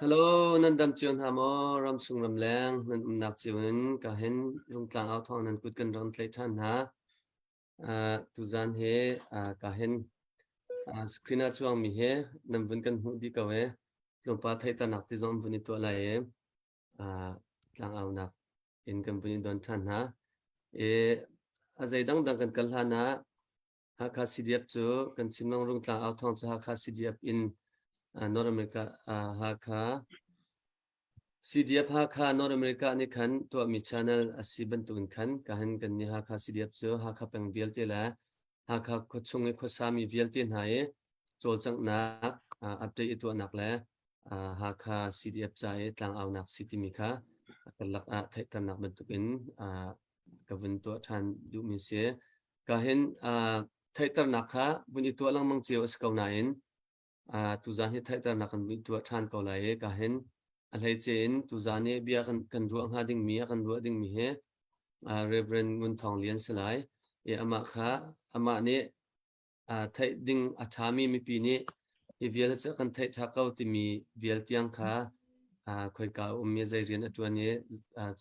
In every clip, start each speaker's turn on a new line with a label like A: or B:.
A: Hello, nan dam cio hna maw? Ramchung ramleng nan umnak cio in ka hin Rungtlang au thawng nan kut kan rak tlaih ṭhan hna. Uh, tuzan he uh, ka hin uh, screen ah chuangmi he nan vun kan hmuh dih ko e. Tlawmpal theihternak ti zong vun i tuah lai e. Uh, tlangaunak in kan vun i don ṭhan hna. E, a zei dangdang kan kal hlan ah Hakha CDF cu kan Chin Rungtlang au thawng cu Hakha CDF in uh, North America uh, Hakha CDF Hakha North America nih khan tuahmi channel a si bantukin khan ka han kan nih Hakha CDF cu Hakha peng vialte le Hakha khuachung i khuasami vialte hna i cawlcanghnak uh, update i tuahnak le uh, Hakha CDF ca i tlangaunak si timi kha karlak ah theihternak bantukin uh, ka vun tuah ṭhan duhmi si. Ka hin uh, theihternak kha vun i tuah lengmang cio a si ko nain uh, tuzaan hi theihternak kan vun tuah ṭhan ko lai i ka hin a hleice in tuzaan i bia kan, kan ruah hnga dingmi a kan ruah dingmi hi uh, Reverend Ngun Thawng Lian si lai. I amah kha amah nih uh, theih ding a ṭhami mipi nih hi vial cu kan theih ṭha ko timi vial tiang kha uh, khoika a um i zei rian a ṭuan i uh,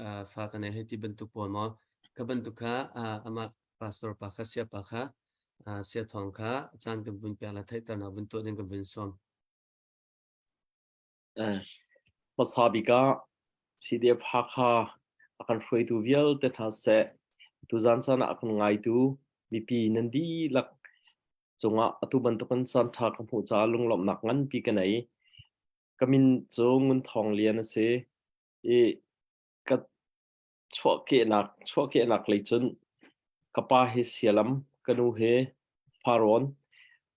A: uh, fa kan ei hei ti bantuk pawl maw kha bantuk kha uh, amah pastor pa kha sia pa kha uh, sia thawng kha caan kan vun pek la theihternak vun tuah ding kan vun sawm.
B: Hmasa bik ah CDF Hakha a kan hruaitu vialte hna seh, tuzaan caan ah a kan ngaitu mipi nan dihlak cungah atu bantukin caanṭha ka hmuh caah lunglawmhnak nganpi ka nei. Ka min cu Ngun Thawng Lian a si i ka chuahkehnak chuahkehnak lei cun ka pa hi Sialam, ka nu hi Farrawn.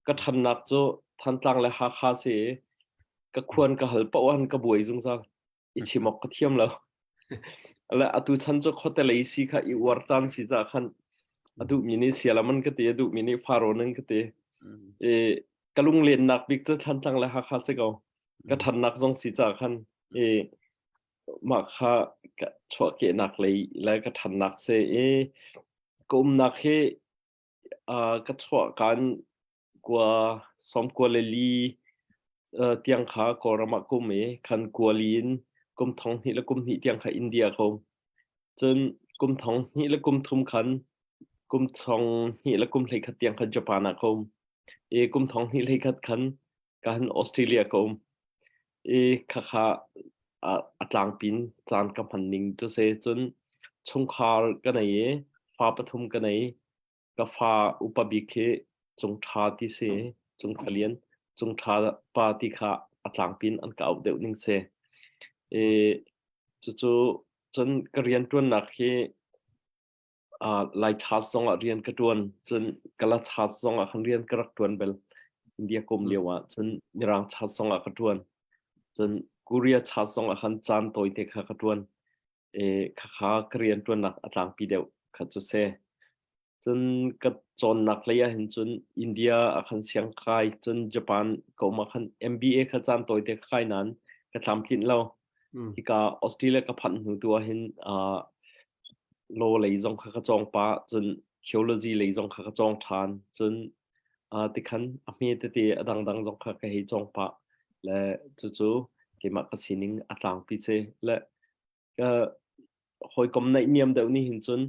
B: Ka ṭhannak cu Thantlang le Hakha si i ka khuan ka hal paoh ahhin ka buai zungzal. I chim awk ka thiam lo. Le atu chan cu khuate lei si kha i uar caan si caah khan a duhmi nih Sialam an ka ti, a duhmi nih Farrawn an ka ti. I ka lunglennak bik cu Thantlang le Hakha si ko. Ka ṭhannak zong si caah khan i mah kha ka chuahkehnak lei le ka ṭhannak si i ka umnak hi uh, ka chuah kan kua som kua le li uh, tiang kha Kawlram ah kum i khan kua li in kum thong hnih le kum hnih tiang kha India ka um. Cun kum thong hnih le kum thum khan kum thong hnih le kum hlei khat tiang kha Japan ah ka um. I kum thong hnih hlei khat khan ka han Australia ka um. I khakha a tlangpin caan ka hman ning cu se cun chungkhar ka nei i fa pathum ka nei. Ka fa upa bik hi Cung Ṭha ti si, Cung Ṭha Lian, Cung Ṭha pa ti kha a tlangpin an ka auh deuh ning si. I cucu cun ka rianṭuannak hi uh, Lai Church zongah rian ka ṭuan, cun Kala Church zongah khan rian ka rak ṭuan bel. India kum lio ah cun Mirang Church zongah ka ṭuan. Cun Korea Church zongah khan caan tawite kha ka ṭuan. E, khakha ka rian ṭuannak a tlangpi deuh kha cu si. Cun ka cawnnak lei ah hin cun India ah khan siang kai, cun Japan ka um ah khan MBA kha caan tawite ka kai nain ka tlamtlinh lo. Hika Australia ka phanh hnu tu ah hin uh, law lei zong kha ka cawng pah, cun theology lei zong kha ka cawng ṭhan. Cun uh, tikhan a hme tete a dangdang zong kha ka hei cawng pah. Le cucu keimah ka sining a tlangpi si. Le ka hawikom naihniam deuh nih hin cun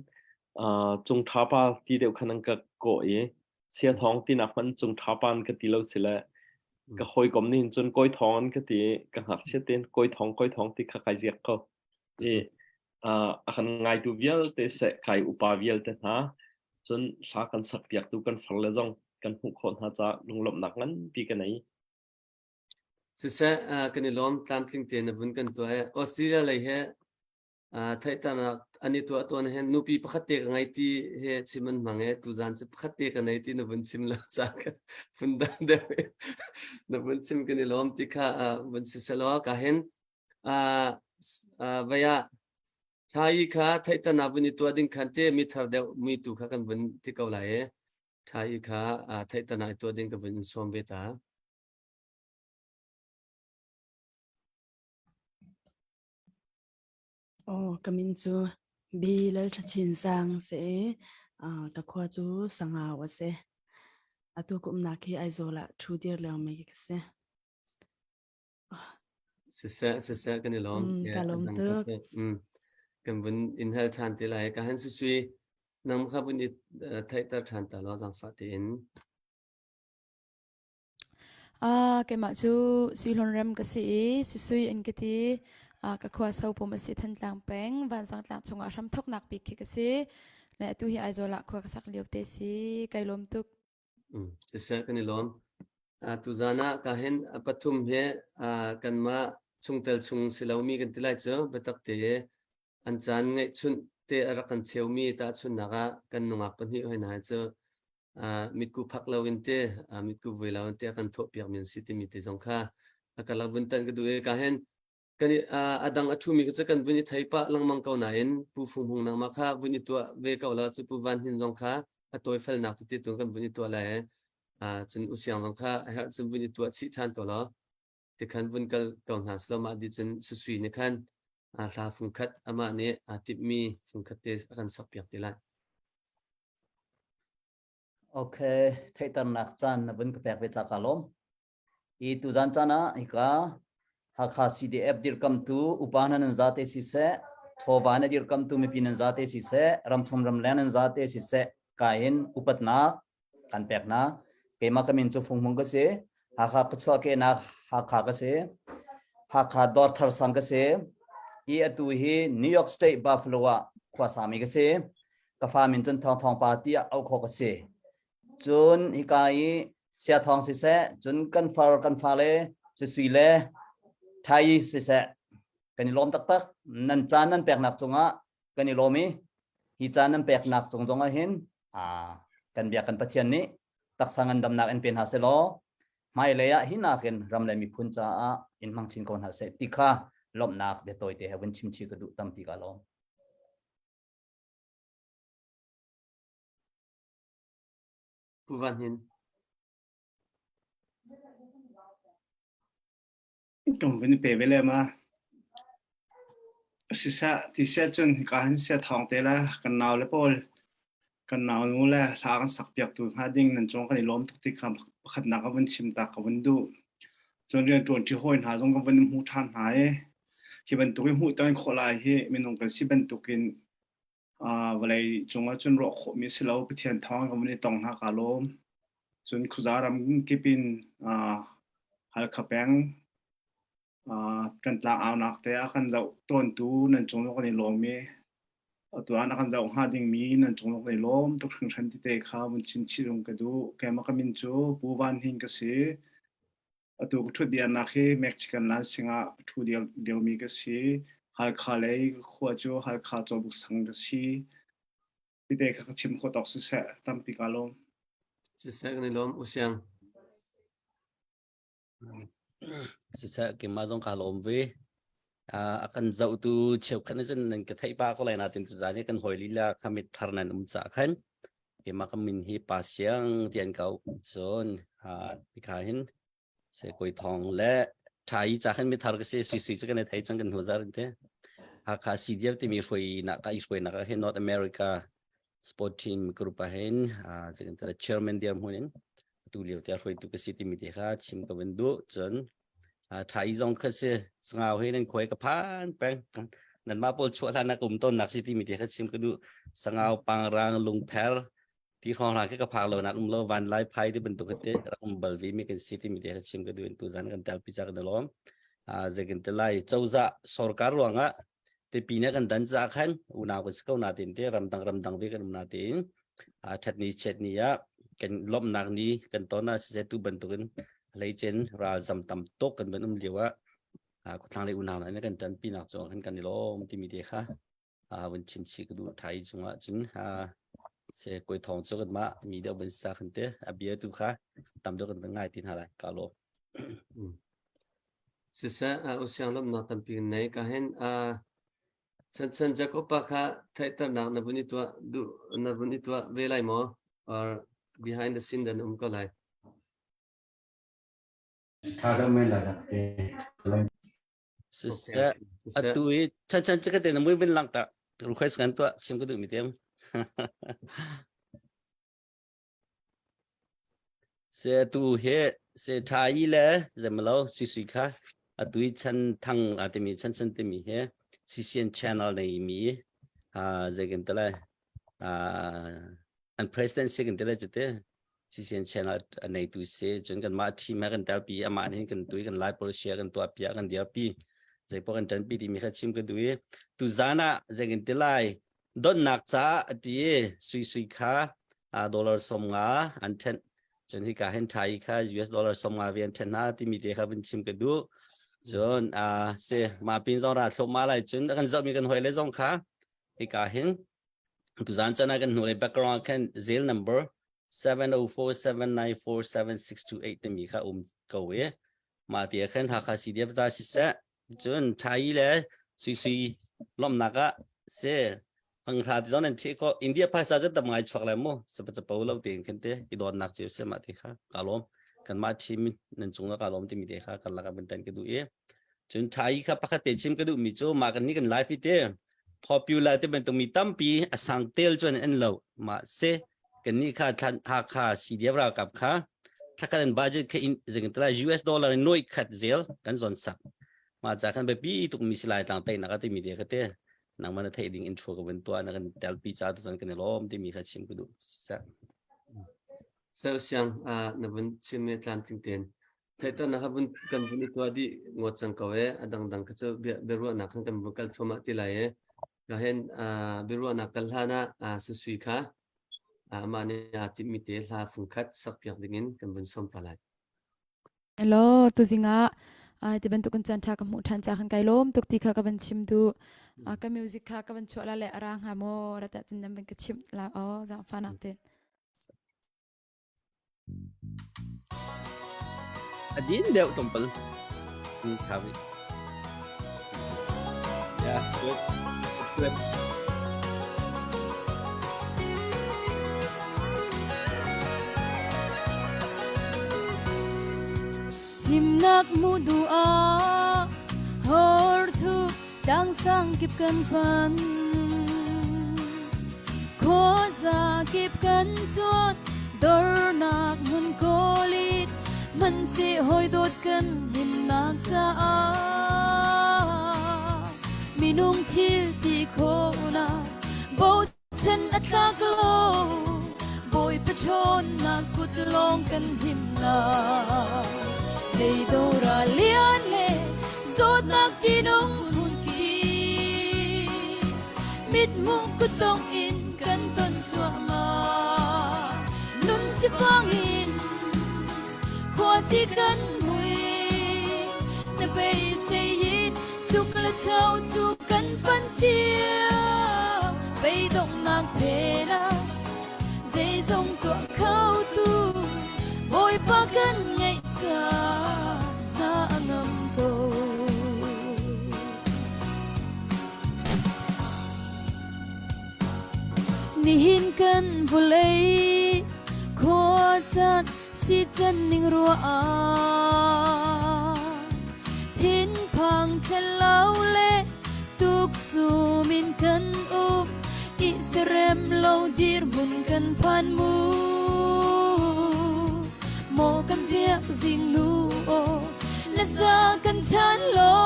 B: uh, cung ṭha pa ti deuh khan an ka kawh i sia thawng tinak hmanh cung ṭha pa an ka ti lo si le ka hawikom nih hin cun kawi thawng an ka ti i ka ngakchia tein kawi thawng kawi thawng ti kha kai ziak ko i uh, a kan ngaitu vialte seh kai upa vialte hna cun hla kan sak piaktu kan far le zong kan hmuh khawh hna caah lunglawmhnak nganpi ka nei.
A: Siseh, uh, kan i lawm tlamtling tein na vun kan tuah i Australia lei he uh, theihternak an i tuah tuan hin nupi pakhat te ka ngei ti he chim an hmang i tuzan cu pakhat te ka nei ti na vun chim lo ca ka phun dang deuh na vun chim kan i lawm ti kha uh, vun si selaw ka hin uh, uh, vei ah thai kha theihternak vun i tuah ding khan te mi thar deuh mi tu kha kan vun ti ko lai i thai kha uh, theihternak i tuah ding ka vun in sawm ve ta.
C: Aw, ka min cu B. Lalṭha Chin Sang si i uh, ka khua cu Sangau a si. Atu ka umnak hi Aizawl ah ṭhu dir lengmang mi ka si.
A: Siseh, siseh kan i lawm.
C: Ka lawm tuk.
A: Kan vun in hal ṭhan te lai. Ka han sui nang kha vun i theihter ṭhan ta law zaangfah tein.
D: Ah, keimah cu Suihlawn rem ka si i Susui in ka ti. Ah, ka khua Sopum a si Thantlang peng, Vanzang tlang chungah hramthawknak bik khi ka si. Le atu hi Aizawl ah khua ka sak lio te si. Kai lawm tuk.
A: Siseh kan i lawm. Tuzan ah ka hin pathum hi kanmah chungtel chung si lomi kan ti lai cu biatak te an caan ngeihchunh te a rak kan cheumi tahchunhnak ah kan nungak pahnih hoi hna hi cu mitku phak lo in te mitku vui lo in te a kan thawhpiakmi an si timi te zong kha a karlak vun tan ka duh i ka hin kan i a dang a ṭhumi cu kan vun i thei pah lengmang ko nain Pu Fung Hung nangmah kha vun i tuah ve ko la cu Pu Van Hnin zong kha a tawifelnak tete tu kan vun i tuah lai cun U Siang zong kha a herh cun vun i tuah chih ṭhan ko law tikhan vun kal ko hna selaw mah di cun Susui nih khan hla fungkhat amah nih aa timhmi fungkhat te a kan sakpiak te lai.
E: Okay, theihternak caan na vun ka pek ve ca ka lawm. Hi tuzan caan ah hika Hakha CDF dirkamtu upa hna nan zate siseh, chawva na dirkamtu mipi nan zate siseh, ramchung ramleng nan zate siseh, ka in upatnak kan pek hna. Keimah ka min cu Fung Hmung ka si. Hakha ka chuahkehnak Hakha ka si. Hakha Dawrthar sang ka si. I atu hi New York State Buffalo ah khua sami ka si. Ka fa min cun Thawng Thawng Pa tiah auh khawh ka si. Cun hika i Siathawng siseh, cun kan far kan fale Sui le Thai siseh, kan i lawm taktak. Nan caan nan peknak cungah kan i lawm i hi caan nan peknak cung zongah hin kan biak kan Pathian nih taksa ngandamnak in pe hna seh law hmailei ah hi nakin ram le miphun caah in hmang chin ko hna seh ti kha lawmhnak biatawi te he vun chim chih ka duh tampi ka lawm.
A: Pu Van Hnin.
F: Tum vun pe ve le ma. Sisa ti sia cun hika hin sia thawng te la kan nau le pawl kan nau nu le hla kan sak piak tu hnga ding nan cung kan i lawm tuk ti kha pakhatnak ka vun chim ta ka vun duh. Cun rian ṭuan ṭi hawi hna zong ka vun hmu ṭhan hna i hi bantuk i hmuh ton khawh lai hi minung kan si bantukin Vawlei cungah cun ruah khawhmi a si lo. Pathian thawng kan vun i tong hna kaa lawm. Cun khuaza ram kip in Halkha peng kan tlangaunak te a kan zoh tawntu nan cung kan i lawm i atu ah na kan zoh hnga dingmi nan cung kan i lawm tuk hringhran tete kha vun chim chih rung ka duh. Keimah ka min cu Pu Van Hing ka si. Atu ka ṭhut diarnak hi Mexican Lansing ah ka ṭhu liomi ka si. Halkha lei ka khua cu Halkha Cawbuk sang ka si. Tite kha ka chim khawh tawk siseh, tampi kaa lawm.
A: Siseh kan i lawm. Usiang.
G: Siseh keimah zong kaa lawm ve. A kan zohtu cheukhat nih cun nan ka theih pah ko lai nain tuzaan hi kan hawi lila kha mit thar nan um caah khan keimah ka min hi Pa Siang ti an ko. Cun hika hin se Kawi Thawng le Ṭha i ca khan mithar ka si Sui Sui cu kan i thei cang kan hnu zar in te. Hakha CDF timi hruainak ka i hruainak ah hin North America sport team group ah hin chairman dirhmun in atu lio te hruaitu ka si timi te kha chim ka van duh. Cun Ṭha i zong kha si sangau hi nan khuai ka phan peng nanmah pawl chuah hlan ah ka um tawnnak si timi te kha chim ka duh sangau pangrang lungpher ti hrawng hlang khi ka phak lo nak um lo van lai phai ti bantuk te rak um bal vi mi kan si timi te kha chim ka duh tu zan kan tel pi cha kan lawm zekin te lai cozah sarkar ruangah te pi na kan dan cha khan unau kan si ko na tin te ramdang ramdang ve kan um na tin ṭhat ni chiat ni ah kan lawmhnak ni kan ton ah siseh tu bantukin hleicen ralzam tam tuk kan van um lio ah khuathlang lei unau hna kan ṭanpi nak cu kan kan i lawm timi te kha vun chim chih ka duh thai cungah cun se koi thong cu kan mah mi deuh van sa khan te a bia tu kha tam deuh kan ngai ti hna lai ka lo
A: Siseh usiang lawmhnak tampi nei ka hin Chan Jacob pa kha theihternak na vun i tuah duh na vun i tuah ve lai maw? Or behind the scene dan um ko lai.
H: Tha deuh men lai rak te.
G: Siseh atu i chan chan cakate na mui vin lang ta request kan tuah sim ka duh mi tem. Se tu he se tha i le zemlo si sui kha atui chan thang a timi chan chan timi he CCN channel nei mi a zeikin tale a an president si kan tele chute CCN channel a nei tu se chun kan ma team ha kan tel pi ama hin kan tui kan lai policy kan tua pia kan dir pi zeipo kan tan pi ti mi kha chim ka dui tu zana zeikin tilai donnak ca ati sui sui kha dollar som nga an then cun hi ka hen thai kha US dollar som nga vi an then na timi te kha vun chim ka du cun a se ma pin zong ra thlo ma lai cun kan zoh mi kan hoi le zong kha hi ka hin tuzan chana kan hnu le background khan zel number 7047947628 timi kha um ko e ma ti khan Hakha CDF ta si se cun thai le sui sui lomnak ah se panghra ti zong nan thi ko India phaisa cu tam ngai chuak le mu sapa chapo lo tein khin te i don nak chiu se ma ti kha ka lom kan ma team nan chung ka lom ti mi te kha kan laka bin tan ka du e cun thai kha pakhat te chim ka du mi chu ma kan ni kan live te popular te bantuk mi tampi a sang tel chuan an lo ma se kan ni kha thlan ha kha CDF ralkap kha thakhan an budget kha in zing tala US dollar in noi khat zel kan zon sak ma cha khan be pi tuk mi silai tlang tai na ka ti mi de ka te nang mana thei ding intro ka ben tua na kan tel pi cha tu chan kan lom ti mi kha chim ku du sa
A: Sel siang na vun chim me tlam ting ten Theihter kha vun kan vun i tuah dih ngawt cang ko e. A dangdang kha cu bia biaruahnak khan kan vun kal thluahmah ti lai e. Ka hen biaruahnak kal hlan ah Sasui kha amah nih aa timhmi te hla fungkhat sakpiak dingin kan vun sawm ta lai.
D: Hello, tuzing ah ai ti bantuk in caan ṭha ka hmuh ṭhan ca khan kai lawm tuk ti kha ka van chim duh. Ka music kha ka van chuah la le a ra hnga maw rata cun nan van ka chimh la aw zaangfahnak te.
G: A din deuh tlawmpal. Tha bik. Yeah, good. Good.
D: Himnak mu du ah hor thu Tlang sang kip kan pan Khuaza kip kan chuat Dornak hmun kawlit Man si hoi dawt kan himnak caah Minung thil ti khawhnak Bochan Chan a tlak lo, Bawipa ṭhawnnak kut lawng kan himnak. Leido ral lian le zawtnak ṭihnung phunki. Mithmuh kuttongh in kan ton cuahmah. Nun sifang in khuaci kan mui. Na beisei in Chuk le cho cu kan pan cio beidonghnak phen ah zeizong tuah kho tu Bawipa kan ngeih caah hna a ngam ko. Nihin kan vawlei khua caan si can ning ruah ah thinphang thlen lo le tuksum in kan um i serem lo dirhmun kan phan mu maw kan biak zingnu aw na za kan chan lo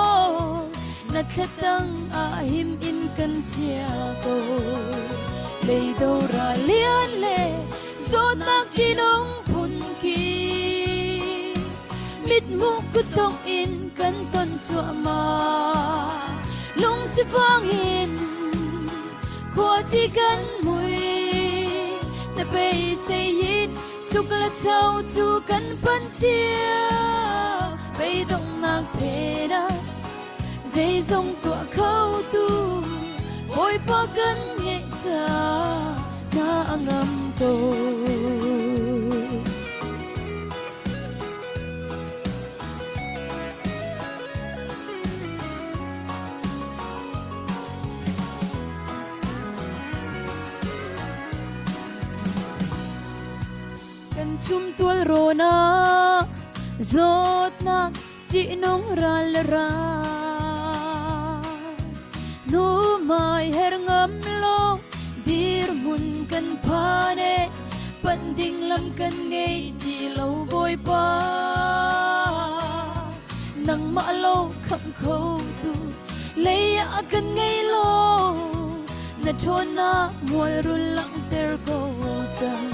D: na thlatang ah him in kan chia ko leido ra lian le Zawtnak ṭihnung phun khi mithmuh kuttongh in kan ton cuahmah. Lungsifang in khuaci kan mui. Na beisei in chuk le cho cu kan pan cio. Beidonghnak phen ah zeizong tuah kho tu Bawipa kan ngeih caah hna a ngam ko. Kan chumtual rawn ah zawtnak ṭihnung ral le ral nu mai her ngam lo dirhmun kan phan e. Panh ding lam kan ngei ti lo Bawipa. Nangmah lo khamh kho tu lei ah kan ngei lo. Na ṭhawnnak mual rul langhter ko cang.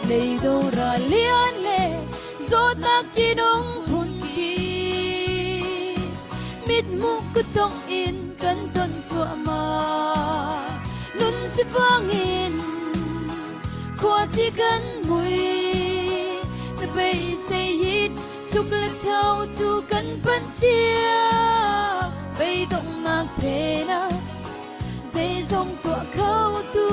D: Leido ra lian le zawtnak ṭihnung phun ki. Mithmuh kutdong in kan ton cuahmah. Nun sifang in khuaci kan mui. Na beisei hit chuk le chau cu kan panh cia. Beidonghnak phen ah zeizong tuah kho tu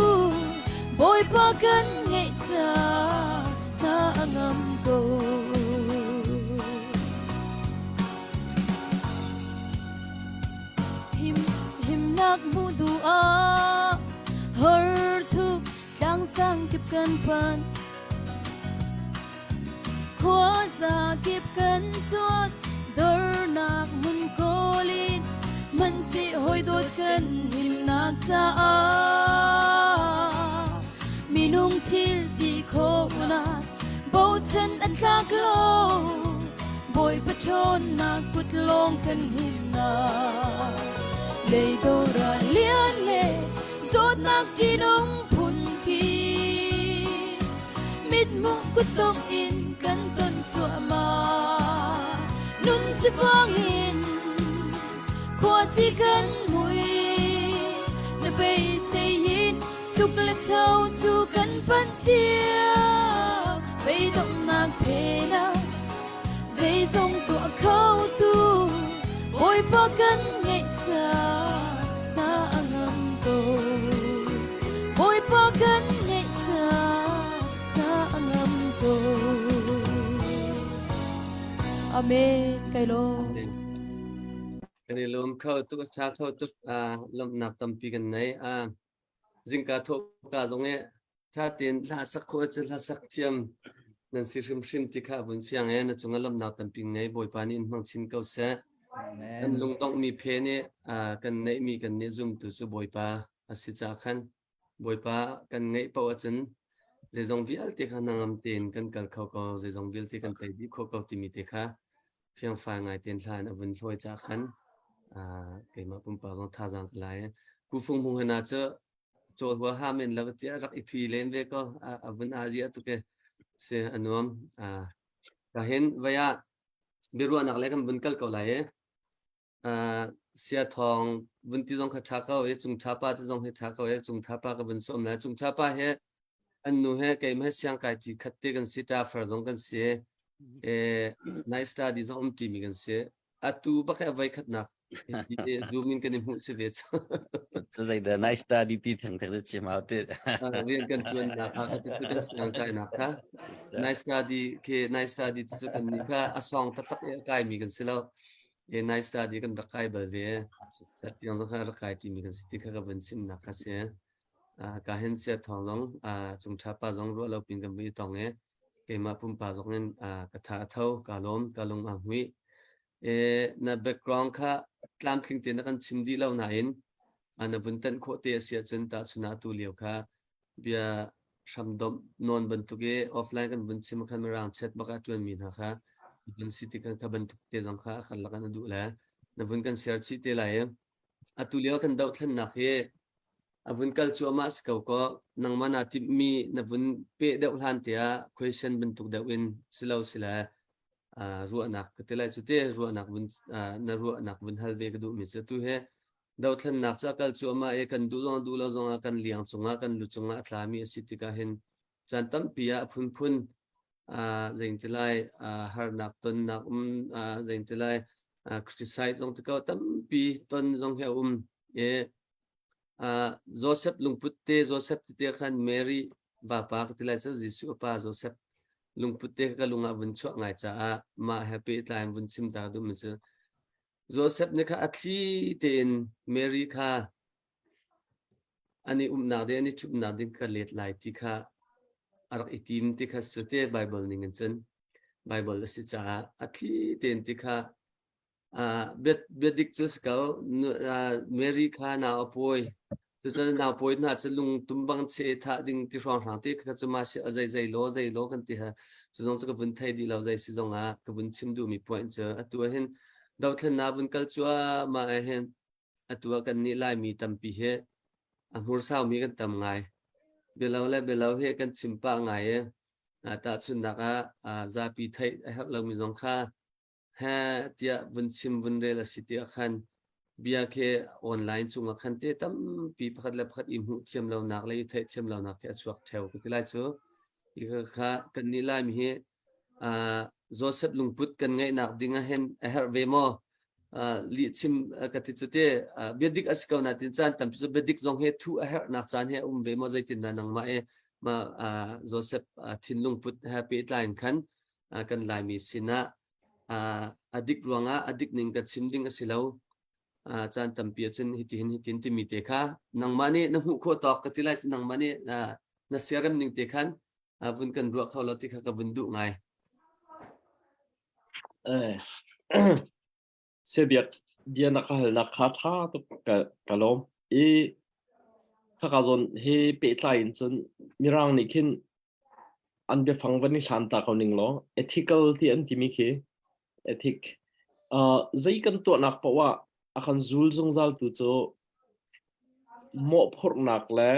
D: Bawipa kan ngeih caah hna a ngam ko. Him, himnak hmuh duh ah hor thuk tlangsang kip kan phan. Khuaza kip kan chuak dornak hmun kawl in hmanhseh hawi dawt kan himnak caah minung thil ti khawhnak bochan an tlak lo Bawipa ṭhawnnak kut lawng kan himnak leido ral lian le zawtnak ṭihnung phun khi mithmuh kutdong in kan ton cuahmah nun sifang in khuaci kan mui na beisei in chuk le cho cu kan panh cio beidonghnak phen ah zeizong tuah kho tu Bawipa kan ngeih caah hna a ngam ko Bawipa kan ngeih caah hna a ngam ko Amen kai lawm
A: Kan i lawm kho tuk a ṭha kho tuk lawmhnak tampi kan nei zingka thawhka zong i ṭha tein hla sak khawh cu hla sak thiam nan si hrimhrim ti kha vun fiang e na cungah lawmhnak tampi ngei Bawipa nih in hmang chin ko seh. Kan lungdonghmi phe nih kan neihmi kan nih zumtu cu Bawipa a si ca khan Bawipa kan ngeih paoh ahcun zeizong vialte kha hnangam tein kan kal kho ko zeizong vialte kan tei dih kho ko timi te kha fiangfai ngai tein hla in a vun hlawi ca khan keimah pumpak zong thazaang ka lai. Kufung hmung hna cu cawl hua ha men lo tiah rak i thui len ve ko a vun a zia tuk e si a nuam ka hin vai ah biaruahnak le kan vun kal ko lai e sia thawng vun ti zong kha tha ko e cung tha pa ti zong he tha ko e cung tha pa ka vun som lai cung tha pa he an nu he keimah he siang kai ṭi khat te kan si ṭa far zong kan si e night study zong um ṭi mi kan si atu bak he voi khatnak zoom in kan i hmuh si ve
G: cu cu zei da night study ti theng theng chim hau te
A: rian kan tuan nak kha ka ti kan siang kai nak kha night study ke night study ti cu kan ni kha a song taktak e kai mi kan si lo e night study kan rak kai bal ve tiang zong kha rak kai ṭi mi kan si ti kha ka vun chim nak kha si Ka hen sia thawng zong cung ṭha pa zong ruah lo pin kan vui tong i keimah pumpak zong in ka tha a tho ka lawm ka lung aa hmuih. E, na background kha tlamtling te na kan chim dih lo nain na vun tanh khawh te a si ahcun tahchun ah tu lio kha bia hramdomh nawn bantuk i offline kan vun chim khan mirang chat bak ah ṭuan mi hna kha vun si ti kan kha bantuk te zong kha a karlak an duh le na vun kan share chih te lai i atu lio kan dohthlennak hi a vun kal cuahmah si ko kaw nangmah naa timhmi na vun peh deuh hlan tiah question bantuk deuh in si lo si le ruahnak ka ti lai cu te ruahnak vun na ruahnak vun hal ve ka duhmi cu tu he dothlennak cu a kal cuahmah i kan duh zong duh lo zongah kan liang cungah kan lu cungah a tlami a si tikah hin caan tampi ah a phunphun zeiti lai harnak tonnak um zeiti lai criticize zong ti ko tampi ton zong hi a um i Joseph lungput te Joseph tete khan Mary vapa ka ti lai cu Jesuh a pa Joseph lungput te ka lung ah vun chuah ngai caah mah he pehtlai in vun chim ta duh mi cu Joseph nih kha a thli tein Mary kha an i umnak ding an i ṭhutnak ding ka let lai ti kha a rak i tim ti kha si te Bible ning in cun Bible a si caah a thli tein ti kha Bia dik cu si ko. Mary kha nau a pawi. Cucun nau pawi hna cu lung tum bang che thah ding ti hrawng hrang ti kha cu ma si a zei zei law zei law kan ti ha. Cu zong cu ka vun thei dih lo zei si zong ah ka vun chim duhmi point cu atu ah hin dothlennak vun kal cuahmah ah hin atu ah kan nih Laimi tampi hi a hmursaumi kan tam ngai. Bialo le bialo hi kan chim pah ngai i tahchunhnak ah zapi theih a herh lomi zong kha he tiah vun chim vun rel a si tiah khan bia khi online cungah khan te tampi pakhat le pakhat i hmuh thiam lonak le i theih thiam lonak khi a chuak theo ka ti lai cu. Hi kha kan nih Laimi hi Joseph lungput kan ngeihnak ding ah hin a herh ve maw? Lih chim ka ti cu te biadik a si ko nain caan tampi cu biadik zong hi thuh a herhnak caan hi a um ve maw zeitindah nangmah i ma Joseph thinlung put he pehtlai in khan kan Laimi sinah a dik ruangah a dik ning ka chim ding a si lo caan tampi ahcun hitihin hitin timi te kha nangmah nih na hmuh khawh tawk ka ti lai nangmah nih na siarem ning te khan vun kan ruah kho lo ti kha ka vun duh ngai.
B: Eh, Sebiak bia na ka halnak kha ṭha tuk ka, ka lawm. I khaka zawn he pehtlai in cun Mirang nih khin an biafang van i hlan ta ko ning law ethical ti an timi khi ethic uh, zei kan tuahnak paoh ah a kan zul zungzal tu cu mawhphurhnak le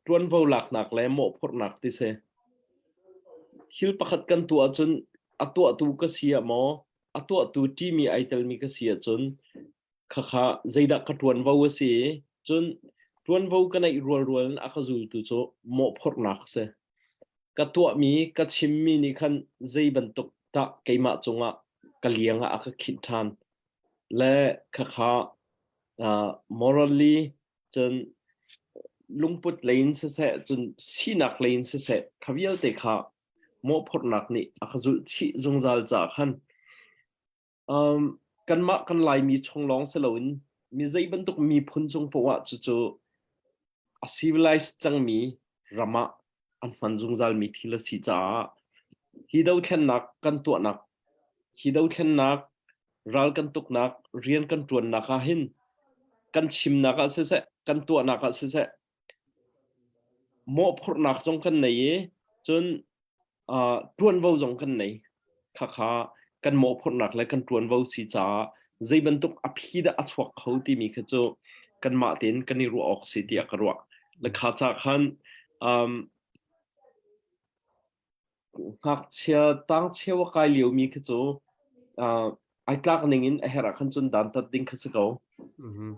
B: Ṭuanvo laknak le mawhphurhnak ti si. Thil pakhat kan tuah ahcun a tuahtu ka si ah maw, a tuahtu ṭimi ai telmi ka si ahcun khakha zeidah ka ṭuanvo a si i cun ṭuanvo ka neih rualrual in a ka zultu cu mawhphurhnak a si. Ka tuahmi, ka chimmi nih khan zei bantuk dah keimah cungah ka liang ah a ka khinh ṭhan le khakha uh, morally cun lungput lei in siseh cun sinak lei in siseh kha vialte kha mawhphurhnak nih a ka zulh chih zungzal caah khan um, kanmah kan Laimi chung lawng si loin mi zei bantuk miphun cung poah ah cucu a civilized cangmi ram ah an hman zungzalmi thil a si caah hi dothlennak kan tuahnak hi dothlennak ral kan tuknak rian kan ṭuannak ah hin kan chimnak ah siseh kan tuahnak ah siseh mawhphurhnak zong kan nei i cun uh, ṭuanvo zong kan nei khakha kan mawhphurhnak le kan ṭuanvo si caah zei bantuk a phi dah a chuak kho timi kha cu kanmah tein kan i ruah awk si tiah ka ruah le kha ca khan um, ngakchia tangcheu a kai liomi kha cu uh, ai tlak ning in a herh ah khan cun dantat ding kha si ko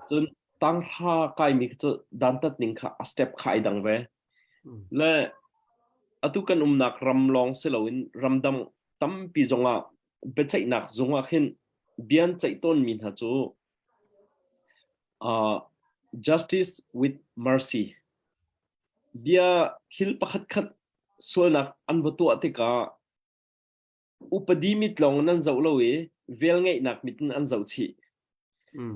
B: cun tanghra kaimi kha cu dantat ning kha a step kha ai dang ve Le atu kan umnak ram lawng si loin ramdang tampi zongah biaceihnak zung ah khin bia an ceih tawnmi hna cu uh, justice with mercy bia thil pakhat khat sualnak an va tuah tikah upadi mit lawng in an zoh lo i velngeihnak mit in an zoh chih.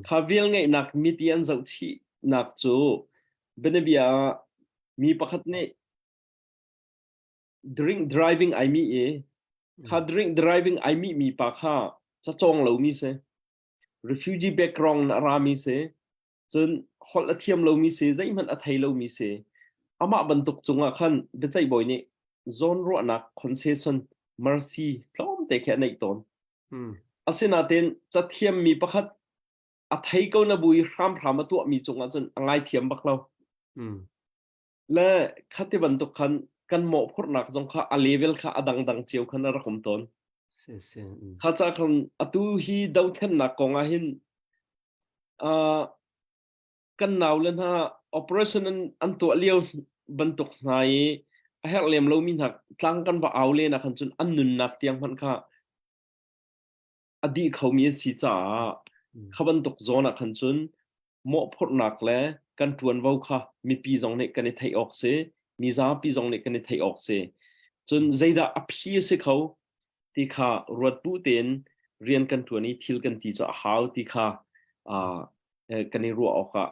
B: Kha velngeihnak mit i an zoh chihnak cu bianabia ah mi pakhat nih drink driving ai mi i kha drink driving ai mi mi pa kha cacawng lomi si refugee background na rami si cun holh a thiam lomi si zeihmanh a thei lomi si amah bantuk cungah khan biaceih bawi nih zawnruahnak concession mercy tlawmte khi a neih tawn asinain cathiammi pakhat a thei ko na bu i hramhram a tuahmi cungah cun a ngaithiam bak lo le khati bantuk khan kan mawhphurhnak zong kha a level kha a dangdang cio khan a rak um tawn kha ca khan atu hi dothlennak kong ah hin Uh, kan naule hna operation an, an tuah lio bantuk hna i a herh lem lomi hna tlang kan va au len ah khan cun an nunnak tiang hmanh kha a dih khomi a si caah kha bantuk zawn ah khan cun mawhphurhnak le kan ṭuanvo kha mipi zong nih kan i theih awk si mi zapi zong nih kan i theih awk si cun zeidah a phi a si kho ti kha ruat bu tein rian kan ṭuan i thil kan ti cu a hau ti kha uh, kan i ruah awkah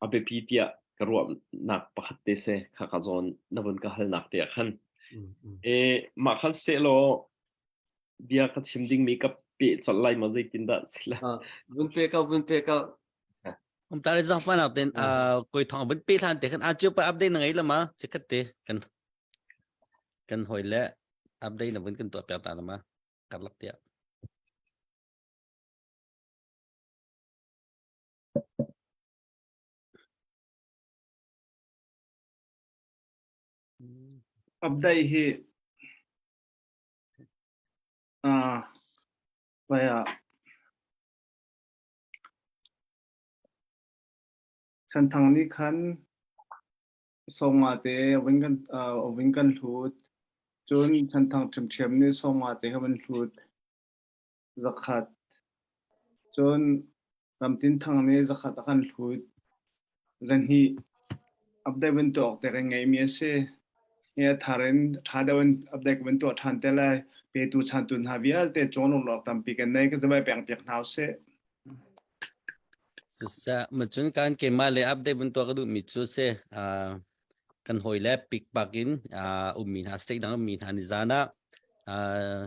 B: a biapi tiah ka ruahnak pakhat te se kha ka zawn na vun ka halnak te ah khan e mah khan seh law bia ka chim dingmi ka pe colh lai ma zeitin dah sila
A: vun pe ko vun pe ko.
G: Um ta le zang fa nak ten koi thong vun pe hlan te khan a chiu pa update na ngai lama chikhat te kan kan hoi le update na vun kan to pya ta lama karlak tia.
F: Update hi ah vaya Chanthang nih khan sawmnga te vun kan vun kan hlut. Cun Chanthang ṭhiamṭhiam nih sawmnga te kha vun hlut. Zakhat. Cun Ramtin Thang nih zakhat a kan hlut. Zahnih update vun tuah awk te kan ngeihmi a si. Hi a thar in ṭha deuh in update kan vun tuah ṭhan te lai. Petu chantu hna vialte cawnlawmnak tampi kan nei. Kan zavai peng piak hna usih.
G: Siseh, macun kan keimah le update vun tuah ka duhmi cu si uh, kan hawi le pikpak in uh, ummi hna state dang ummi hna nizan ah uh,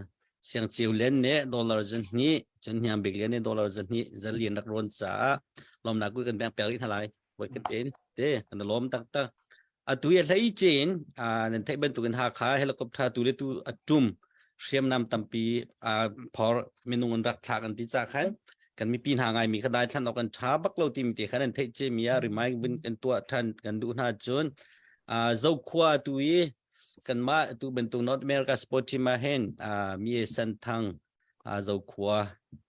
G: siangceu len nih dollar zahnih cun hniang bik len nih dollar zahnih zalian rak rawn caah lawmnak kan pek pek rih hna lai voi kan tin te kan lawm taktak Atu i hleice in nan theih bantukin Hakha helicopter tu le tu a tum hriamnam tampi phor minung an rak thlak an ti ca khan kan mipi hna ngai mi kha dai thlan awk an tha bak lo timi te khan an theih ce mi ah remind vun kan tuah than kan duh hna cun Zokhua tu i kanmah tu bantuk North America sport team ah hin mi San Thang Zokhua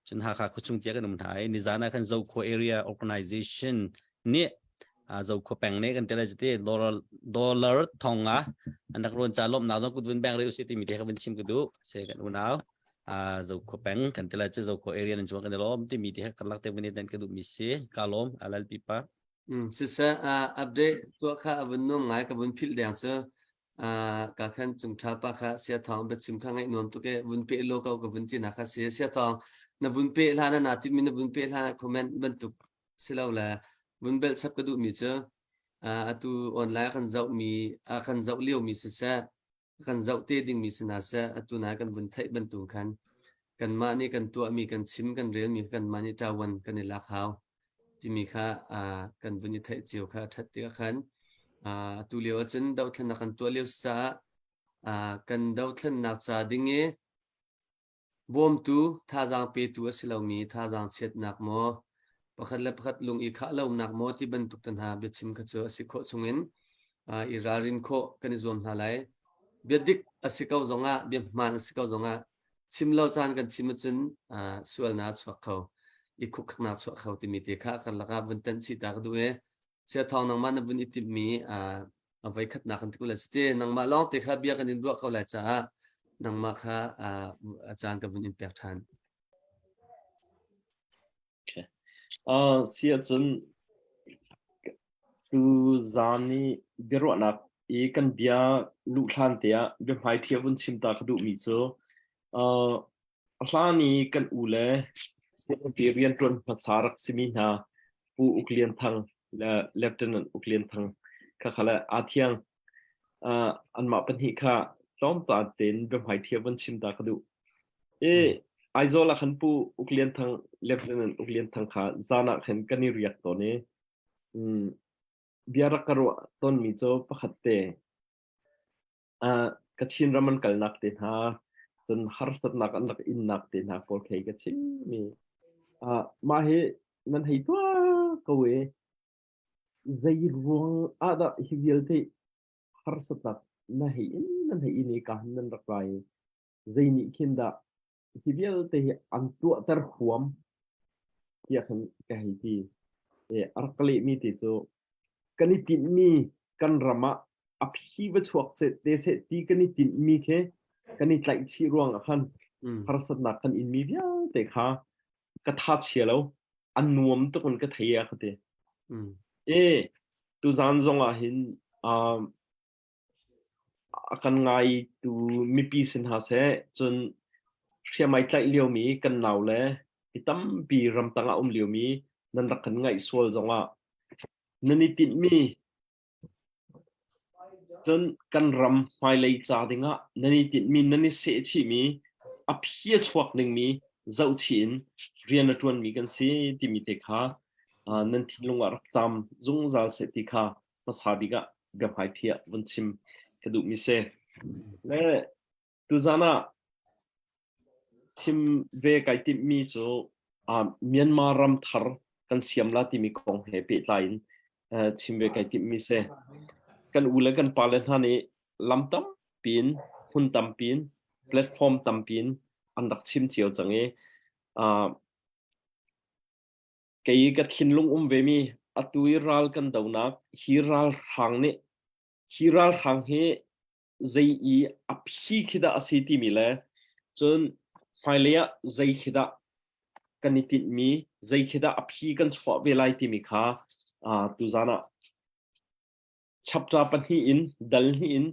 G: cun Hakha khuachung tia kan um hna i nizan ah khan Zokhua area organization nih Zokhua peng nih kan tele te dollar dollar thong nga an rak ruan cha lom na zong kut vun beng re usi ti mi te kha vun chim ka du se kan unau Zokhua peng kan tele che Zokhua area nan chuang kan lom ti mi te kha karlak te vun dan ka du mi si ka lom alal pipa
A: Mm, siseh update tuah kha a vun nuam ngai ka vun philh deng cu ka khan cung tha pa kha sia thawng biachim kha ngaih nuam tuk e vun pe lo ko ka vun ti na kha si sia thawng na vun pe hlan na ti mi na vun pe hlan comment bantuk silo le vun bel chap ka duh mi cu atu online kan zoh mi kan zoh lio mi siseh kan zoh te ding mi si hna seh atu na kan vun theih bantuk khan kanmah nih kan tuahmi kan chim kan relmi kanmah nih ṭawan kan i lak hau timi kha kan vun i theih cio kha a ṭhat tikah khan atu lio ahcun dohthlennak kan tuah lio caah kan dohthlennak ca ding i Bawmtu, thazaang petu a si lomi thazaang chiatnak maw, pakhat le pakhat lung i khah lonak maw ti bantuk te hna biachim kha cu a si khawh chungin i ralrin khawh kan i zuam hna lai. Bia dik a si ko zongah, bia hmaan a si ko zongah chim lo caan kan chim ahcun sualnak a chuak kho, i khukkhaknak a chuak kho timi te kha kan lakah vun tanh chih ta ka duh i Sia Thawng nangmah na vun i timhmi a voikhatnak kan ti ko lai cite nangmah lawng te kha bia kan in ruah ko lai caah nangmah kha a caan ka vun in pek ṭhan.
B: Okay. Uh, si ahcun tu zan i biaruahnak i kan bia luh hlan te ah biahmai ṭhia vun chim ta ka duhmi cu uh, A hlan i kan u le siangpi rianṭuan hmasa rak simi hna Pu Uk Lian Thang le Lieutenant Uk Lian Thang khakha le Aa Thiang uh, anmah pahnih kha tlawmpal tein biahmaithia von chim ta ka duh. I Aizawl ah khan Pu Uk Lian Thang, Lieutenant Uk Lian Thang kha zan ah khan kan i riak tawn i um, bia rak ka ruah tawnmi cu pakhat te Kachin ram an kalnak te hna, cun harsatnak an rak innak te hna pawl khi ka chimmi. Mah hi nan hei tuah ko i zei ruang ah dah hi vialte harsatnak na hei in nan hei in i ka han nan rak ra i zei nih khin dah hi vialte hi an tuahter huam tiah khan ka hei ti. A rak ka lehmi te cu kan i tinhmi kan ram ah a phi va chuak seh te seh ti kan i tinhmi khi kan i tlaihchih ruang ah khan harsatnak kan inmi vialte kha ka tha chia lo an nuam tuk in ka thei a ka ti. E tuzan zong ah hin um, a kan ngaitu mipi sin hna seh cun hriamai tlaih liomi kan nau le mi tampi ramtang ah um liomi nan rak kan ngaih sual zongah nan i tinhmi cun kan ram hmailei ca dingah nan i tinhmi nan i sehchihmi a phi a chuak dingmi zohchih in rian a ṭuanmi kan si timi te kha. Nan thinlung ah rak cam zungzal seh ti kha hmasa bik ah biahmaithi ah vun chim ka duhmi si. Le tuzan ah chim ve kai timhmi cu Myanmar ram thar kan siam la timi kong he pehtlai in chim ve kai timhmi si. Kan u le kan pale hna nih lam tampi in, hmun tampi in, platform tampi in an rak chim cio cang i kei ka thinlung um vemi atu i ral kan donak hi ralhrang nih hi ralhrang hi zei i a phi khi dah a si timi le cun hmailei ah zei khi dah kan i tinhmi zei khi dah a phi kan chuah ve lai timi kha tuzan ah chapter pahnih in dal hnih in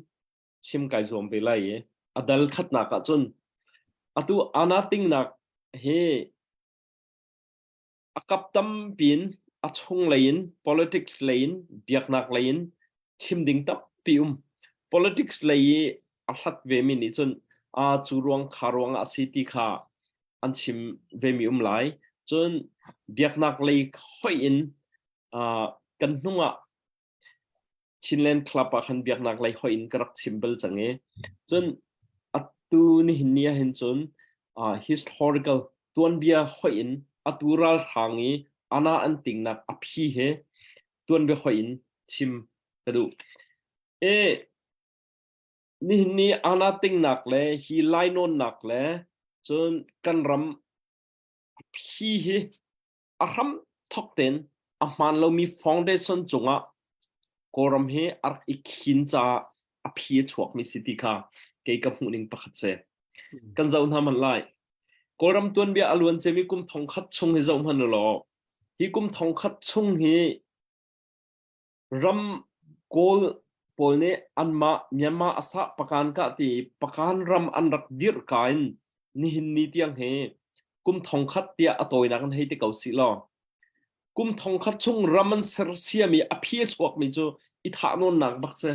B: chim kai zuam ve lai i a dal khatnak ah cun atu ana tingnak hi A kap tampi in a chunglei in politics lei in biaknak lei in chim ding tampi um. Politics lei i a hlat vemi nih cun aa cu ruang kha ruang ah a si ti kha an chim vemi um lai. Cun biaknak lei hoih in uh, kan hnung ah Chinland Club ah khan biaknak lei hoih in ka rak chim bal cang i cun atu nihin ni ah hin cun uh, historical tuanbia hoih in atu ralhrang i ana an tingnak a phi he tuanbia hoih in chim ka duh. E nihin ni ana tingnak le hi lainawnnak le cun kan ram a phi hi a hram thok tein a hmaan lomi foundation cungah Kawlram hi a rak i khin caah a phi a chuakmi si ti kha kei ka hmuhning pakhat si. Kan zoh hna hmanh lai. Kawlram tuanbia a luan ciami kum thongkhat chung hi zoh hmanh u law hi kum thongkhat chung hi Ram Kawl pawl nih anmah Myanmar a sah pakan kah ti i pakan ram an rak dirh ka in nihin ni tiang hi kum thongkhat tiah a tawinak in hei ti ko sih law kum thongkhat chung ram an sersiam i a phi a chuakmi cu i thahnawnnak bak si.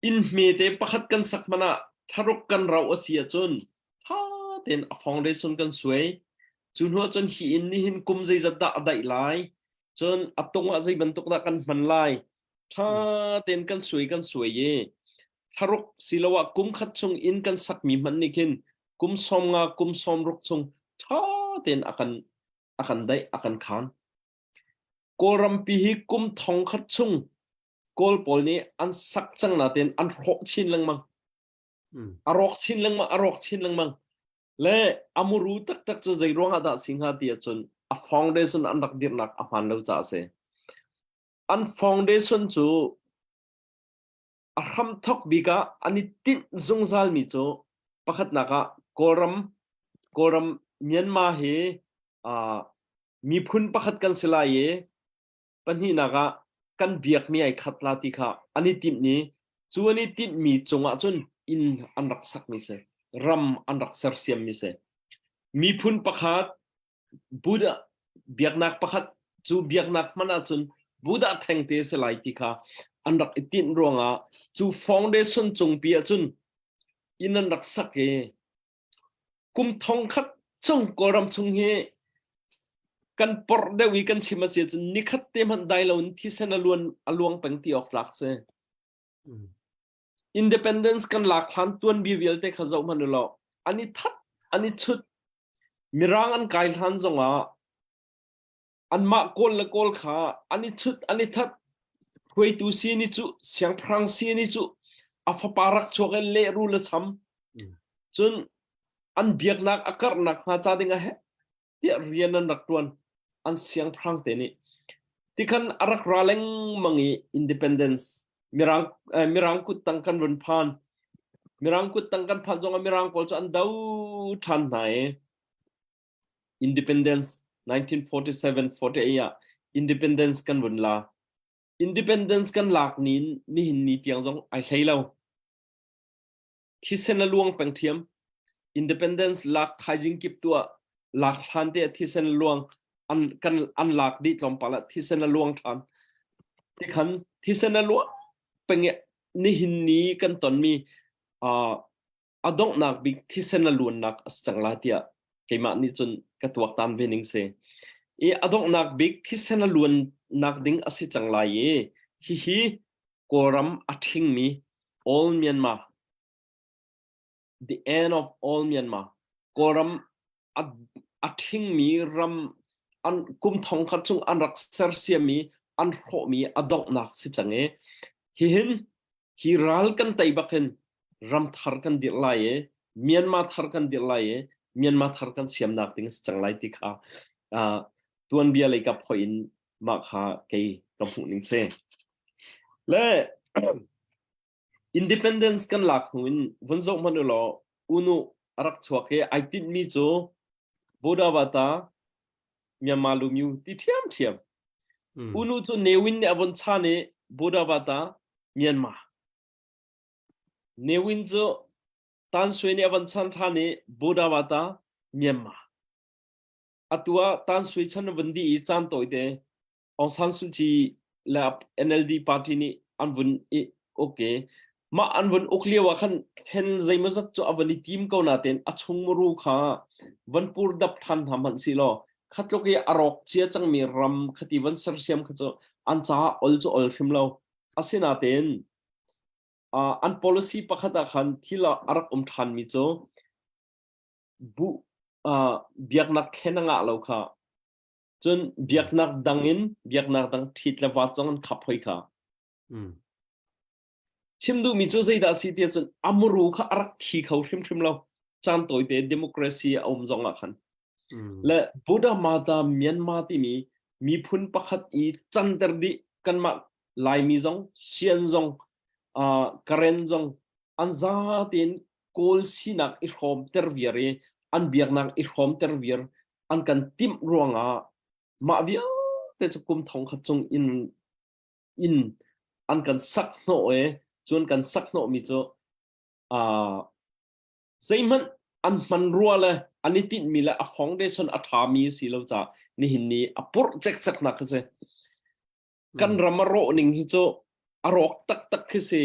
B: Inn hmete pakhat kan sak hmanh ah thlaruk kan rauh a si ahcun ṭha tein a foundation kan suai. Cu hnu ahcun hi inn nih hin kum zeizat dah a daih lai, cun a tung ah zei bantuk dah kan hman lai, ṭha tein kan suai kan suai i thlaruk siloah kum khat chung inn kan sakmi hmanh nih khin kum 50 kum 60 chung ṭha tein a kan a kan daih a kan khaan. Kawlrampi hi kum thong khat chung Kawl pawl nih an sak cang nain an hrawh chin lengmang. A rawk chin lengmang, a rawk chin lengmang. Le a muru taktak cu zei ruang ah dah si hnga ti ahcun a foundation an rak dirhnak a hmaan lo caah a si. An foundation cu a hramthok bik ah an i tinh zungzalmi cu pakhatnak ah Kawlram Kawlram Myanmar hi uh, miphun pakhat kan si lai i Pahnihnak ah kan biakmi ai khat la ti kha an i timh ni cu an i tinhmi cungah cun inn an rak sakmi si ram an rak sersiammi si miphun pakhat Buddha biaknak pakhat cu biaknak hmanh ahcun Buddha thengte si lai ti kha an rak i tinh ruangah cu foundation cungpi ahcun inn an rak sak i Kum thongkhat chung Kawlram chung hi kan porh deuh i kan chim a si ahcun nikhat te hmanh dai loin thisen a luan a luang peng ti awk tlak si. Independence kan lak hlan tuanbia vialte kha zoh hmanh u law an i that an i chut Mirang an kai hlan zongah anmah Kawl le Kawl kha an i chut an i that hruaitu si ni cu siangpahrang si ni cu a fapa rak chuak in lehrul a cham cun an biaknak a karhnak hnga ca ding ah tiah rian an rak tuan an siangpahrang te nih tikhan a rak ra lengmang i independence mirang eh, mirang kut tang kan run phan mirang kut tang kan phan zong ah mirang pawl cu an do ṭhan hna i Independence 1947-48 ah independence kan vun la. Independence kan lak ni nihin ni tiang zong ai hlei lo. Thisen a luang peng thiam. Independence lak thaizing kip tu ah lak hlan te ah thisen a luang an kan an lak dih tlawmpal ah thisen a luang than. Tikhan thisen a luang peng nihin ni kan tonmi uh, a donghnak bik thisen a luannak a si cang lai tiah keimah nih cun ka tuaktan ve ning si. I a donghnak bik thisen a luannak ding a si cang lai i hihi Kawlram a ṭhingmi All Myanmar the end of all Myanmar Kawlram a, a ṭhingmi ram an kum thong khat chung an rak sersiammi an hrawhmi a donghnak si cang i hihin hi ral kan tei bak hin ram thar kan dirh lai i Myanmar thar kan dirh lai i Myanmar thar kan siamnak ding a si cang lai ti kha uh, tuanbia lei kap hoi in mah kha kei ka hmuh ning si. Le independence kan lak hnu in vun zoh hmanh u law unu a rak chuak i ai tinhmi cu Bodawata Myanmar Lumyu ti ṭhiamṭhiam. Unu cu Ne Win nih a von chan i Bodawata Myanmar. Ne Win cu Tan Sui nih a von chan ṭhan i Bodawata Myanmar. Atu ah Tan Sui chan a vun dih i caan tawite Aung San Suu Kyi le NLD party nih an vun i uk i mah an vun uk lio ah khan thlen zeimawzat cu a van i tim ko nain a chung muru kha van pur dap than hna hmanh si law kha tluk i a rawk cia cangmi ram khati van sersiam kha cu an caah ol cu ol hrim lo. Asinain an policy pakhat ah khan thil a rak um ṭhanmi cu bu biaknak thlen a ngah lo kha Cun biaknak dang in biaknak dang ṭhit le vat zong an khap hoi kha. Chim duhmi cu zeidah a si ti ahcun a muru kha a rak thi kho hrimhrim lo. Caan tawite democracy a um zong ah khan. Le Buddha Mata Myanmar timi miphun pakhat i canter dih kanmah Laimi zong, Sian zong, uh, Karen zong an za tein Kawl sinak i hrawmter viar i an biaknak i hrawmter viar an kan timh ruangah mah vialte cu kum thong khat chung in in an kan sak hnawh i cun kan sak hnawhmi cu uh, zeihmanh an hman rua le an i tinhmi le a foundation a ṭhami si lo caah nihin ni a purh cekcek nak khi si kan ram a rawh ning hi cu a rawk taktak khi si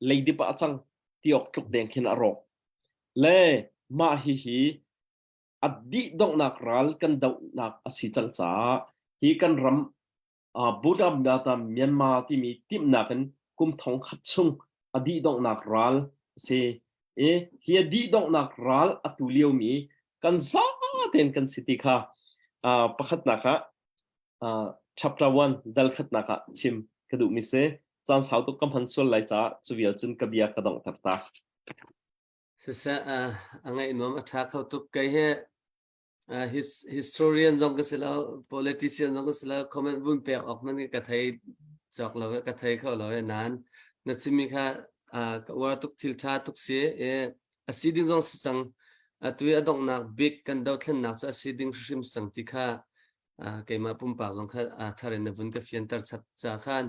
B: leidip ah a cang ti awk tluk deng khin a rawk le mah hi hi a dih donghnak ral kan dohnak a si cang caah hi kan ram Buddha Data Myanmar timi timhnak in kum thong khat chung a dih donghnak ral a si i hi a dih donghnak ral a tu liomi kan zaten kan si ti kha pakhatnak ah chapter 1 dal khatnak ah chim ka duhmi si caan sau tuk ka hman sual lai caah cu vial cun ka bia ka donghter ta.
A: Siseh a ngaih nuam a ṭha kho tuk. Kei hi historian zong ka si lo, politician zong ka si lo, comment vun pek awk hmanh ka thei cawk lo, ka thei kho lo e nain na chimmi kha ka uar tuk thil ṭha tuk si i a si ding zong si cang. Atu i a donghnak bik kan dothlennak cu a si ding hrimhrim cang ti kha keimah pumpak zong kha thar in na vun ka fianter chap ca khan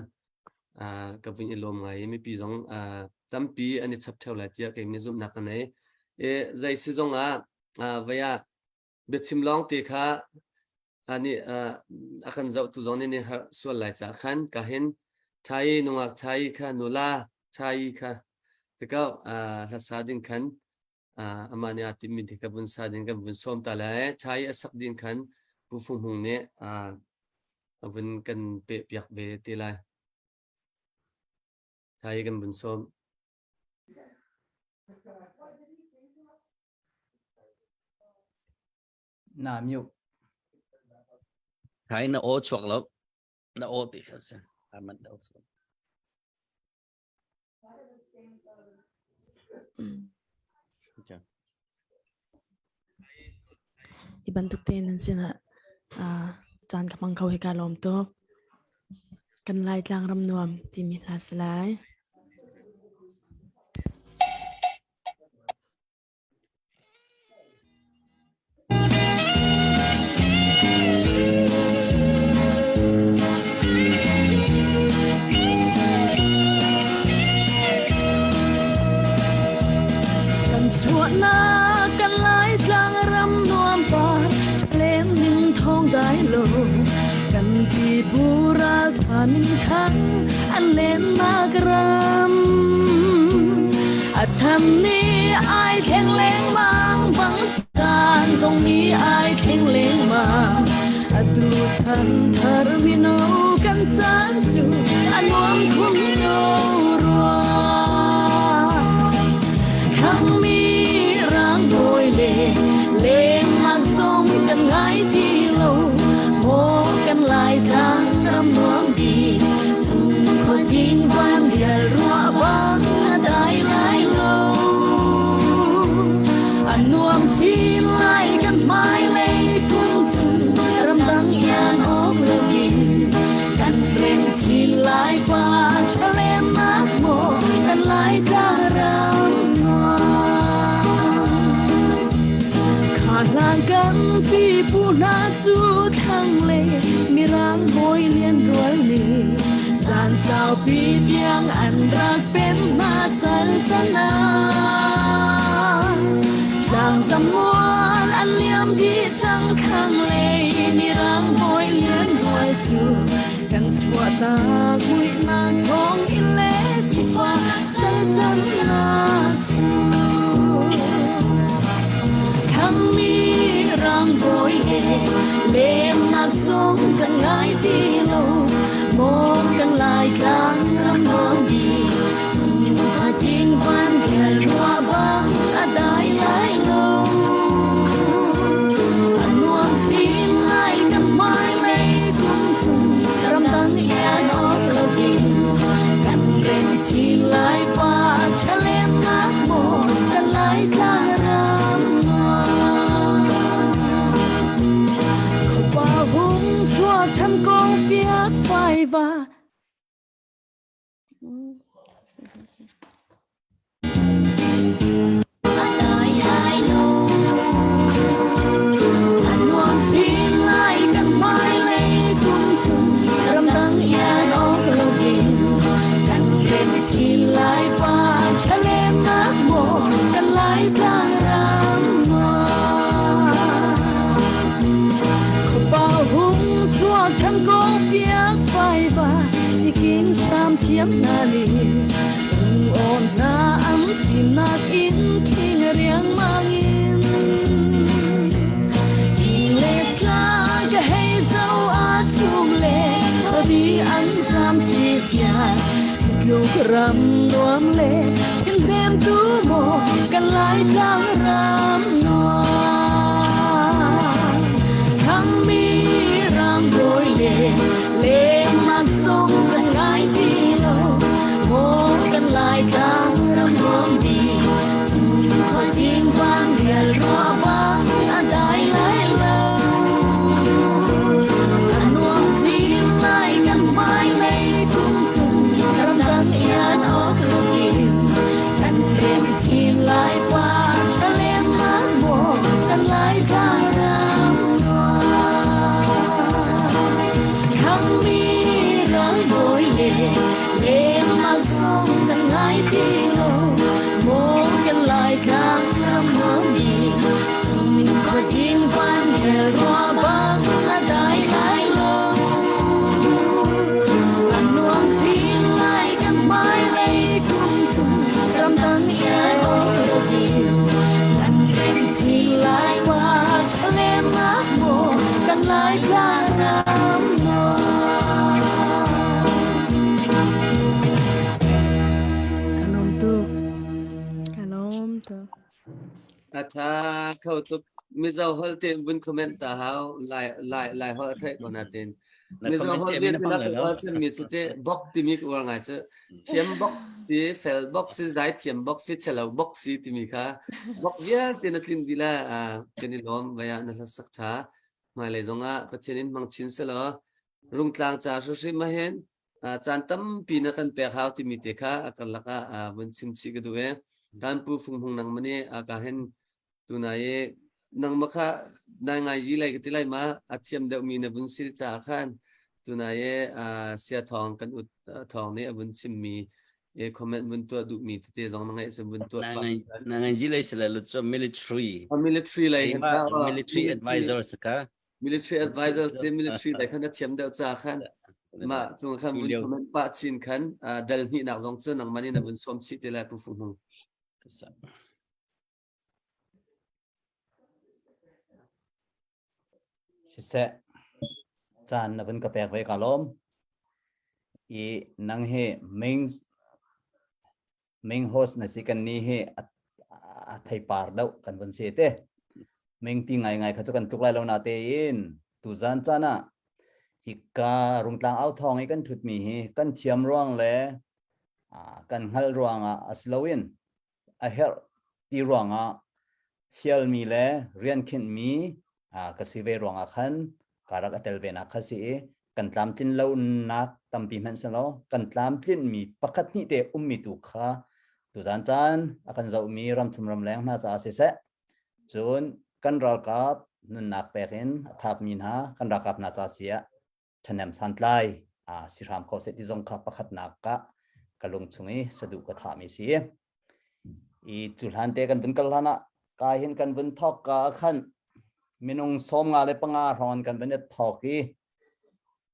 A: ka vun i lawm ngai i mipi zong tampi an i chap ṭheo lai tiah kei nih zumhnak ka nei. I zei si zong ah vei ah biachim lawng te kha nih a kan zohtu zong nih nih har sual lai ca khan ka hin thai nungak thai kha nula thai kha tikau hlasa ding khan amah nih aa timmi te ka vun sa ding kan vun sawm ta lai thai a sak ding khan Pu Fung Hmung nih a vun kan peh piak ve te lai. Thai kan vun sawm.
E: Na mute.
G: Thai na aw chuak lo. Na aw ti kha si. Aman do.
C: Hi bantuk tein nan sinah caan ka hmang kho hi kaa lawm tuk. Kan Laitlang ram nuam timi hla si lai. Kan chuahnak kan Laitlang ram nuam par ṭhalen ning thawng dai lo kan pipu raltha minthang an lennak ram a chan ni ai thleng lengmang bang caan zong ni ai thleng lengmang.
I: Atu chan thar mino kan caan cu a nuam khun ko rua. Thangmi rang bawi le lengnak zong kan ngai ti lo. Maw kan lai tlang ram nuam bik cung khuazing van rial ruah bang a dai lai lo. A nuam chin lai kan hmailei kum chung ramdang ian awk loin kan rem chin lai pa ṭhalennak maw kan lai tlang ram nuam. Kha hlan kan pipu hna cu thlanglei mirang bawi lian rual nih caan saupi tiang an rak pen hna sal cana. Tlang zamual an liam dih cang thlanglei mirang bawi lian rual cu kan chuahtak muihnak thawng in le sifah sal cannak cu. Thangmi rang bawi he lemnak zong kan ngai ti lo maw kan lai tlang ram nuam bik chung khuazing van rial rua bang a dai lai lo a nuam chin lai kan hmailei kum chung ramdang ian awk lovin kan rem chin lai pa ṭhalennak maw kan lai tlang ram nuam khuapa hung chuak than kong fiak fai va A dai lai lo a nuam chin lai kan hmailei kum chung ramdang ian awk lovin kan rem chin lai pa ṭhalennak maw kan lai tlang ram nuam khuapa hung chuak than kong fiak fai va tiking hram thiam hna nih Rung-awn hna an fimnak in khing riangmang in Fing le tlang ka hei zoh a chung le khuadi an zam cicia Hi tluk ram nuam le thinhnem tu maw kan lai tlang ram nuam Thangmi rang bawi le Lengnak zong kan ngai ti lo maw kan lai tlang ram nuam bik chung khuazing van rial ruah bang a dai lai lo a nuam chin lai kan hmailei kum chung ramdang ian awk loin kan rem chin lai pa ṭhalennak maw kan lai tlang ram nuam Thangmi ral bawi le lengmal zong kan ngai ti lo maw kan lai tlang ram nuam chung khuazing van hel rua bang a dai lai lo a nuam chin lai kan hmailei kum chung ramdang ial awk lovin kan rem chin lai pa ṭhalennak maw kan lai tlang ram nuam.
C: Ka lawm tuk. Ka lawm tuk.
A: A tha kho tuk. Mizo hol te vun comment ta hau lai lai lai hol a theih ko na tin.
G: Na
A: Mizo
G: comment
A: hol
G: te
A: vi
G: min
A: na
G: hmang
A: ka
G: lo.
A: sim mi chu te bok timi ka uar ngai chu. Thiam bok si fel bok si zai thiam bok si chelo bok si timi kha bok vialte na tlin di la kan i lawm vaya na hlasak tha. Hmailei zongah Pathian in hmang chin selaw Rungtlang ca hrimhrim ah hin caan tampi na kan pek hau timi te kha a karlak ah vun chim chih ka duh i kan pu Fung Hmung nang mani ka hin tunai i nangmah kha nai ngai yi lai ka ti lai ma a thiam deuhmi na vun si caah khan tunai i sia thawng kan ut thawng nih a vun chimmi e comment vun tuah duhmi tete zong na ngaih vun tuah
G: na ngai ji lai sila lu chu military
A: military lai
G: military advisor saka
A: military advisor si military lai khan a thiam deuh cha khan ma chung khan vun comment pa chin khan dal hnih nak zong chu nang mani na vun som chi te lai pu fu hmung
E: Siseh. Caan na vun ka pek ve ka lawm. I nang hi main main host na si kan ni hi a theipar deuh kan vun si te. Mengpi ngai ngai kha cu kan tluk lai lo na tein tuzan caan ah hika rungtlang au thawng i kan thutmi hi kan thiam ruang le kan hngalh ruangah a si loin a herh ti ruangah thialmi le rian khinhmi ka si ve ruangah khan ka rak a tel ve nak kha si i kan tlamtlin lonak tampi hmanh selaw kan tlamtlinmi pakhat hnih te ummi tu kha tuzan caan a kan zohmi ramchung ramleng hna caah siseh cun kan ralkap nunnak pek in a thapmi hna kan ralkap hna ca si ah ṭhahnem santlai si hram ko seh ti zong kha pakhatnak ah ka lung chung i saduh ka thahmi si. I cu hlan te kan vun kal hlan ah ka hin kan vun thawk ka ah khan minung 55 hrawng kan vun i thawk i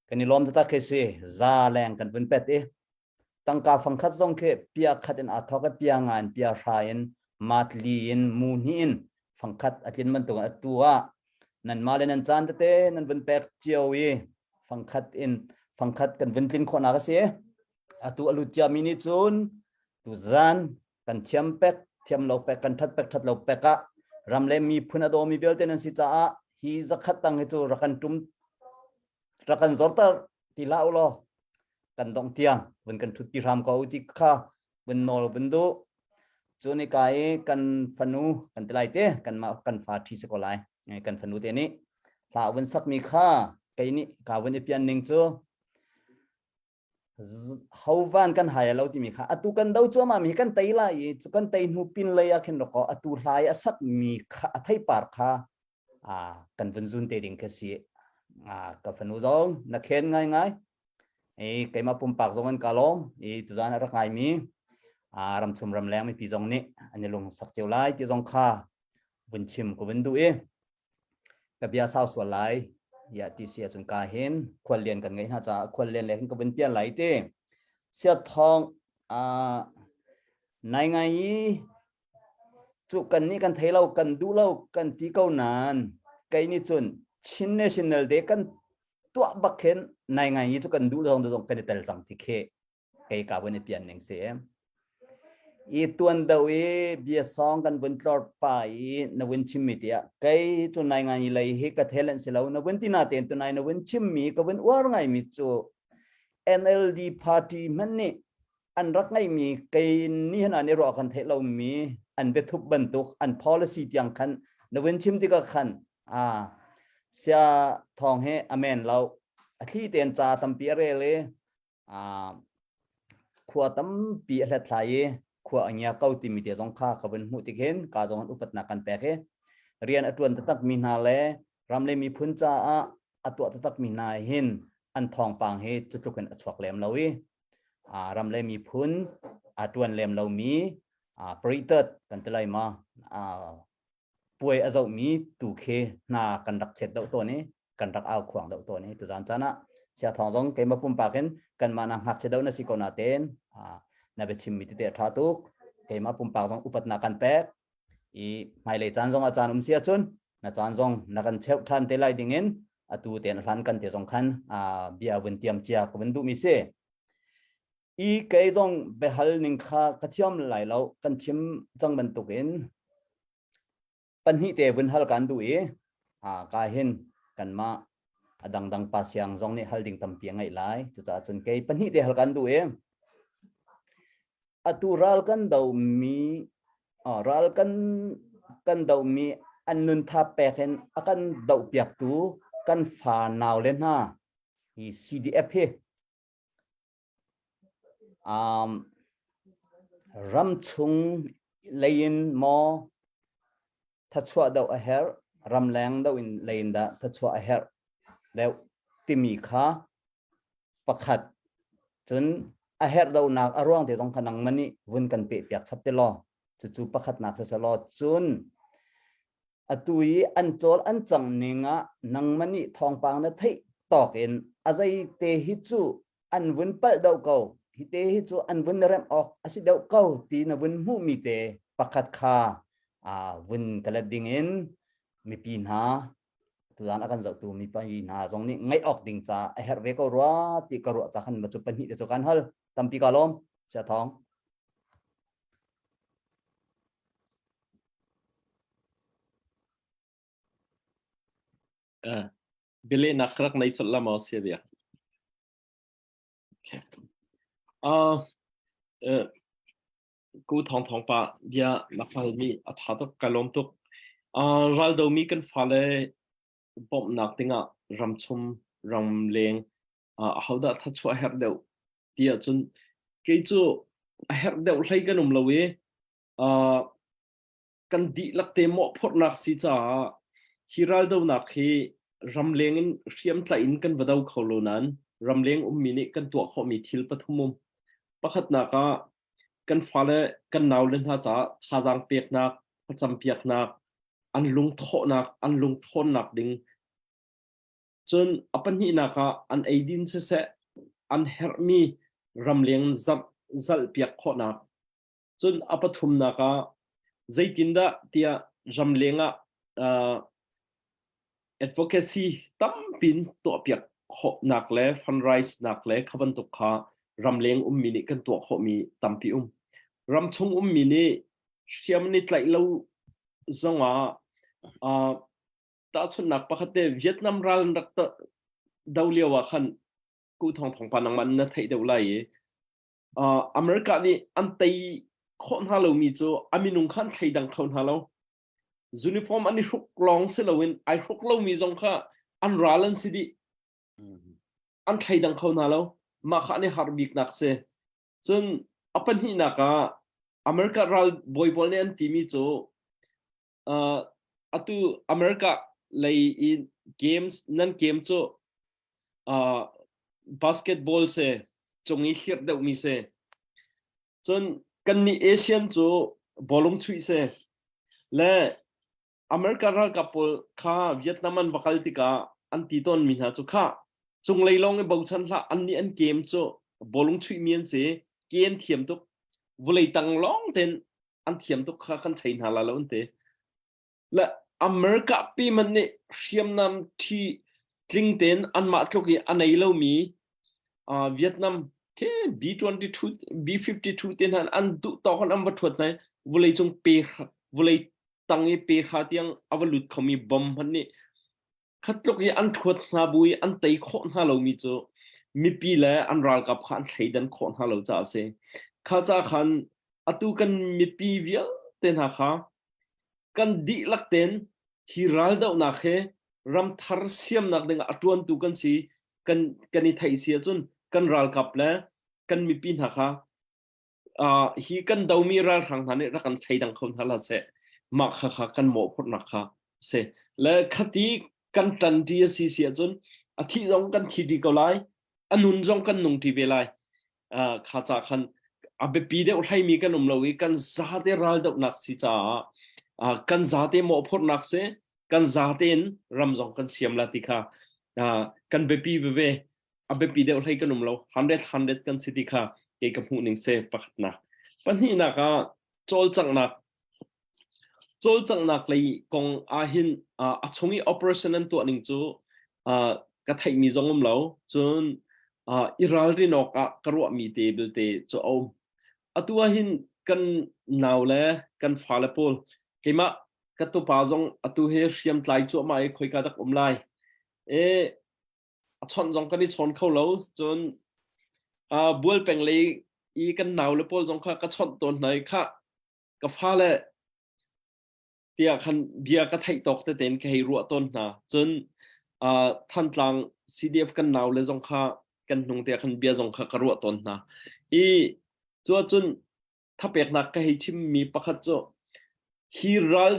E: kan i lawm taktak khi si za leng kan vun pet i tangka fangkhat zong khi pia khat in aa thawk i pia nga in pia hra in matli in mu hnih in fangkhat a tlin bantuk in atu ah nanmah le nan caan tete nan vun pek cio i fangkhat in fangkhat kan vun tlin khawhnak a si. Atu a lut ciami nih cun tuzan kan thiam pek thiam lo pek kan that pek that lo pek ah ram le miphun a dawmi vialte nan si caah hi zakhat tang hi cu rak kan tum rak kan zorter ti hlah u law kan dongh tiang vun kan thut pi hram ko ti kha vun nawl vun duh cu ni ka i kan fanu kan ti lai te kan mah kan fa ṭhi si ko lai kan fanu te nih hla vun sakmi kha kei nih ka vun i pian ning cu hovan kan hai lo timi kha atu kan do cuahmah mi kan tei lai i cu kan tei hnu pin lei ah khin roko atu hlai a sak mi kha a theipar kha a kan vun zun te ding kha si a ka fanu zong na khen ngai ngai i keimah pumpak zong an ka lawm i tuzan a rak ngai mi a ramchum ramleng mipi zong nih an i lung sak cio lai ti zong kha vun chim ka vun duh i ka bia sau sual lai ya ti si ahcun ka hin khual lian kan ngeih hna caah khual lian le hin ka vun pial lai ti siat thawng a nai ngai i cu kan nih kan thei lo kan duh lo kan ti ko nain kei nih cun Chin National Day kan tuah bak khin nai ngai i cu kan duh zong zong kan i tel cang ti khi kei ka vun i pian ning si. I tuan do i bia song kan vun tlor pa i na vun chim mi tiah kei cu nai ngai lei hi ka thelen si lo na vun ti na ten tu nai na vun chim mi ka vun uar ngai mi cu NLD party hmanh nih an rak ngeihmi kei ni han an i ruah kan theih lomi an biathup bantuk an policy tiang khan na vun chim tikah khan a sia thawng he amen lo a thli ten ca tampi a rel i a khua tampi a hlathlai i khua a ngia ko timi te zong kha ka vun hmuh tik hin ka zong an upatnak kan pek i rian a tuan taktak mi hna le ram le miphun caah a tuah taktak mi hna hin an thawngpang hi cutluk in a chuak lem lo i ram le miphun a tuan lem lomi paritat kan ti lai ma puai a zohmi tu khi hna kan rak chet deuh tawn i kan rak au khuang deuh tawn i tuzan caan ah sia thawng zong keimah pumpak in kanmah na ngakchia deuh na si ko na ten na biachim mi tete a tha tuk keimah pumpak zong upatnak kan pek i hmailei caan zong a caan um si ahcun na caan zong na kan cheuh than te lai ding in atu ten hlan kan te zong khan bia vun tiam cia ka vun duh mi si i kei zong biahal ning kha ka thiam lai lo kan chim cang bantuk in pahnih te vun hal kan duh i a ka hin kanmah a dangdang pa siang zong nih hal ding tampi a ngeih lai cucaah cun kei pahnih te hal kan duh i atu ral kan do mi ral kan kan do mi an nun tha pek in a kan doh piaktu kan fa nau le hna hi CDF hi um, ram chung leiin maw thachuah deuh a herh ramleng deuh in leiin dah thachuah a herh deuh timi kha pakhat cun a herh donak a ruang te zong kha nangmah nih vun kan peh piak chap te law cucu pakhatnak si selaw cun atu i an cawl an cang ning ah nangmah nih thawngpang na theih tawk in a zei te hi cu an vun palh deuh ko hi te hi cu an vun remh awk a si deuh ko ti na vun hmuhmi te pakhat kha vun ka let ding in mipi hna. Tuzan a kan zohtu mi pa hna zong nih ngaih awk ding ca a herh ve ko rua ti ka ruah ca khan ma cu pahnih te cu kan hal. Tampi ka lawm. Sia Thawng.
B: Uh, bialehnak rak nei colh la maw sia bia? Okay. Uh, uh, ku thong thong pa bia na fal mi a tha tuk ka lawm tuk. Uh, ral do mi kan fale bawmhnak dingah ramchum ramleng uh, ahodah thachuah herh deuh ti ahcun kei cu a herh deuh hlei kan um lo i uh, kan dihlak te mawhphurhnak si caah hi raldonak hi ramleng in hriamtlaih in kan va do kho lo nain ramleng ummi nih kan tuah khawhmi thil pathum um. Pakhatnak ah kan fale kan naule hna caah thazaang peknak, thlacampiaknak, an lungthawhnak, an lungthawnnak ding. Cun a pahnihnak ah an eidin siseh, an herhmi ramleng zalhpiak khawhnak. Cun a pathumnak ah zeitindah tiah ramleng ah uh, advocacy tampin tuahpiak khawhnak le fundraise nak le kha bantuk kha ramleng ummi nih kan tuah khawhmi tampi um. Ramchung ummi nih hriam ni tlaih lo zongah uh, tahchunhnak pakhat te Vietnam ral an rak do lio ah khan ku thong thong pa nangmah na theih deuh lai i Uh, America nih an tei khawh hna lomi cu a minung kha an thleidang kho hna lo. Uniform an i hruk lawng si loin ai hruk lomi zong kha an ral an si dih. An thleidang kho hna lo. Mah kha an i har biknak si. Cun a pahnihnak ah America ral bawi pawl nih an timi cu uh, atu America lei in games nan game cu uh, basketball se cung i hlirh deuhmi si. Cun kannih Asian cu bawlung chuih si. Le America ralkap pawl kha Vietnam an va kal tikah an ti tawnmi hna cu kha cunglei lawng i bochan hlah annih an game cu bawlung chuihmi an si ke an thiam tuk vawlei tang lawng ten an thiam tuk kha kan chei hna la lo an ti. Le America pi man nih hriamnam ṭhi tling tein anmah tluk i a nei lomi uh, Vietnam khi B22 B52 te hna an duh tawk in an va ṭhuat hna i vawleicung pe vawlei tang i pe kha tiang a va lut khomi bomb hmanh nih khat tluk i an ṭhuat hna bu i an tei khawh hna lomi cu mipi le an ralkap kha an thleidan khawh hna lo caah a si. Kha ca khan atu kan mipi vialte hna kha kan dihlak tein hi raldohnak hi ramthar siamnak dingah a ṭuantu kan si kan kan i theih si ahcun kan ralkap le kan mipi hna kha uh, hi kan domi ralhrang hna nih rak kan thleidang kho hna hlah seh mah kha kha kan mawhphurhnak kha si le khati kan ṭanṭi a si si ahcun a thih zong kan thi dih ko lai a nun zong kan nung ṭi ve lai uh, kha ca khan a biapi deuh hleimi kan um lo i kan zate raldohnak si caah uh, kan zate mawhphurhnak si kan zate in ram zong kan siam la ti kha uh, kan biapi veve a biapi deuh hlei kan um lo 100 100 kan si ti kha kei ka hmuh ning se pakhatnak pahnihnak ah cawlcanghnak Cawlcanghnak lei kong ahhin a chung i operation an tuah ning cu ka theihmi zong um lo. Cun i ralrin awk ah ka ruahmi te belte cu a um. Atu ahhin kan nau le kan fale pawl keimah ka tupa zong atu hi hriamtlai cuahmah i khoika dak um lai. E a chawnh zong kan i chawn kho lo. Cun bual peng lei i kan nau le pawl zong kha ka chawnh tawn hna i khah ka fale tiah khan bia ka theih tawk tete in ka hei ruah tawn hna. Cun uh, Thantlang CDF kan nau le zong kha kan hnung tiah khan bia zong kha ka ruah tawn hna. I cuacun thapeknak ka hei chimmi pakhat cu hi ral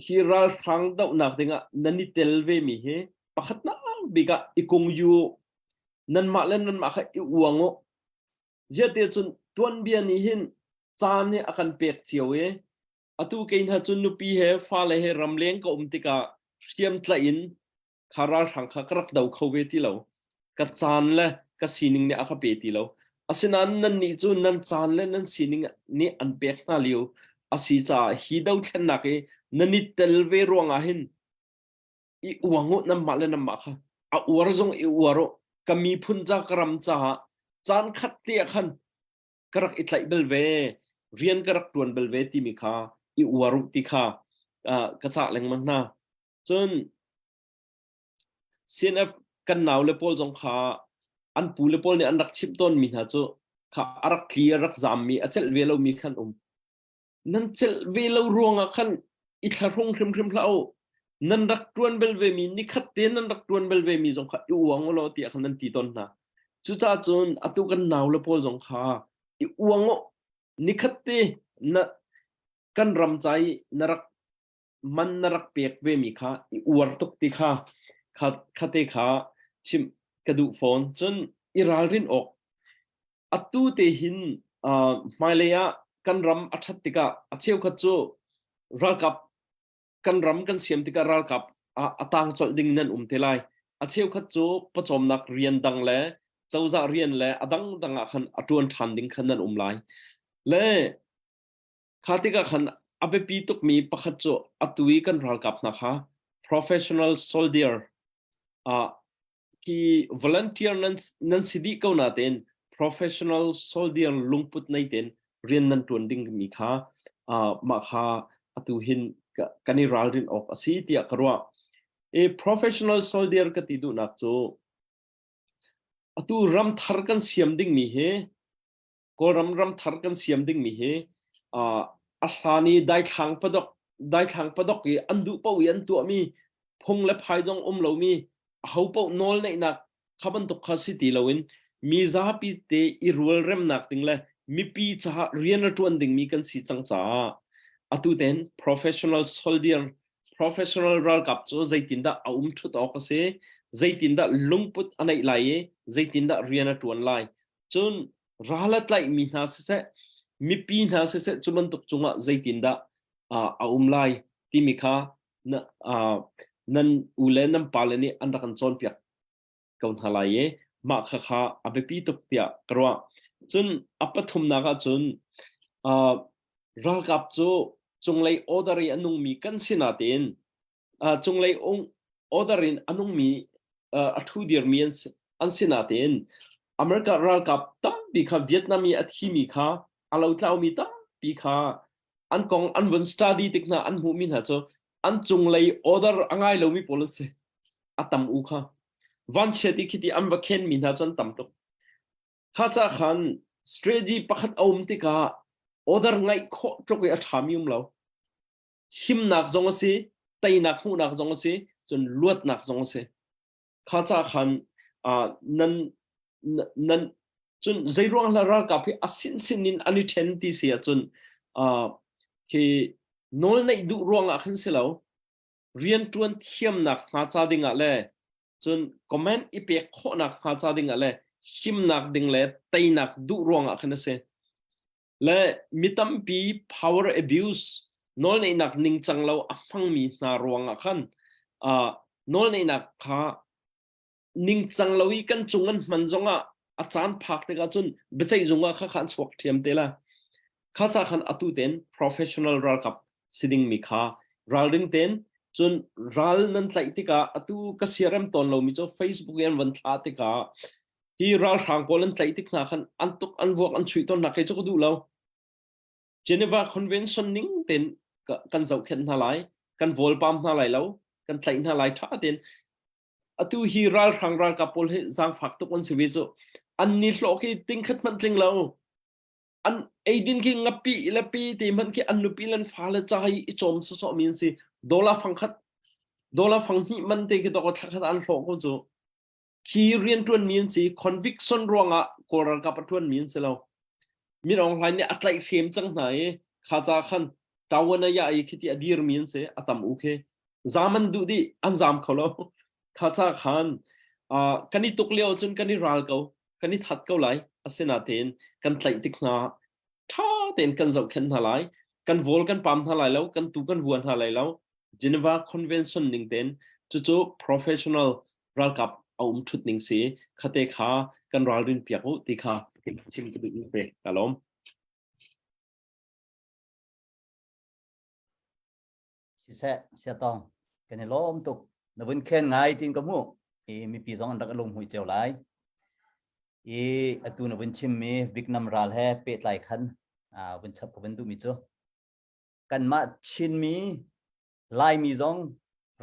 B: hi ralhrang dohnak dingah nan i tel ve mi hi pakhatnak bik ah i kung yu nanmah le nanmah kha i uang u Ziahte cun tuanbia nih hin caan hi a kan pek cio i atu kei hna cu nupi he fale he ramleng ka um tikah hriamtlaih in kha ralhrang kha ka rak do kho ve ti lo. Ka caan le ka sining nih a ka pe ti lo. Asinain nannih cu nan caan le nan sining nih an pek hna lio a si caah hi dothlennak i nan i tel ve ruangah hin. I uang u nanmah le nanmah kha. A uar zong i uar u. Ka miphun ca ka ram caah caan khat te ah khan ka rak i tlaih bal ve, rian ka rak ṭuan bal ve timi kha i uar u ti kha uh, ka cah lengmang hna. Cun CNF kan nau le pawl zong kha an pu le pawl nih an rak chimh tawnmi hna cu kha a rak tli a rak zammi a celh ve lomi khan um. Nan celh ve lo ruangah khan i thlahrung hrimhrim hlah u. Nan rak ṭuan bal vemi nikhat te nan rak ṭuan bal vemi zong kha i uang u law tiah khan nan ti tawn hna. Cucaah cun atu kan nau le pawl zong kha i uang u. Nikhat te na kan ram ca i na rak man na rak pek vemi kha i uar tuk ti kha kha khate kha chimh ka duh fawn. Cun i ralrin awk atu te hin uh, hmailei ah kan ram a ṭhat tikah a cheukhat cu ralkap kan ram kan siam tikah ralkap ah a tang colh ding nan um te lai. A cheukhat cu pawcawmnak rian dang le cozah rian le a dangdang ah khan a ṭuan ṭhan ding khan nan um lai. Le Kha tikah khan a biapi tukmi pakhat cu atu i kan ralkap hna kha professional soldier uh, khi volunteer nan, nan si dih ko natein professional soldier lungput nei tein rian nan ṭuan ding mi kha uh, mah kha atu hin kan i ralrin awk a si tiah ka ruah. E professional soldier ka ti duhnak cu atu ram thar kan siam dingmi hi Kawlram ramthar kan siam dingmi hi uh, a hlan i daithlang padok daithlang padok i an duh paoh i an tuahmi phung le phai zong um lomi aho paoh nawl neihnak kha bantuk kha si ti loin mi zapi te i rualremnak ding le mipi caah rian a ṭuan dingmi kan si cang caah atu ten professional soldier professional ralkap cu zeitindah a um ṭhut awk a si zeitindah lungput a neih lai i zeitindah rian a ṭuan lai Cun ral a tlaihmi hna siseh, mipi hna siseh cu bantuk cungah zeitindah uh, a um lai timi kha na, uh, nan u le nan pale nih an rak kan cawnpiak ko hna lai i mah kha kha a biapi tuk tiah ka ruah. Cun a pathumnak ah cun uh, ralkap cu cunglei order i a nungmi kan si natein uh, cunglei order in a nungmi uh, a ṭhu dirmi an si, an si natein America ralkap tampi kha Vietnam i a thimi kha a lotlaumi tampi kha an kong an vun study tik hna an hmuhmi hna cu an cunglei order a ngai lomi pawl an si a tam u kha vanchiat i khiti an va khenmi hna cu an tam tuk kha ca khan strategy pakhat a um tikah order ngaih khawh tluk i a ṭhami um lo himnak zong a si teinak hmuhnak zong a si cun luatnak zong a si kha ca khan uh, nan nan cun zeiruang hla ralkap hi a sin sin in an i then ti si ahcun uh, khi nawl neih duh ruangah khan si lo rian tuan thiamnak hnga ca dingah le cun comment i pek khawhnak hnga ca dingah le himnak ding le teinak duh ruangah khan a si le mi tampi power abuse nawlneihnak ningcang lo a hmangmi hna ruangah khan uh, nawlneihnak kha ningcang lo i kan cung an hman zongah a caan phak tikah cun biaceih zung ah kha kha an chuak ṭhiam te la kha ca khan atu ten professional ralkap si dingmi kha ralring ten cun ral nan tlaih tikah atu ka siarem tawn lomi cu Facebook in an van thlah tikah Hi ralhrang pawl an tlaih tik hna khan an tuk an vuak an chuih tawn hna kei cu ka duh lo. Geneva Convention ning tein kan zohkhenh hna lai, kan vawlpam hna lai lo, kan tlaih hna lai ṭha tein. Atu hi ralhrang ralkap pawl hi zaangfak tuk an si ve cu. An ni hlawh khi tingkhat hmanh tling lo. An eidin khi ngapi le pi te hmanh khi an nupi le an fale ca hi i cawm sawsawh mi an si. Dollar fangkhat, dollar fang hnih man te khi dawk thla khat an hlawh ko cu. Khi rianṭuanmi an si. Conviction ruangah Kawl ralkap a ṭuanmi an si lo. Min Aung Hlaing nih a tlaihhrem cang hna i kha ca khan Tawanaya i khiti a dirmi an si. A tam u khi. Zam an duh dih. An zam kho lo. Kha ca khan uh, kan i tuk lio cun kan i ral ko. Kan i that ko lai. Asinain kan tlaih tik hna ṭha tein kan zohkhenh hna lai. Kan vawl kan pam hna lai lo. Kan tu kan vua hna lai lo. Geneva Convention ning tein cucu professional ralkap a um ṭhut ning si khate kha kan ralrin piak u ti kha chim ka duh ve ka lawm.
E: Siseh, siatong, kan i lawm tuk. Na vun khen ngai tin ka hmuh. I mipi zong an rak lung hmui cio lai. I atu na vun chimmi Vietnam ral he pehtlai khan vun chap ka vun duhmi cu kanmah Chinmi Laimi zong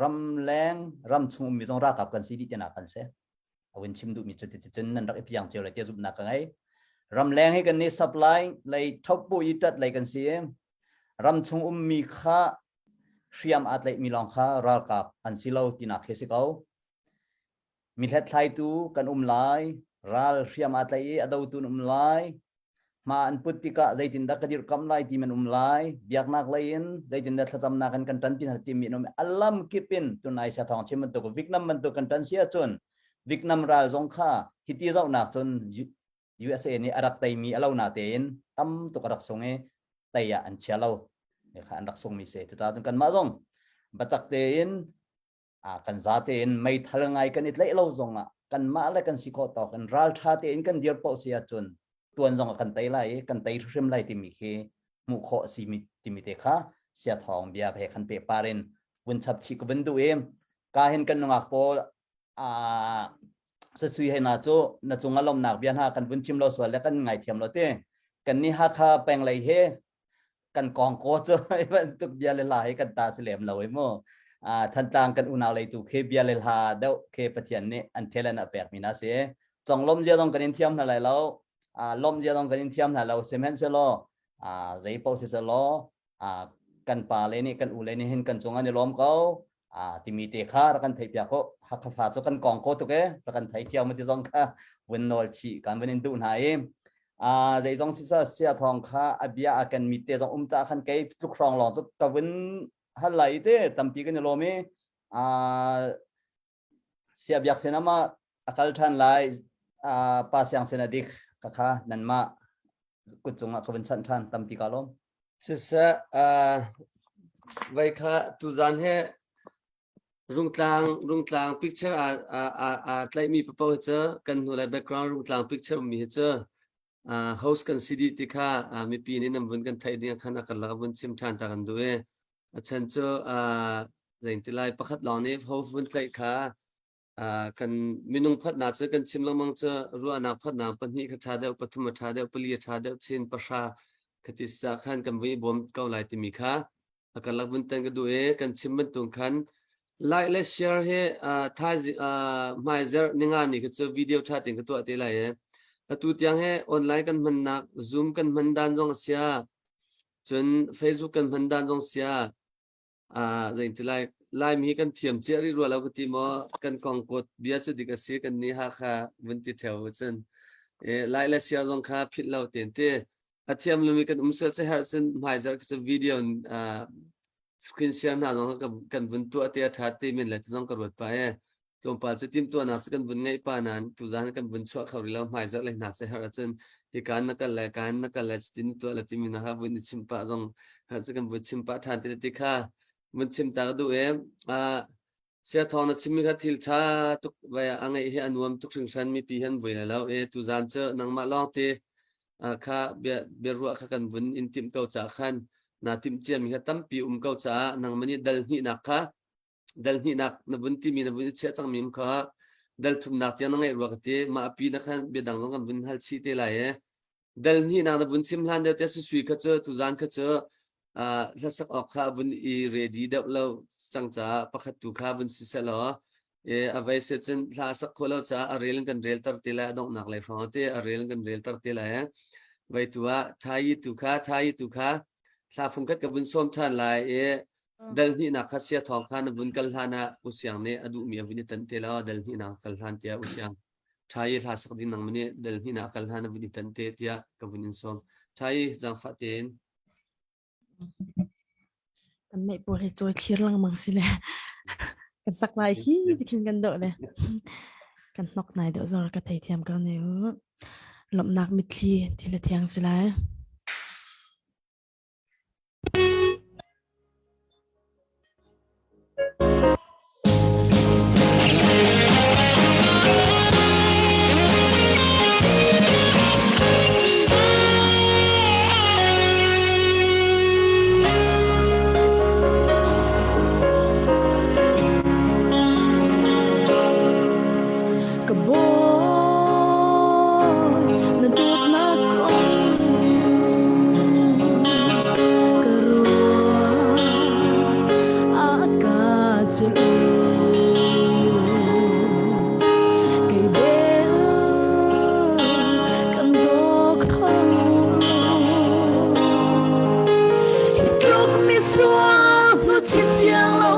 E: ramleng ramchung ummi zong ralkap kan si dih tinak kan si. A vun chim duhmi cu ticun nan rak i piang cio lai tiah zumhnak ka ngei. Ramleng hi kan nih supply lei thopu i tat lei kan si i ramchung ummi kha hriam aa tlaihmi lawng kha ralkap an si lo tinak khi si ko. Mi hlethlaitu kan um lai, ral hriam aa tlaih i a dotu an um lai, hma an put tikah zeitindah ka dirhkamh lai ti man um lai, biaknak lei in zeitindah thlacamnak in kan ṭanpi hna timi an um. A lam kip in tunai sia thawng chim bantuk Vietnam bantuk kan ṭan si ahcun Vietnam ral zong kha hiti zohnak cun USA nih a rak teimi a lo na tein tam tuk a rak sung i tei ah an chia lo kha an rak sungmi si. Cucaah cun kanmah zong biatak tein kan za tein meithal ngai kan i tlaih lo zong ah kanmah le kan si khawh tawk in ralṭha tein kan dir paoh si ahcun tuan zong ah kan tei lai i kan tei hrim lai timi khi hmuh khawh a si mi timi te kha sia thawng bia he khan pehpar in vun chap chih ka vun duh i ka hin kan nungak pawl a sasui he na cu na cung a lomnak bia hna kan vun chim lo sual le kan ngai thiam lo te kan ni Hakha peng lei he kan kong ko cu bantuk bia le hla hi kan ta si lem lo i mu Thantlang kan unau lei tu khi bia le hla deuh khi Pathian nih an talent a pek mi na si conglom zia dong kan in thiam hna lai lo lom zia dong kan in thiam hna lo sihmanhsehlaw zei paoh si selaw kan pa le nih kan u le nih hin kan cung an i lawm ko timi te kha rak kan theih piak ko Hakha fa cu kan kong ko tuk e rak kan thei thiam ti zong kha vun nawl chih kan vun in duh hna i zei zong si sa sia thawng kha a bia a kan mi te zong um ca khan kei tluk hrawng lawng cu ka vun hal lai te tampi kan i lawm i sia biak sen ama a kal ṭhan lai pa siang sen a dik ka kha nanmah kut cungah ka vun chanh ṭhan tampi ka lawm.
A: Siseh, vai kha tuzan he rungtlang rungtlang picture a a a a tlaihmi papoh hi cu kan hnu lai background rungtlang picture ummi hi cu host kan si dih ti kha mipi nih nan vun kan theih ding khan a karlak vun chim ṭhan ta kan duh i a chan cu zein ti lai pakhat lawng nih host vun tlaih kha kan minung phatnak cu kan chim lengmang cu ruahnak phatnak pahnih kha ṭha deuh pathum a ṭha deuh pali a ṭha deuh chin pahra khati sa khan kan vui bawm ko lai timi kha a karlak vun tan ka duh i kan chim bantuk khan like le share hi thai hmaizer ninga ni kha cu video ṭha tein ka tuah te lai i atu tiang he online kan hmannak zoom kan hman dan zong a sia cun facebook kan hman dan zong sia zei ti lai Laimi kan thiam cia rih rua lo ka ti maw kan kong kawt bia cu dik a si kan ni Hakha vun ti theo cun lai le sia zong kha philh lo ten te a thiam lomi kan um sual che har cun hmaizar cu video screen share hna zong kan vun tuah te a tha te men le zong ka ruat pa e tlawmpal cu timhtuahnak cu kan vun ngeih pa nain tuzan kan vun chuah kho rih lo hmaizarh le hna se har ahcun hi kaan na kal le kaan na kal le cutin tuah le timi na kha vun i chim pah zong har cu kan vun chim pah ṭhan ti ti kha vun chim ta ka duh e sia thawng na chimmi kha thil ṭha tuk vai a ngeih hi a nuam tuk hringhran mipi han vui lai lo e tuzan cu nangmah lawng te kha bia biaruah kha kan vun in timh ko ca khan na timh ciami kha tampi um ko caah nangmah nih dal hnihnak kha dal hnihnak na vun timi na vun i chiah cangmi um kha dal thumnak tiang na ngeih rua ka ti mah pi na khan bia dang zong kan vun hal chih te lai e dal hnihnak na vun chim hlan deuh te susui kha cu tuzan kha cu hlasak awk kha vun i ready deuh lo cang caah pakhat tu kha vun si selaw e a vai se cun hla sak kho lo caah a rel in kan rel tar te lai a donghnak lei hrawng te a rel in kan rel tar te lai e vai tu ah thai tu kha thai tu kha hla fung khat ka vun sawm ṭhan lai i Dal hnihnak kha sia thawng kha na vun kal hlan ah usiang nih a duhmi a vun i tan te law dal hnihnak kal hlan tiah usiang ṭha i hla sak ding nangmah nih dal hnihnak kal hlan na vun i tan te tiah ka vun in sawm. Ṭha i zaangfah tein.
C: Kan mei pawl hi cawi thlir lengmang si le kan sak lai hi tikhin kan doh le kan hnok nai deuh zor ka thei thiam ko ne u. Lawmhnak mitthli thil a thiang si lai.
I: lo. Kei bel kan daw kho lo. Hi tluk mi sual nu chi siang lo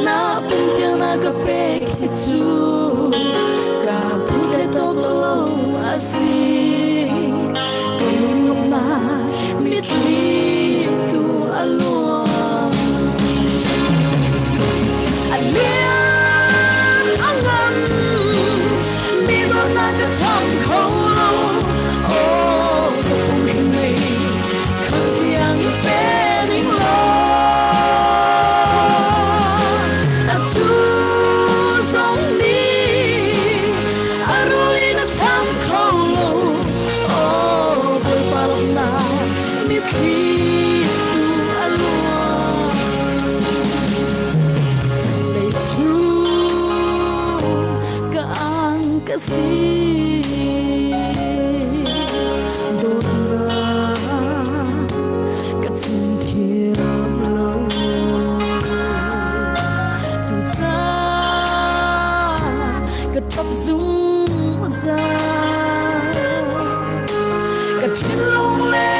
I: na pum tiang na ka pek hi cu ka phu te tok lo a si. Ka lunglawmhnak mitthli tu a luang. A lian a ngan mi dawtnak ka cham kho lo. Oh, ka pum hi mei khang tiang in pe ning law. Atu zong nih a rul in a cham kho lo. Oh, Bawipa lawmhnak mitthli tu a luang. Lei chung ka ang ka si. Dawtnak ka chim thiam lo. Cucaah ka ṭap zungzal. Ka thinlung le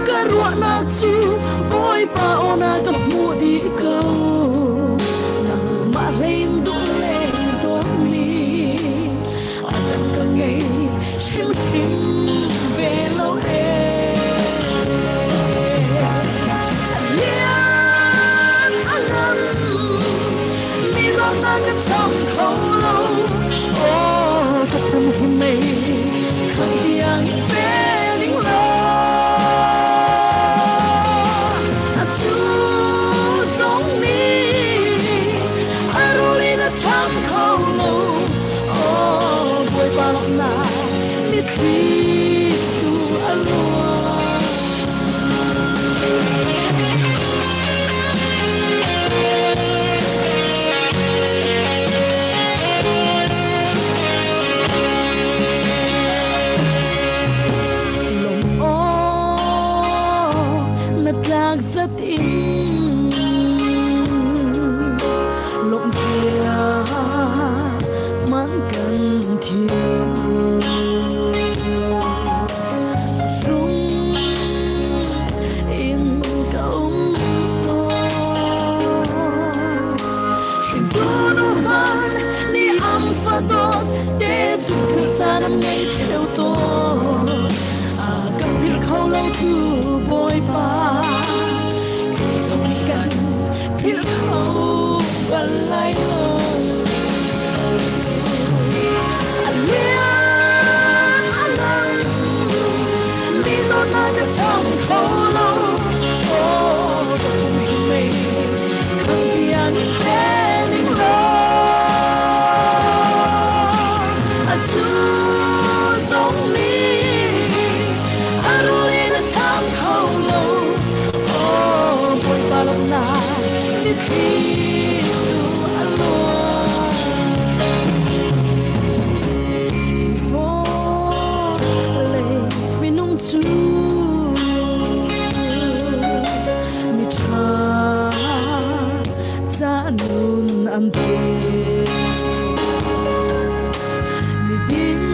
I: ka ruahnak cu Bawipa aw na ka hmuh dih ko. Nangmah hlein duh le dawtmi a dang ka ngei hrimhrim ve lo ee. A lian a ngan mi dawtnak ka cham kho lo. Oh, ka pum hi mei khang tiang in pe ning law. Atu zong nih a rul in a cham kho lo. Oh, Bawipa lawmhnak mitthli tu a luang. Lawm awk na tlak zat in lawmh zia hman kan thiam lo. Rung in ka um tawn. Hringtu nu hman ni ang fadawt te cu philh caan an ngei ṭheo tawn. A kan philh kho lo tu Bawipa, kei zong nih kan philh kho bal lai lo. A lian a ngan mi dawtnak ka cham kho lo. Oh, ka pum hi mei khang tiang in pe ning law. Atu zong nih a rul in a cham kho lo. Oh, Bawipa lawmhnak mitthli tu a luang. Vawlei minung cu miṭha ca nun an pe. Miding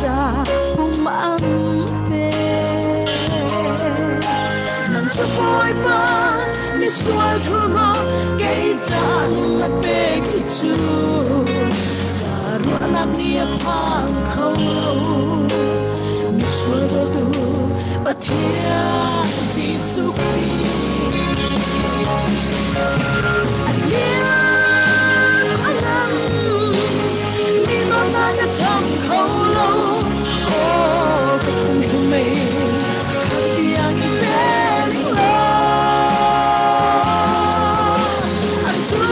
I: ca pum an pe. Nang cu Bawipa misual thurmaw kei caan na pek hi cu ka ruahnak nih a phang kho lo. Misual dawtu Pathian Jesuh Khrih. A lian a ngan mi dawtnak ka cham kho lo. Oh, ka pum hi mei khat tiang in pe ning law. Atu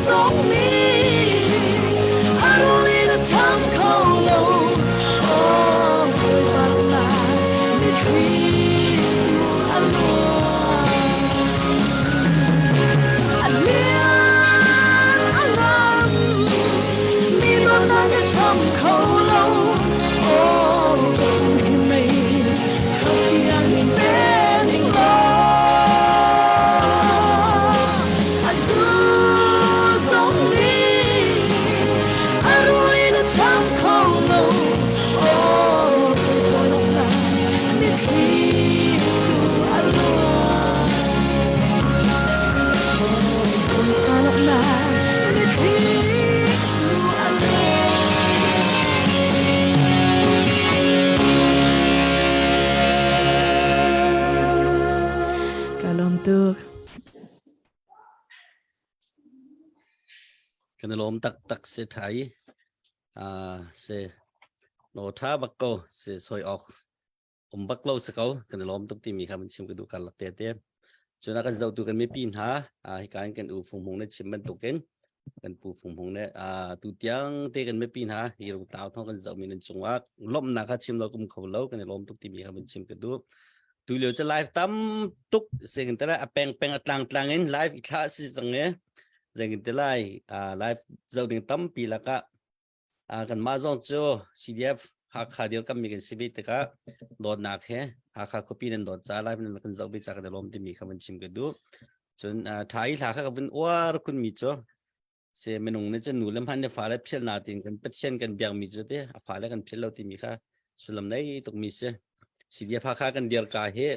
I: zong nih a rul in a cham kho lo. Oh, Bawipa mitthli tu a luang.
G: Kan i lawm taktak si thai. Uh, si no tha bak ko si soi ok um bak lo si ko kan i lawm tuk timi kha mun chim ka duh kar lak te te. Cun a kan zohtu kan mipi hna hika in kan u Fung Hmung ne chim bantukin kan pu Fung Hmung ne tu tiang te kan mipi hna hi rungtlau thong kan zohmi nan cungah lawmhnak kha chim lo kum kho lo kan i lawm tuk timi kha mun chim ka duh. Tu lio cu live tam tuk sing te lai a peng peng a tlang tlang in live i thlah si cang e zeng te lai live zoh ding tampi lakah Kanmah zong cu CDF Hakha dirkammi kan si ve tikah dawtnak he Hakha khuapi nan dawt ca lai nan kan zoh ve ca kan i lawm timi kha van chim ka duh. Cun tha i hla kha ka vun uar kunmi cu se minung nih cun nu le hman le fale philh na tin kan Pathian kan biakmi cu te a fale kan philh lo timi kha sullam nei tukmi si. CDF Hakha kan dir ka hi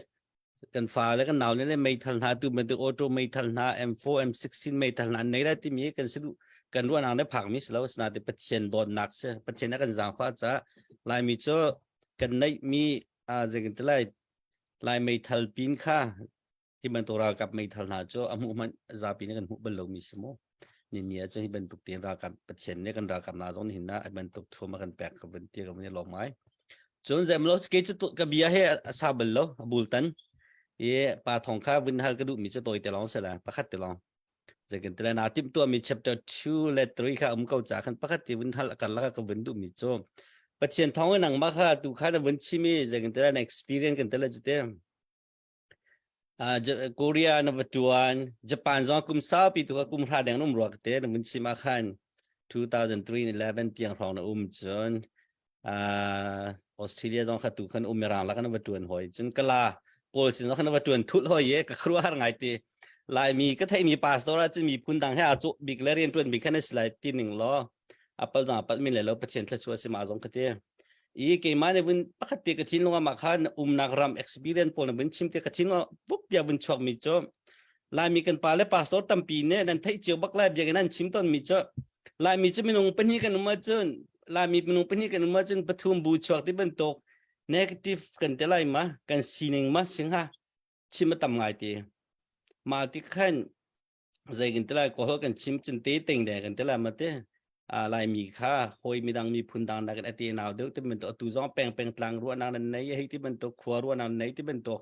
G: kan fale kan nau le meithal hna tu bantuk auto meithal hna M4 M16 meithal hna an nei lai timi kan si kan ruahnak ne phakmi si lo asinain Pathian dawtnak si Pathian a kan zaangfah caah Laimi cu kan neihmi zeitin ti lai Lai meithal pin kha hi bantuk ralkap meithal hna cu a hmuh hmanh zapi nih kan hmuh bal lomi si mu ni ni ah cun hi bantuk tein ralkap Pathian nih kan ralkap hna zong nihin ah hi bantuk thuam a kan pek ka vun ti ka vun i lawm ngai cun zemlo ke cu ka bia he a sa bal lo a bultan i pa thong kha vun hal ka duh mi cu tawi te lawng se la pakhat te lawng zeikin tile na tim tua mi chapter 2 le 3 kha um ko cha khan pakhat ti vun hal kar laka ka vun duh mi cu Pathian thong in nangmah kha tu kha na vun chim i zeikin tile na experience kan tele cu te Korea na va ṭuan, Japan zong kum saupi tu kha kum hra deng na um rua ka te na vun chim ah khan 2003 11 tiang hrawng na um cun uh, Australia zong kha tu khan um mirang la kan va ṭuan hoi cun kala kawl sin zong khan va ṭuan thul hoi ye ka khru har ngai ti Laimi ka theimi pastor ah cun miphun dang he aa cawh bik le rian ṭuan bik khan a si lai ti ning law apal zong apal min le lo Pathian thluachuah si ma zong ka ti i keimah nih vun pakhat te ka thinlung ah mah khan umnak ram experience pawl na vun chim te ka thinlung vuk tia vun chuak mi cu Laimi kan pa le pastor tampi nih nan theih cio bak lai biakinn an chim tawn mi cu Laimi cu minung pahnih kan um ahcun Laimi minung pahnih kan um ahcun pathum bu chuak ti bantuk negative kan te lai ma kan sining ma singha chim a tam ngai ti mah ti khan zei kan ti lai kawl kan chim cun te teng de kan ti lai ma te a laimi kha hoi midang miphun dang nakin ate nau deuh ti bantuk atu zong peng peng tlang ruahnak nan nei hei ti bantuk khua ruahnak nan nei ti bantuk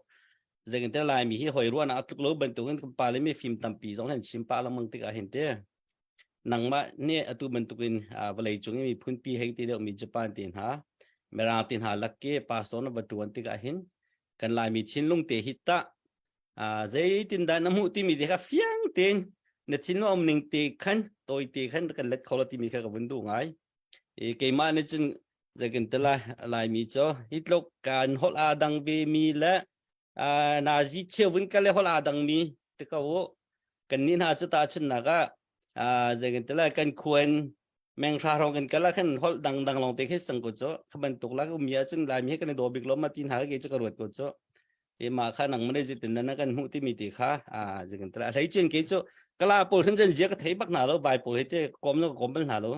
G: zei kan ti laimi hi hoi ruahnak a tluk lo bantuk in kan pale mi fim tampi zong han chim pa lengmang tikah hin te nangmah nih atu bantukin vawlei cung i miphun pi hei ti deuh mi Japan te hna Mirang te hna lakke pastor na va tuan tikah hin kan laimi thinlung te hi tah zeitindah na hmuh timi te kha fiang tein na thinlung um ning te khan tawi te khan kan let kho lo timi kha ka vun duh ngai i keimah nih cun zeikin te lai laimi cu hi tluk kan holh aa dang ve mi le nazi cheu vun kale holh aa dang mi te ko kan ni hna cu ta chunnak ah zeikin te lai kan khuan menghra hrawng kan kal ah khan holh dangdang lawng te khi sang ko cu kha bantuk la um ya cun laimi he kan i daw bik lo ma tin ha ke chu ka ruat ko cu e ma kha nang mane zitin na kan hmuh timi ti kha a zikin tla hlei chin ke chu kala pawl hrim chen zia ka thei bak na lo vai pawl he te kom lo kom bal na lo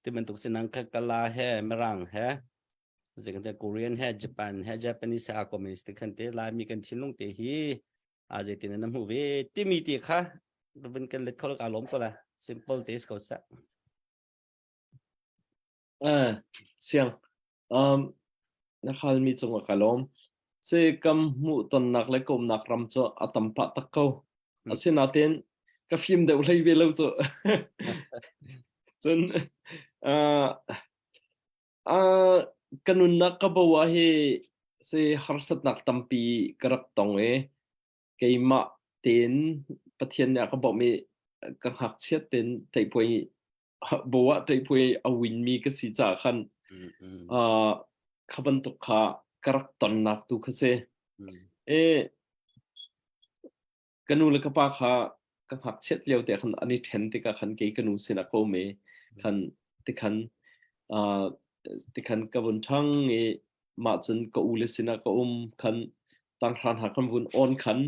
G: ti bantuk sinang kha kala he mirang he zikin te Korean he Japan he Japanese he a communist khan te laimi kan thinlung te hi a zeitin na hmuh ve timi ti kha vun kan let kho ka lawm ko la simple te ko sa
B: eh siang um na khal mi cung ka lawm se kam mu tonnak le komnak ram chu a tam pa tak ko asinain ka fim deuh hlei ve lo chu cun uh Uh, ka nunnak ka bo ah hi si harsatnak tampi ka rak tong i keimah tein Pathian nih a ka bawmh i ka ngakchiat tein ṭaihpuai bo ah ṭaihpuai a win mi ka si caah khan uh, kha bantuk kha ka rak tonnak tu kha si. E, ka nu le ka pa kha ka ngakchiat lio te khan an i ṭhen tikah khan kei ka nu sinah ka um i khan tikhan uh, tikhan ka vun ṭhang i mah cun ka u le sinah ka um khan tanghra hna kan vun on khan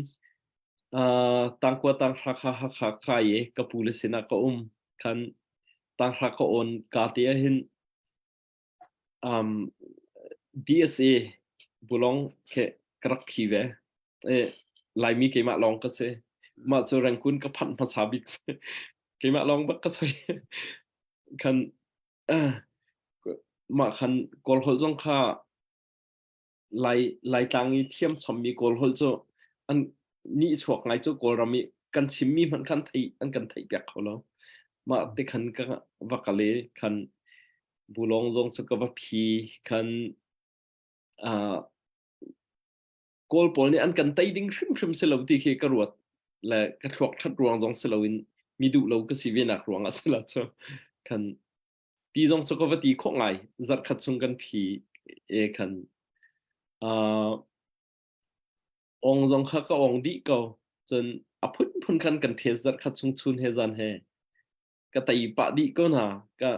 B: uh, tangkua tanghra kha Hakha kai i ka pu le sinah ka um khan tanghra ka on ka te ah hin um, DSA bulong ke ka rak khi ve e Laimi keimah lawng ka si mah cu Rangoon ka phanh hmasa bik si. Keimah lawng bak ka soi. Khan uh, mah khan Kawl holh zong kha Lai Laitlang i thiam chommi Kawl holh cu an nih chuak ngai cu Kawlram i kan chimmi hmanh khan thei an kan theih piak kho lo. Mah te khan ka va kal i khan bulong zong cu ka va phi khan uh, Kawl pawl nih an kan tei ding hrimhrim si lo ti khi ka ruat le ka thluak ṭhat ruang zong si loin mi duh lo ka si ve nak ruang ah si la cu khan ti zong cu ka va ti khawh ngai zarhkhat chung kan phi e khan uh, ong zong kha ka ong dih ko cun a phunphun khan kan thes zarhkhat chung chun he zan he ka tei pah dih ko hna ka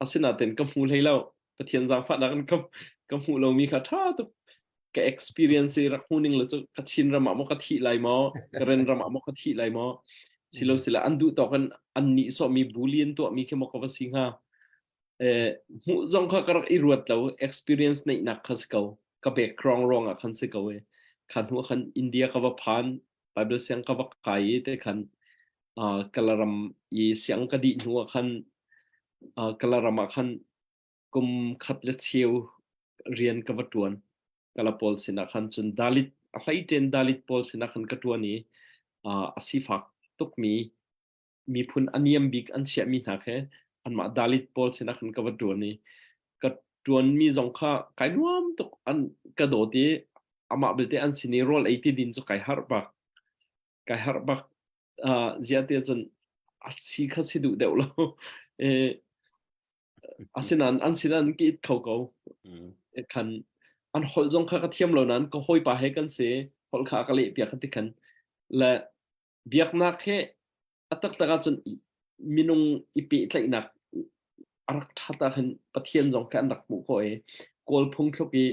B: asinain ka hmu hlei lo Pathian zaangfahnak in ka ka hmuh lomi kha ṭha tuk ka experience i rak hmu ning le cu ka Chin ram ah maw ka thih lai maw ka Ren ram ah maw ka thih lai maw silo sila an duh tawk in an nih sawhmi bully an tuahmi khi maw ka va si hnga eh hmuh zong kha ka rak i ruat lo experience neihnak kha si ko ka background ruang ah khan si ko e kha hnu khan India ka va phan Bible siang ka va kai i te khan uh, Kalaram i siang ka dih hnu ah khan uh, Kalaram ah khan kum khat le cheu rian ka va ṭuan. Kala pawl sinah khan cun Dalit a hleicein Dalit pawl sinah khan ka ṭuan i uh, a sifak tukmi miphun a niam bik an chiahmi hna khe anmah Dalit pawl sinah khan ka va ṭuan i ka ṭuanmi zong kha kai nuam tuk an ka dawt i amah belte an sin i rawl ei ti din cu kai harh bak kai harh bak uh, ziah tiah cun a si kha si duh deuh lo eh asinain an sinah an ka it kho ko khan an holh zong kha ka thiam lo nain ka hawipa he kan si holh kha ka leh piak ti khan le biaknak he a taktak ahcun minung i pehtlaihnak a rak ṭhat ahkhan Pathian zong kha an rak hmuh khawh i Kawl phungthluk i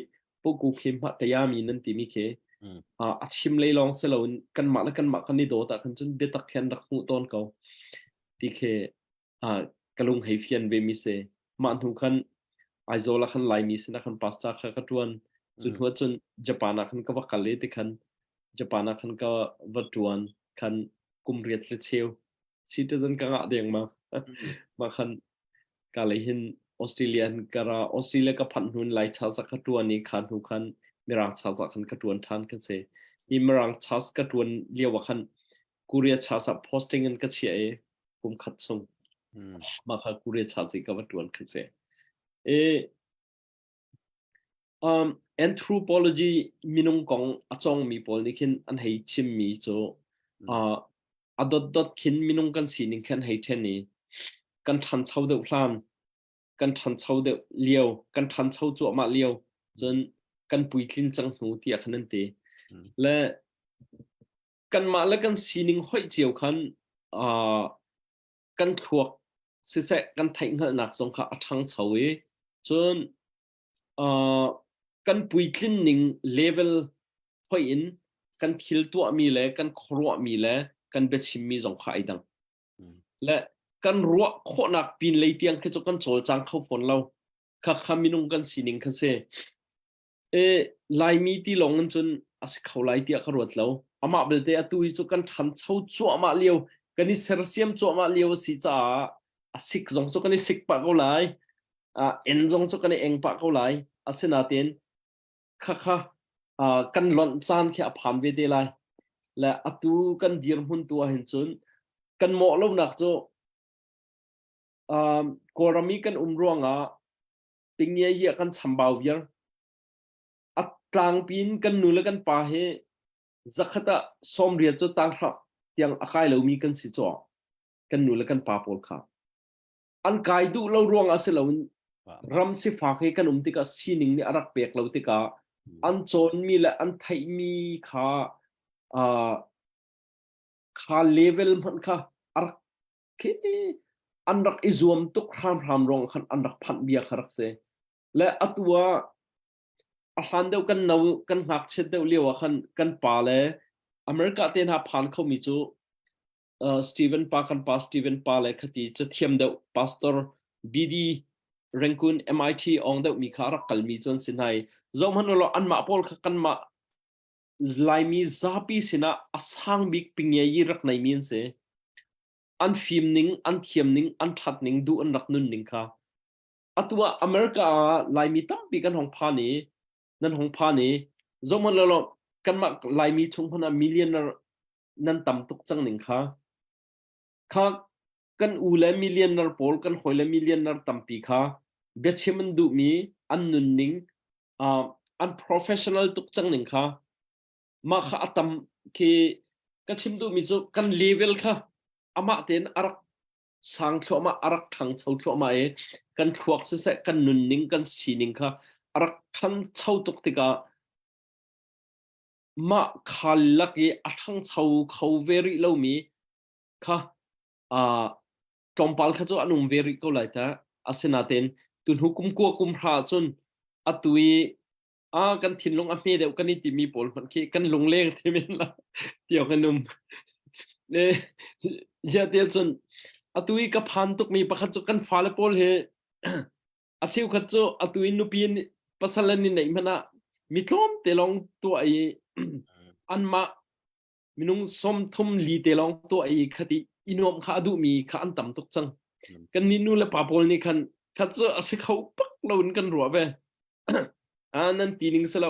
B: Puku khi hmah tayami nan timi khi a chim lei lawng si loin kanmah le kanmah kan i dawt ahkhan cun biatak khi an rak hmuh tawn ko ti khi ka lung hei fian ve mi si. Mah hnu khan Aizawl ah khan Laimi sinah khan pastor kha ka ṭuan. Cu hnu cun Japan ah khan ka va kal i ti khan Japan ah khan ka va ṭuan khan kum riat le cheu citizen ka ngah deng ma. Mah khan ka lei hin Australia in ka ra Australia ka phanh hnu in Lai Church ah ka ṭuan i kha hnu khan Mirang Church ah khan ka ṭuan ṭhan kan si. Hi Mirang Church ka ṭuan lio ah khan Korea Church ah posting in ka chiah i kum khat chung mah kha Korea Church i ka va ṭuan kha si. E, um, anthropology minung kong a cawngmi pawl nih khin an hei chimmi cu uh, a dotdot khin minung kan sining khan hei ṭhen i kan ṭhancho deuh hlan kan ṭhancho deuh lio kan ṭhancho cuahmah lio cun kan puitlin cang hnu tiah khan an ti le kanmah le kan sining hoih cio khan uh, kan thluak siseh kan theihhngalhnak zong kha a ṭhangcho i cun uh, kan puitlin ning level hoih in kan thil tuahmi le kan khuaruahmi le kan biachimmi zong kha ai dang. Le kan ruah khawhnak pin lei tiang khi cu kan cawlcang kho fawn lo. Kha kha minung kan sining kha si. E, Laimi ti lawng in cun a si kho lai tiah ka ruat lo. Amah belte atu hi cu kan ṭhancho cuahmah lio, kan i sersiam cuahmah lio a si caah a sik zong cu kan i sik pah ko lai. Uh, en zong cu kan i eng pah ko lai. Asinain khakha uh, kan lonh caan khi a phan ve te lai. Le atu kan dirhmun tu ahhin cun kan mawh lonak cu um, Kawlram i kan um ruangah Pingia hi a kan chambau viar. A tlangpi in kan nu le kan pa hi zakhat ah sawmriat cu tanghra tiang a kai lomi kan si caw. Kan nu le kan pa pawl kha. An kai duh lo ruang ah si loin ram sifak hi kan um tikah sining nih a rak pek lo tikah an cawnmi le an theihmi kha uh, kha level hmanh kha a rak khi an rak i zuam tuk hramhram ruang khan an rak phanh bia kha rak si. Le atu ah a hlan deuh kan no kan ngakchiat deuh lio ah khan kan pa le America te hna phan khomi cu uh, Stephen pa kan pa Stephen pa le khati cathiam deuh pastor BD Rangoon MIT ong deuh mi kha rak kalmi cu an si hna i zohhmanh ulaw anmah pawl kha kanmah Laimi zapi sinah a sang bik pingiai i rak neimi an si. An fim ning, an thiam ning, an ṭhat ning, duh an rak nun ning kha. Atu ah America ah Laimi tampi kan hong phan i nan hong phan i zohhmanh law law kanmah Laimi chung hmanh ah millionaire nan tam tuk cang ning kha. Kha kan u le millionaire pawl, kan hawi le millionaire tampi kha biachim an duhmi, an nunning, uh, an professional tuk cang ning kha mah kha a tam khi ka chim duhmi cu kan level kha amah tein a rak sang thluahmah a rak ṭhangcho thluahmah i kan thluak siseh kan nunning kan sining kha a rak ṭhancho tuk tikah mah khal lak i a ṭhangcho kho ve rih lomi kha uh, tlawmpal kha cu an um ve rih ko lai ta asinain tuhnu kum kua kum hra cun atu i a kan thinlung a hme deuh kan i timi pawl hmanh khi kan lungleng thimin la tiok kan um le ya te cun atu i ka phan tukmi pakhat cu kan fale pawl hi a cheukhat cu atu i nupi pasal an i neih hmanh ah mi tlawm te lawng tuah i anmah minung 30 li te lawng tuah i khati i nuamh kha a duhmi kha an tam tuk cang kan ni nu le pa pawl nih khan khat cu a si kho pak lo in kan ruah ve a nan ti ning si lo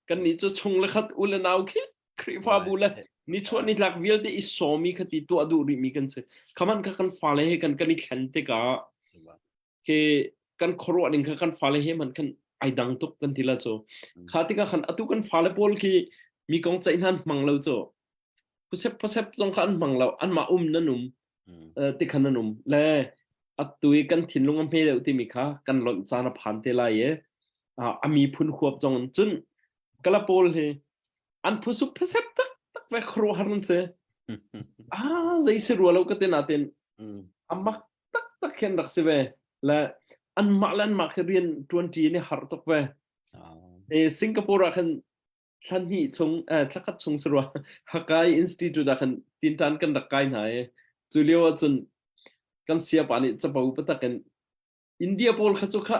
B: kan nih cu chung le khat u le nau khi Khrihfabu le nichuah nitlak vialte i sawmi kha ti tuah duh rihmi kan si khaman kha kan fale he kan kan i thlen tikah ke kan khuaruah ning kha kan fale he man kan ai dang tuk kan ti la cu kha tikah khan atu kan fale pawl khi mi kong ceih hnan hmang lo cu phusep phusep zong kha an hmang lo anmah um nan um ti khan an um le atu i kan thinlung a hme deuh timi kha kan lonh caan a phan te lai i a miphun huap zong in cun kala pawl hi an phusup phasep tak tak ve khuaruahhar an si ah zei si rua lo ka te natin amak tak tak khin rak si ve le anmah le anmah khi rian ṭuan ṭi ni har tuk ve e Singapore ah khan thla hnih chung eh, thla khat chung si rua Hakai Institute ah khan tinṭan kan rak kai hna i cu lio ah cun kan siapa nih capo patak in India pawl kha cu kha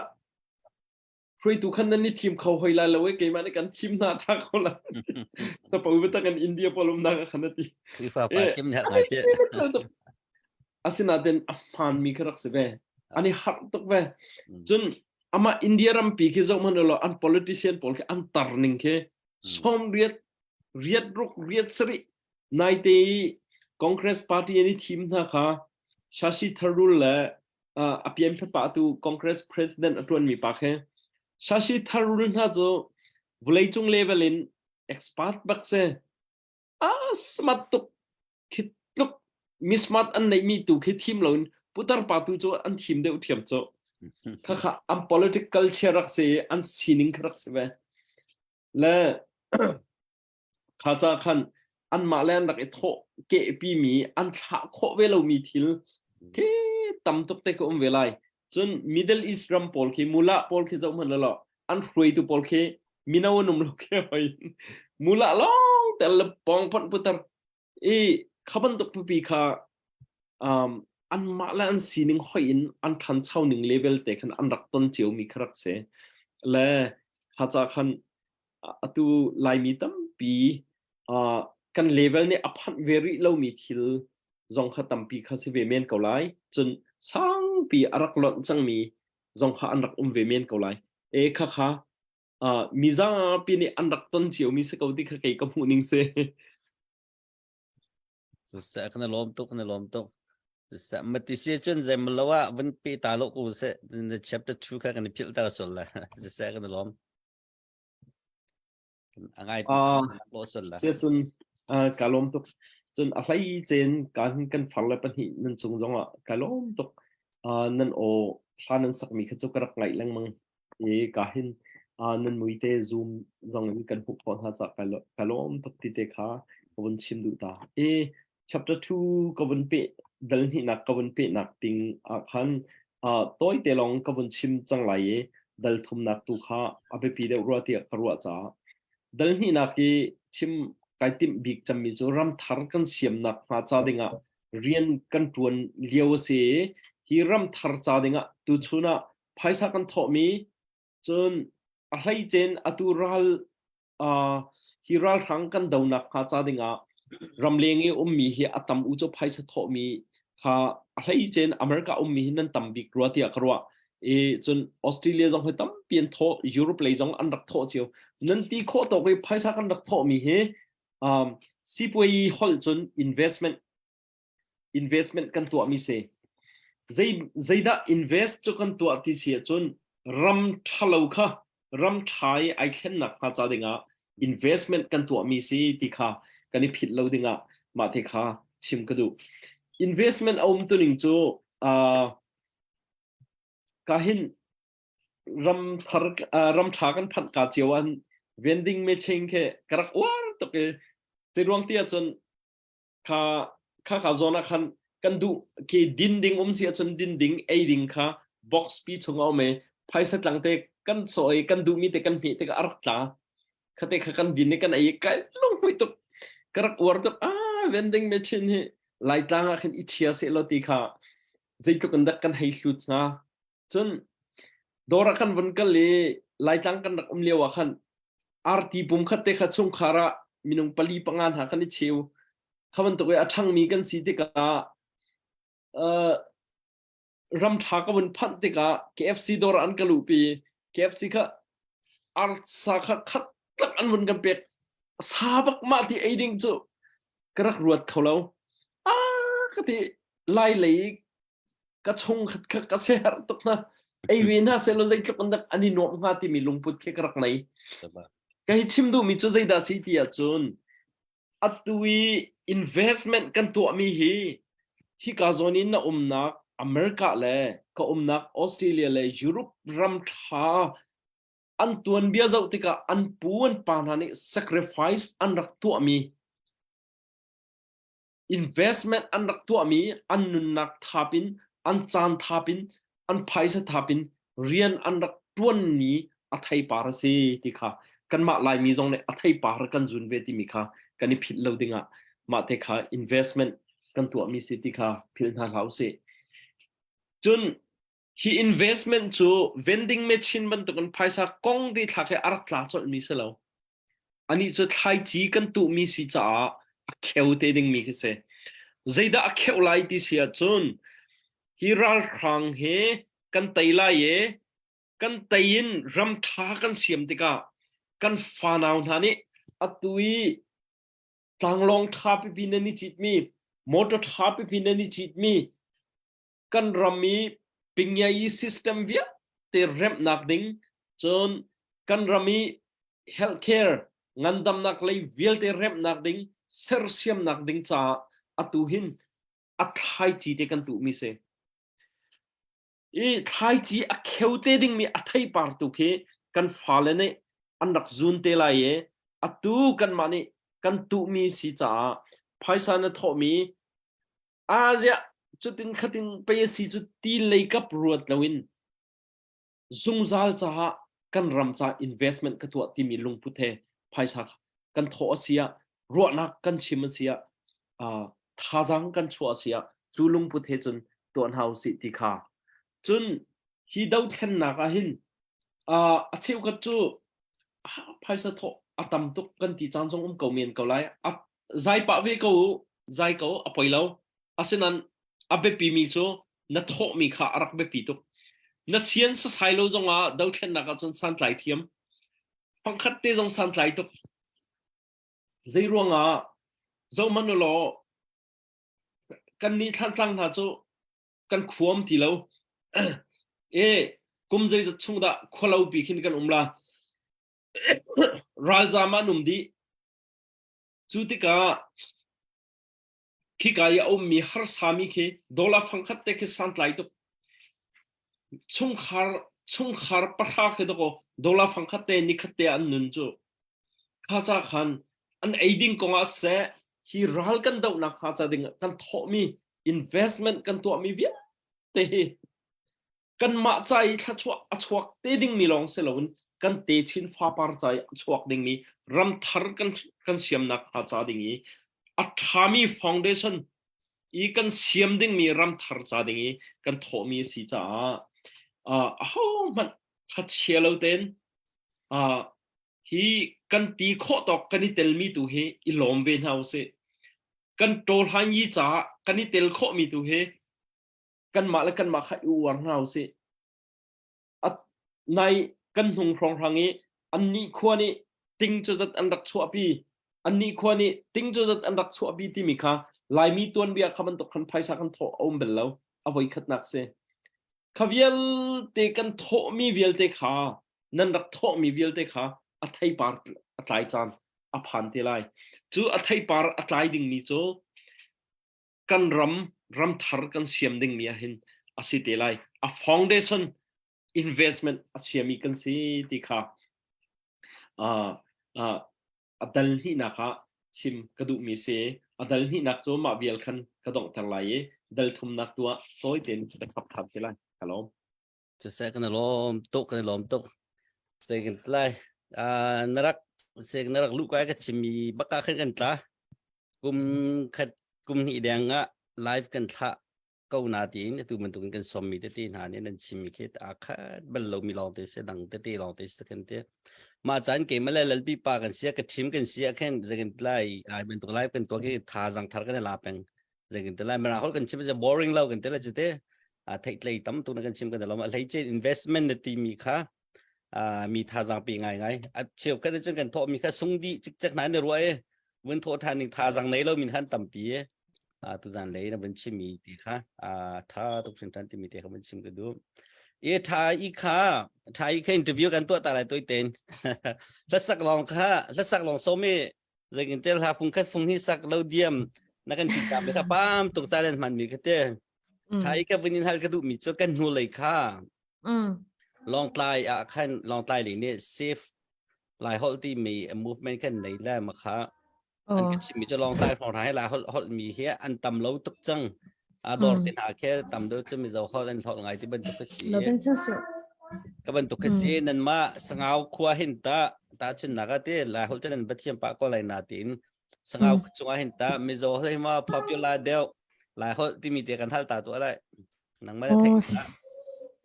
B: hruaitu khan nan i thim kho hoi lai lo e keimah nih kan thim hna tha ko la capo bitak in India pawl umnak ah khan a ti
G: Khrihfa pa thim nih ngai te
B: asinain a hmaanmi kha rak si ve an i harh tuk ve cun amah India rampi khi zoh hmanh law an politician pawl khi an tar ning khi sawm riat riat ruk riat sarih naite i Congress party an i thim hna kha Shashi Tharoor le a pian pa tu Congress president a tuanmi pa khi Shashi Tharoor hna cu vawleicung level in expert bak si a smart tuk khi tluk mi smart an neihmi tu khi thim loin putar pa tu cu an thim deuh thiam cu kha kha an political culture rak si an sining kha rak si ve le kha ca khan anmah le an rak i thawh kehpi mi an thlah khawh ve lomi thil khi tam tuk te ka um ve lai cun Middle East ram pawl khi mula pawl khi zoh hmanh law an hruaitu pawl khi mino an um lo khi hoi mula long tel le pong phon putar i kha bantuk pipi kha um, anmah le an sining hoi in an ṭhancho ning level te khan an rak ton cio mi kha rak si le kha ca khan atu laimi tampi uh, kan level nih a phanh ve rih lomi thil zong kha tampi kha si ve men ko lai cun sangpi a rak lonh cangmi zong kha an rak um ve men ko lai e kha kha uh, mi zapi nih an rak ton ciomi si ko ti kha kei ka hmuh ning si.
G: Siseh kan lawm tuk kan lawm tuk. Siseh mati si cun zei lo ah vun pe ta lo ko se na chapter 2 kha kan i philh ta sul la. Siseh kan lawm. A ngai tu lo sul la.
B: Si cun ka lawm tuk. Cun a hlei cen kan kan far le pahnih nan cung zong ah ka lawm tuk. Nan aw hla nan sakmi kha cu ka rak ngaih lengmang. I ka hin nan mui te zoom zong in kan hmuh khawh hna cah ka lawm tuk ti te kha ka vun chim duh ta. I chapter 2 ka vun peh dal hnihnak ka vun pehnak ding ah khan tawi te lawng ka vun chim cang lai i dal thumnak tu kha a biapi deuh rua tiah ka ruah caah dal hnihnak i chim kai timh bik cemmi cu ram thar kan siamnak hnga ca dingah rian kan ṭuan lio a si i hi ram thar ca dingah tuchun ah phaisa kan thawhmi cun a hleicen atu ral uh, hi ralhrang kan donak hnga ca dingah ramleng i ummi hi a tam u cu phaisa thawhmi Kha a hleicen America ummi hi nan tam bik rua tiah ka ruah. I cun Australia zong hi tampi an thawh, Europe lei zong an rak thawh cio. Nan ti khawh tawk i phaisa kan rak thawhmi hi um, sipuai holh cun investment investment kan tuahmi si. Zei zeidah invest cu kan tuah ti si ahcun ram ṭhalo kha ram ṭha i ai thlennak hnga ca dingah investment kan tuahmi si ti kha kan i philh lo dingah mah te kha chim ka duh. Investment a um tuning cu uh, ka hin ram thar uh, ram ṭha kan phanh ka cio an vending machine khi ka rak uar tuk i te ruang ti ahcun kha kha kha zawn ah khan kan duh ke din ding um si ahcun din ding ei ding kha box pi chung a um i phaisa tlang te kan sawh i kan duhmi te kan hmeh tikah a rak tla khate kha kan din i kan ei i kai lunghui tuk ka rak uar tuk ah vending machine hi laitlang ah khin i chia seh law ti kha zeitluk in dak kan hei hlut hnga cun dawr ah kan vun kal i laitlang kan rak um lio ah khan arti pum khat te kha chungkhar ah minung pali panga hna kan i cheu kha bantuk i a ṭhangmi kan si tikah uh, ram ṭha ka vun phanh tikah KFC dawr ah an ka luhpi KFC kha arsa kha khat tak an vun kan pek sa bak mah ti ei ding cu ka rak ruat kho lo ah ka ti lai lei ka chung khat kha ka ser tuk na ei ve hna selaw zeitluk in dak an i nuamh hnga timi lungput khi ka rak nei ka hi chim duhmi cu zeidah si ti ahcun atu i investment kan tuahmi hi hika zawn in na umnak America le ka umnak Australia le Europe ram tha an tuanbia zoh tikah an pu an pa hna nih sacrifice an rak tuahmi investment an rak tuahmi an nunnak thap in an caan thap in an phaisa thap in rian an rak tuanmi a theipar a si ti kha kanmah Laimi zong nih a theipar kan zun ve timi kha kan i philh lo dingah mah te kha investment kan tuahmi si ti kha philh hna hlah usih. Cun hi investment cu vending machine bantukin phaisa kong ti thlak hi a rak tla colhmi si lo. Anih cu thlaici kan tuhmi si caah a kheu te dingmi khi si. Zeidah a kheuh lai ti si ahcun hi ralhrang hi kan tei lai i kan tei in ram ṭha kan siam tikah kan fanau hna nih atu i tlanglawng ṭha pipi nan i citmi, motor ṭha pipi nan i citmi, kan ram i pingyai system vialte remhnak ding cun kan ram i healthcare ngandamnak lei vialte remhnak ding sersiamnak ding caah atu hin a thlaici te kan tuhmi si i thlaici a kheu te dingmi a theipar tu khi kan fale nih an rak zun te lai i atu kanmah nih kan tuhmi si caah phaisa na thawhmi Aziah cutin khatin pei a si cu ti leikap ruat loin zungzal caah kan ram ca investment ka tuah timi lungput he phaisa kan thawh a si ah ruahnak kan chim a si ah uh, thazaang kan chuah a si ah cu lungput he cun tuah hna usih ti kha cun hi dothlennak ah hin uh, a cheukhat cu phaisa thawh a tam tuk kan ti caan zong um ko men ko lai a zai pah ve ko u zai ko a poi lo asinan a biapi mi cu na thawhmi kha a rak biapi tuk na sian sasai lo zongah dothlennak ahcun santlai thiam fangkhat te zong santlai tuk zei ruangah zohmanh u law kan nih thlantlang hna cu kan khuam ti lo e kum zeizat chung dah khualo pi khin kan um la ralzam ah an um dih cu tikah khika i a ummi harsami khi dollar fangkhat te khi santlai tuk chungkhar chungkhar pahra khi dakaw dollar fangkhat te nikhat te an nun cu kha ca khan an ei ding kongah seh hi ral kan dohnak hnga ca ding kan thawhmi investment kan tuahmi vialte hi kanmah ca i thluachuah a chuak te dingmi lawng si loin kan techin fapar ca i a chuak dingmi ramthar kan kan siamnak hnga ca ding i a ṭhami foundation i kan siam dingmi ramthar ca ding i kan thawhmi a si caah uh, ahohmanh thachia lo tein uh, hi kan ti khawh tawk kan i telmi tu hi i lawm ve hna usih. Kan ṭawhlan yi caah kan i tel khawhmi tu hi kanmah le kanmah kha i uar hna usih. Nai kan hnung hrawnghrang i annih khua nih ting cu zat an rak chuahpi, annih khua nih ting cu zat an rak chuahpi timi kha Laimi tuanbia kha bantuk khan phaisa kan thawh a um bel lo. A voikhatnak si. Kha vialte kan thawhmi vialte kha nan rak thawhmi vialte kha a theipar a tlai caan a phan te lai. Cu a theipar a tlai dingmi cu kan ram ramthar kan siam dingmi ah hin a si te lai. A foundation investment a chiami kan si ti kha uh, uh, a dal hnihnak ah chim ka duhmi si. A dal hnihnak cu mah vial khan ka donghter lai i dal thumnak tu ah tawi tein ka chap than te lai. Ka lawm.
G: Siseh kan i lawm tuk kan i lawm tuk. Sei kan tlai. Uh, na rak sei na rak luh kai ka chimmi baka khan kan tla. Kum khat kum hnih deng ah live kan thlah ko na tiin atu bantukin kan sawmmi tete hna nih nan chimmi khi aa khat bal lomi lawng te si dang tete lawng te si kan ti. Mah caan keimah le lalpi pa kan sia ka thim kan sia khin zekin tlai ai bantuk live kan tuah khi thazaang thar kan i la peng. Zekin tlai mara hol kan chim se boring lo kan te la chite a theihtlei tam tuk na kan chim kan lo ma hlei che investment na ti mi kha mi thazaang pe ngai ngai a cheu kan cun kan thawh mi kha sung di cikcek hna ne ruai vun thawh than ding thazang nei lo min han tampi a tu zan lei na vun chim mi ti kha a tha tuk hrin than ti mi te kha vun chim ka du e tha i kha tha i kha interview kan tuah ta lai toi ten hlasak long kha hlasak long so mi zengin tel ha fung khat fung hi sak lo diam na kan chim ta mi kha pam tuk cha len man mi kha te tha i ka vun in hal ka du mi chu kan hnu lei kha Lawngtlai ah khan Lawngtlai lei nih safe Lai holh timi movement kan nei le ma kha an ka chimmi cu Lawngtlai hrawng hna hi Lai holh holh mi hi an tam lo tuk cang. A dawr te hna khi tam deuh cu Mizo holh an holh ngai ti bantuk ka si. Ka bantuk ka si nan mah Sangau khua hin ta ta chun nak te Lai holh te nan pathiam pa ko lai na tiin Sangau chungah hin ta Mizo holh hi ma popular deuh Lai holh timi te kan hal ta tu lai. Nangmah na theih
C: Oh, si,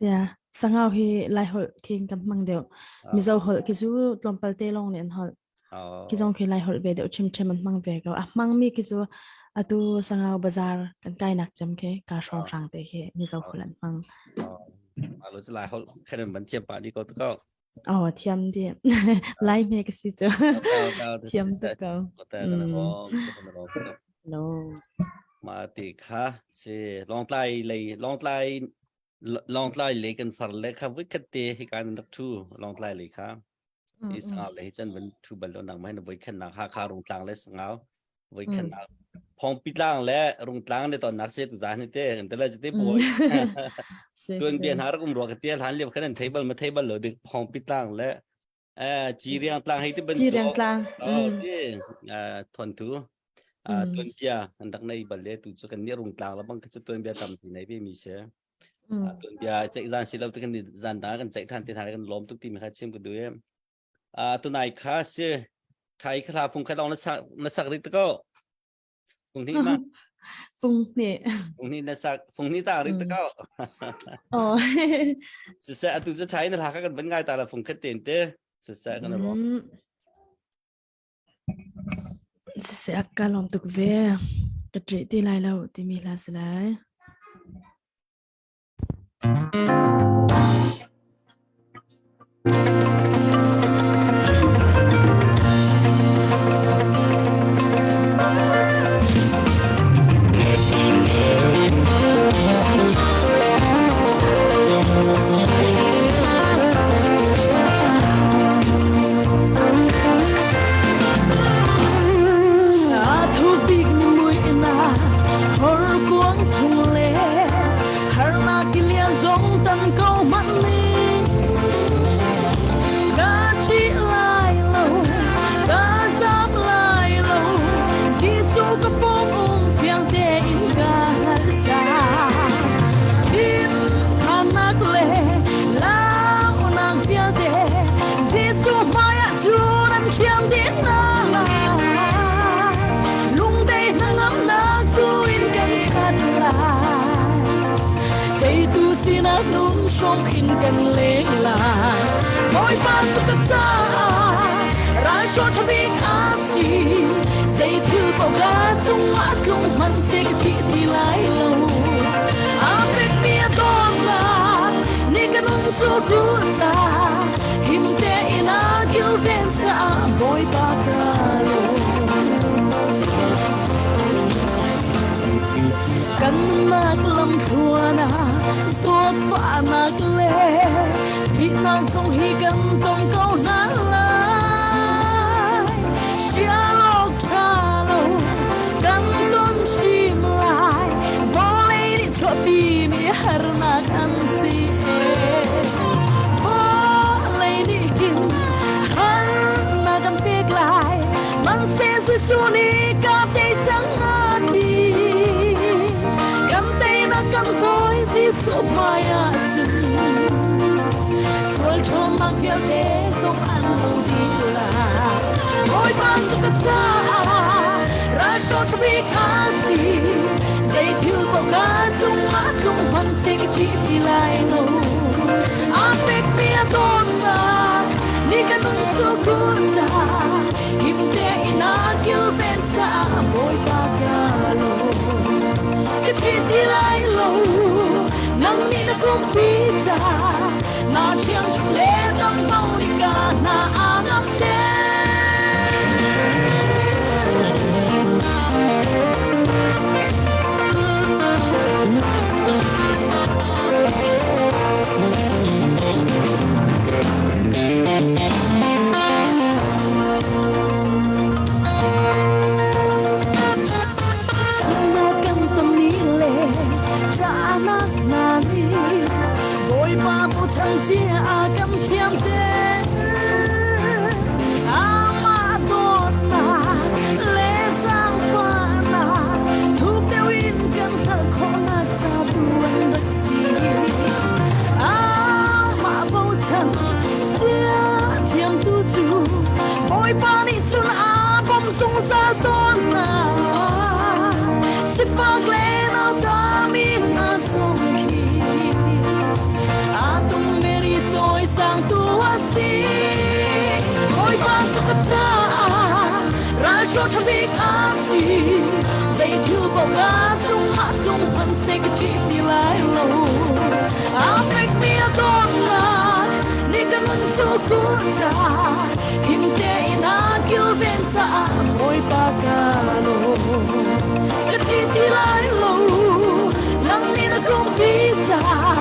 C: yeah. Sangau hi Lai holh khin kan hmang deuh. Mizo holh khi cu tlawmpal te lawng nih an holh. Khi zong khi Lai holh ve deuh ṭhimṭhem an hmang ve ko. A hmangmi khi cu atu Sangau bazar kan kainak cem khi ka hrawnghrang te khi Mizo holh an hmang.
G: Alo cu Lai holh khan an van thiam pah di ko tu ko.
C: Oh, thiam di. Lai me ka si cu. Thiam tuk ko. No.
G: Ma ti kha si Lawngtlai lei Lawngtlai Lawngtlai lei kan far le kha vui khat te hi kan rak thu Lawngtlai lei kha i sangau lei hi chan van thu bal lo nang mai na voi khan nak Hakha Rungtlang le sangau voi khan nak Phongpi tlang le Rungtlang le ton nak se tu zan ni te kan te la te boi tuan bian har kum ro ka tial han liam khan an thei bal ma thei bal lo dik Phongpi tlang le Ciriang tlang hei ti bantuk
C: Ciriang tlang
G: oh ti thon tu tuan bia an rak nei bal le tu chu kan ni Rungtlang la bang chu tuan bia tam ti nei ve mi se tuan bia cheik zan si lo te kan zan da kan cheik than te than kan lom tuk ti mi kha chim ka du em tunai kha si thai kha phung kha long na sak na sak rit ko phung hnih ma
C: phung hnih
G: phung hnih na sak phung hnih ta rit ko
C: oh
G: si se atu chu thai na hla kha kan van ngai ta la phung khat ten te si se kan ro
C: si se akka lom tuk ve ka tre ti lai lo timi hla si lai
I: Horkuang chung le harnak tilian zong tan ko hmanh ning ka ṭih lai lo ka zam lai lo Jesuh ka pawng um fiang tein ka hngalh cang Thinphannak le launak vialte Jesuh hmaiah cun an thiam dih hna Lungdei hnangamnak tu in kan khat lai. Teitu sinah nung hrawng in kan leng lai. Bawipa cu ka caah Ralhraw ṭhabik a si. Zei thil paoh ka cungah tlung hmanh seh ka ṭih ti lai lo. Aa fekmi a dawtnak nih ka nun cu kulh ca him tein a kilven caah Bawipa ka lawm. Kan nunnak lamthluan ah zawtfahnak le thihnak zong hi kan tong ko hna lai. Sialawk ṭha lo kan ton hrim lai. Vawlei nih chuahpimi harnak an si. Vawlei nih hin harnak kan pek lai. Hmanhseh Jesuh nih ka tei cang a ti. Kan teinak kan Bawi Jesuh hmai ah cun sual ṭhawnnak vialte zong an lo dih lai. Bawipa cu ka caah ralhraw ṭhabik a si. Zei thil paoh ka cungah tlung hmanh seh ka ṭih ti lai lo. Aa fekmi a dawtnak nih ka nun cu kulh caah him tein a kilven caah Bawipa ka lawm. Ka ṭih ti lai lo, nang nih na kumpi caah na thiang chung le dam ko nih ka hna a ngam te. Sunnak kan tonmi le ṭahnak hna nih Bawipa bochan zia a kan thiamter. Amah dawtnak le zaangfahnak thuk deuh in kan hngalh khawhnak ca tu an rak si. Amah bochan sia thiamtu cu Bawipa nih cun a bawmh zungzal tawn hna. Sifak le nautami hna zong khi aa tum meri cawisangtu a si. Bawipa cu ka caah ralhraw ṭha bik a si. Zei thil paoh ka cungah tlung hmanh seh ka ṭih ti lai lo. Aa fekmi a dawtnak nih ka nun cu kulh caah him tein a kilven caah Bawipa ka lawm. Ka ṭih ti lai lo, nang nih na kungpi caah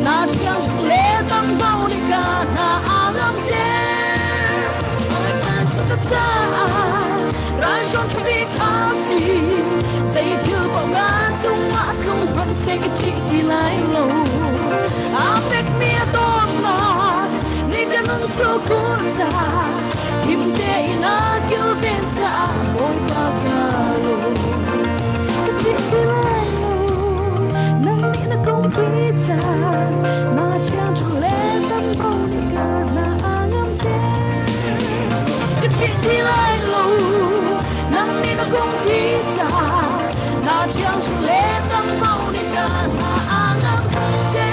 I: na thiang le dang bo nih ka hna a ngamter. Bawipa cu ka caah ralhrawn ṭha bik a si. Zei thil paoh ka cungah tlung hmanh seh ka ṭih ti lai lo. Aa fekmi a dawtnak nih ka nun cu kulh caah him tein a kilven caah Bawipa ka lawm. Ka ṭih ti lai lo, nang nih na kongpi caah na thiang ṭhu le tam bo nih ka hna a ngamter. Ka ṭih ti lai lo, nang nih na kongpi caah na thiang ṭhu le tam bo nih ka hna a ngamter.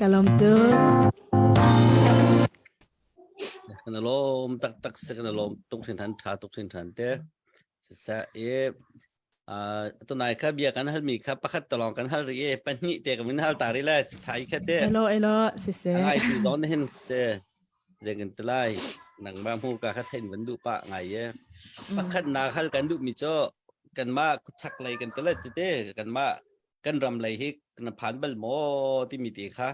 C: Ka lawm tuk.
G: Kan lawm taktak si kan lawm tuk hrinhran tha tuk hrinhran te. Siseh i tunai kha bia kan halmi kha pakhat talong kan hal ri i pahnih te kan hal ta ri le thai kha te.
C: Hello hello siseh.
G: Ngai tu zon hin se zeng in tilai nangmah hmu ka kha thein van duh pa ngai ye. Pakhat na hal kan duh mi cho kanmah chak lei kan tele chite kanmah kan ram lei hi na phan bal maw timi te kha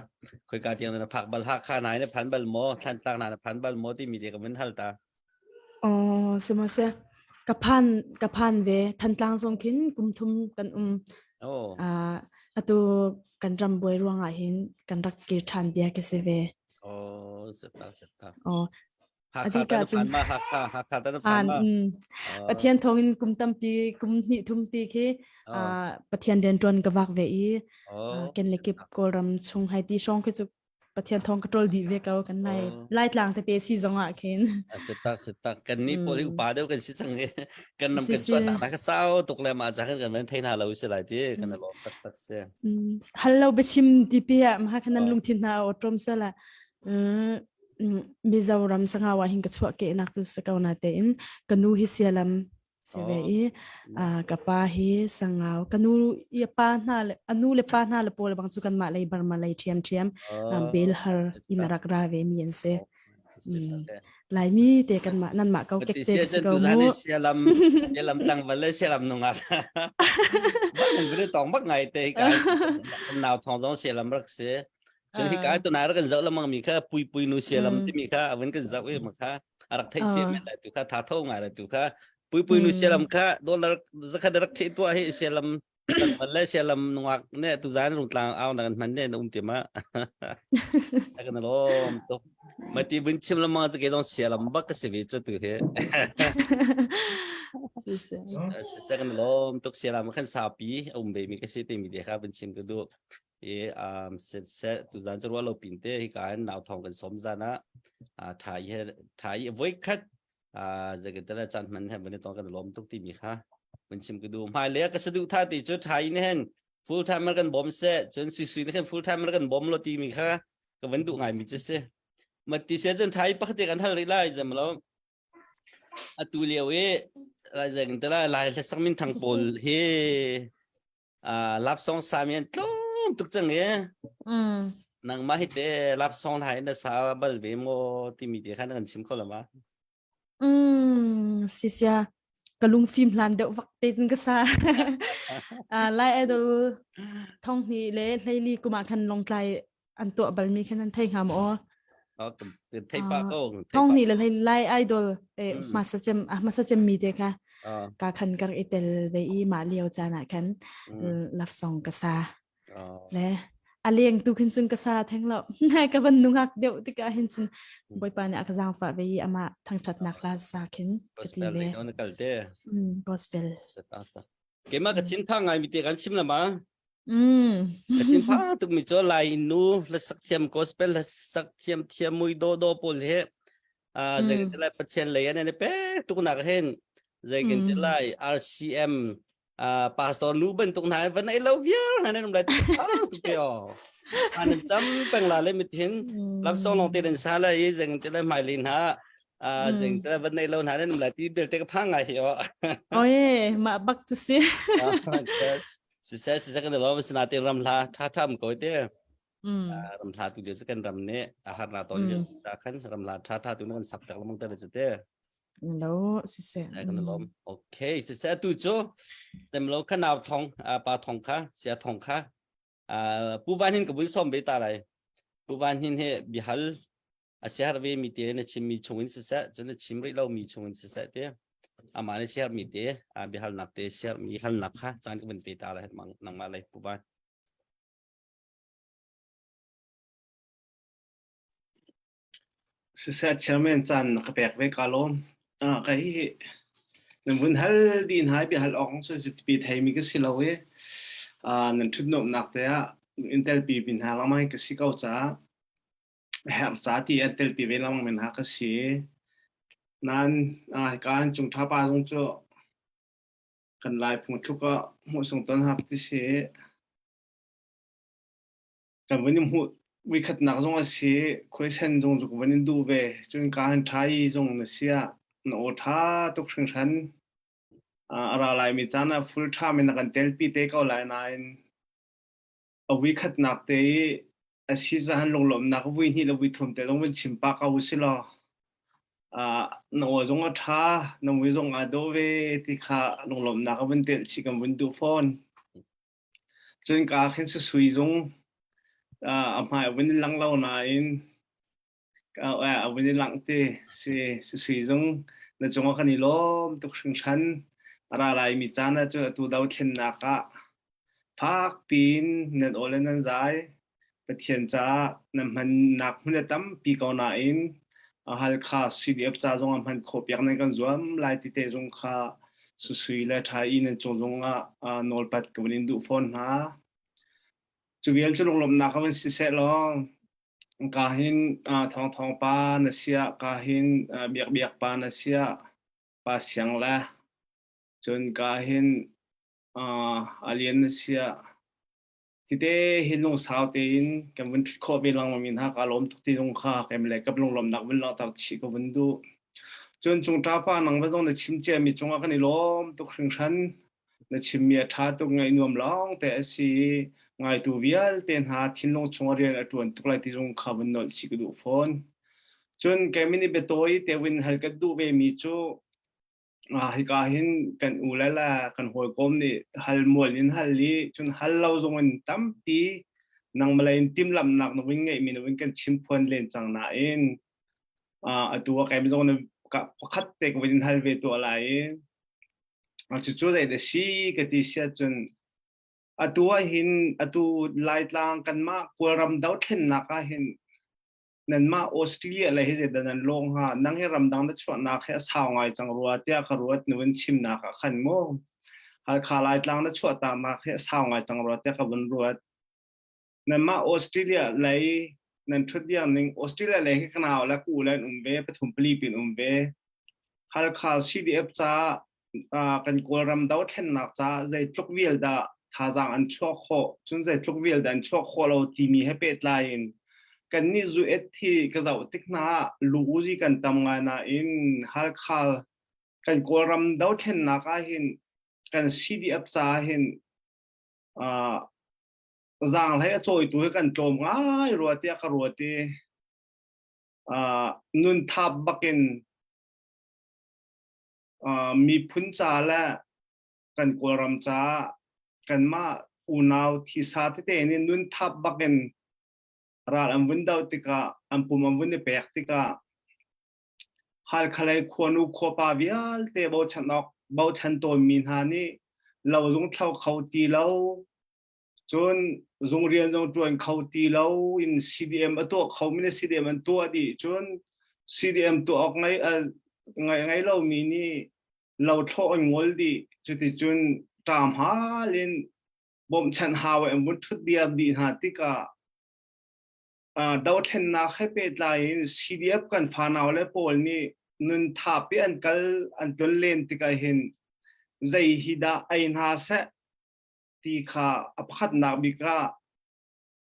G: khoika tiang na phak bal Hakha nai na phan bal maw Thlantlang na na phan bal maw timi te ka van hal ta.
C: Oh, sumase ka phan ka phan ve Thantlang zong khin kum thum kan um.
G: Oh.
C: Uh, atu kan ram buai ruangah hin kan rak kir ṭhan bia ka si ve.
G: Oh, seta seta.
C: Oh,
G: Hakha ta na phan ma Hakha Hakha ta na phan ma.
C: Pathian thawngin kum tampi kum hnih thum ti khi Pathian rian ṭuan ka vak ve i ken le kip Kawlram chung hai ti hrawng khi cu. Pathian thong ka ṭol dih ve ko kan lai lai tlang tete si zong ah khin.
G: A si tak si tak kan nih pawl hi upa deuh kan si cang i kan ram kan chuah nak ka sau tuk le ma cha kan kan van thei hna lo si lai ti kan lawm tak tak si.
C: Hal lo biachim ti pi ah ma khan nan lungthin hna o trom sala Mizoram sangawa hin ka chuah ke nak tu sa ko na te in kanu hi sialam si ve i ka pa hi sangau ka nu i pa hna le anu le pa hna le pawl bang cu kanmah lei Burma lei ṭhiam ṭhiam belhar in rak ra ve mi an si. Laimi te kanmah nanmah ko kek te si ko mu.
G: Sialam sialam tlangval le sialam nungak. Bak in tong bak ngai te ka nau thong zong sialam rak si. Cun hi ka tunai rak kan zoh lamang mi kha pui pui nu sialam timi kha avun kan zoh i ma kha a rak theih cia men lai tu kha tha tho ngai lai tu kha pui pui nu sialam kha dollar zakhat rak theih tua hi sialam man le sialam nungak ne tu zan rung tlang au na kan hman ne na um ti ma kan lom tuk mati bun chim lamang chu ke dong sialam bak ka si ve chu tu he si se kan lom tuk sialam khan sapi um ve mi ka si te mi de kha bun chim ka du i um se tuzan cu ruah lo pin te hi ka in nau thong kan som zan ah tha i tha i voi khat zeikatala chan man he bani tong kan lom tuk ti mi kha mun chim ka du hmai le ka sadu tha ti chu tha in hen full timer kan bom se chun sui sui ne full timer kan bom lo ti mi kha ka van du ngai mi chu se ma ti se chun thai pakhat kan hal ri lai jam lo atu lio i lai zeng te lai lai hlasak min thang pawl hi love song sa mi an tlawm tuk cang i nangmah hi te love song hla in na sa bal ve maw timi te khan kan chim kho lo ma
C: Mm, si sia ka lungfim hlan deuh vak te cun ka sa lai idol thong hni le hleili kuma khan longtlai an tuah balmi khan an thei hnga maw?
G: Thei pa ko.
C: Thong nih le hlei lai idol eh hmasa cem hmasa cem mi te kha ka khan kar i tel ve i mah lio caan ah khan love song ka sa. Le a leng tu khin cun ka sa theng lo. Ka van nungak deuh tikah hin cun Bawipa nih a ka zaangfah ve i amah thangṭhatnak hla sa khin ka ti ve. Gospel.
G: Keimah ka thinphang ngai mi te kan chim la ma. Ka thinphang tuk mi cu Lai nu hlasak thiam gospel hlasak thiam thiam mui do do pawl hi zeitin ti lai Pathian lei an i pek tuk nak hin zeitin ti lai RCM pastor nu bantuk hna van ei lo viar hna nan um lai tuk te o an cam peng la le mithin love song long te den sa la i zeitin ti lai hmai lin ha zing te van nei lo hna nan um lai ti belte ka phang ngai hi o
C: Oi mah bak cu si.
G: Si se si se kan lo sina te ram hla tha tha ko te ram hla tu le kan ram ne a har na ton le ta khan ram hla tha tha tu na kan sak tak lamang te le te
C: lo si se
G: kan lom okay si se tu chu tem lo khanau thong pa thong kha sia thong kha pu van hin ka bun som ve ta lai pu van hin he bihal a siar ve mi te na chim mi chung in siseh cun na chim rih lo mi chung in siseh te amah na siar mi te biahalnak te siar mi halnak kha caan ka van pe ta lai nangmah lei pu van
F: Siseh chairman caan na ka pek ve ka lawm. Ah ka hi nan vun hal din hai bia hal awk cu zitpi thei mi ka si lo i ah nan thut nuamnak te ah intel pi pin hna lengmang ka si ko caah herh ca ti an telpi ve lengmang men ha ka si. Nain hika an cung ṭha pa zong cu kan Lai phungthluk ah hmuhsung ton hak ti si. Kan vun in hmuh voikhatnak zong a si, khuaisen zong cu ka vun in duh ve. Cun ka han ṭha i zong na si ah na aw ṭha tuk hringhran. A ra laimi caan ah full ṭha in na kan telpi te ko lai nain a voikhatnak te i a si zahan lunglawmhnak vui hnih le vui thum te zong vun chim pah ko usih law uh, na aw zong a ṭha na mui zong aa dawh ve ti kha lunglawmhnak a vun telh chih kan vun duh fawn cun ka khin sui zung uh, a hmai a vun in lang lo nain a vun i langh ti si sui zung na cungah kan i lawm tuk hringhran a ra laimi caan ah cun atu dothlennak ah fak piin nan aw le nan zai Pathian caah nan hmannak hmun a tampi ko nain Halkha CDF ca zong ah hman khawh piak nan kan zuam lai ti te zong kha susui le ṭha i nan cung zong ah nawlpat ka vun in duh fawn hna. Cu vial cu lunglawmhnak a vun si seh law. Ka hin Thawng Thawng pa na siah, ka hin Biak Biak pa na siah, pa Siang le cun ka hin Alian na siah, Tite hi lungsau tein kan vun ṭhut khawh ve lengmang mi hna kaa lawm tuk ti zong kha kem le kap lunglawmhnak vun langhter chih ka vun duh. Cun cung ṭapa nang va zong na chim cia mi cungah kan i lawm tuk hringhran. Na chimmi a ṭha tuk ngaih nuam lawng te a si i ngaitu vialte hna thinlung chungah rian a ṭuan tuk lai ti zong kha vun nolh chih ka duh fawn. Cun kei nih biatawi te vun hal ka duh ve mi cu hika hin kan u le le kan hawikom nih hal mual in hal i cun hal lo zong in tampi nangmah in timhlamhnak na vun ngeihmi na vun kan chim phuan len cang nain atu ah kai zong na pakhat te ka vun in hal ve tuah lai i cucu zei dah si ka ti si ahcun atu ah hin atu Laitlang kanmah Kawlram dothlennak ah hin nanmah Australia le hi zeidah nan lawng hnga nang hi ramdang na chuahnak hi a sau ngai cang rua tiah ka ruat nu in chimnak ah khan mu Halkha Laitlang na chuah taknak hi a sau ngai cang rua tiah ka vun ruat nanmah Australia lei nan thut diam ning Australia lei hi kanau le ku le an um ve pathum pali pin um ve Halkha CDF ca kan Kawlram dothlennak ca zeitluk vial dah thazaang an chuah khawh cun zeitluk vial dah an chuah khawh lo timi he pehtlai in kannih zu et hi ka zoh tik hna ah lu uzi kan tam ngai nain Halkha kan Kawlram dothlennak ah hin kan CDF ca hin zaanghlei a cawitu hi kan tlawm ngai rua tiah ka ruat i nun thap bakin miphun ca le kan Kawlram caah kanmah unau thisa tete nih nun thap bakin ral an vun doh tikah an pum an vun i pek tikah Halkhalei khuanu khuapa vialte bochan awk bochan tawnmi hna nih lo zung thlo kho ti lo cun zung rian zong ṭuan kho ti lo in CDM a tuah kho mi CDM an tuah dih cun CDM tuah awk ngei ngai ngei lomi nih lo thlawh an ngol dih cuticun ṭam hal in bawmhchanh hau an vun ṭhut diam dih hna tikah dothlennak he pehtlai in CDF kan fanau le pawl nih nun thapi an kal an tlon len tikah hin zei hi dah ei hna seh ti kha a pakhatnak bik ah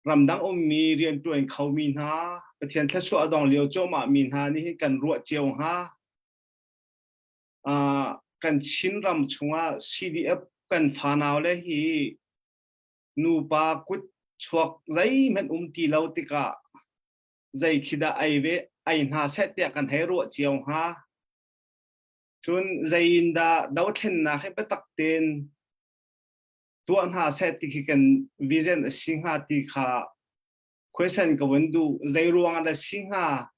F: ramdang ummi rianṭuan khomi hna Pathian thluachuah a dong lio cuahmah mi hna nih hin kan ruah cio hnga. Uh, kan Chin ram chungah CDF kan fanau le hi nupa kut chuak zeihmanh um ti lo tikah zei khi dah ei ve ei hna seh tiah kan hei ruah cio hnga. Cun zei in dah dothlennak hi biatak tein tuah hna seh ti khi kan vision a si hnga ti kha question ka vun duh zei ruang ah dah si hnga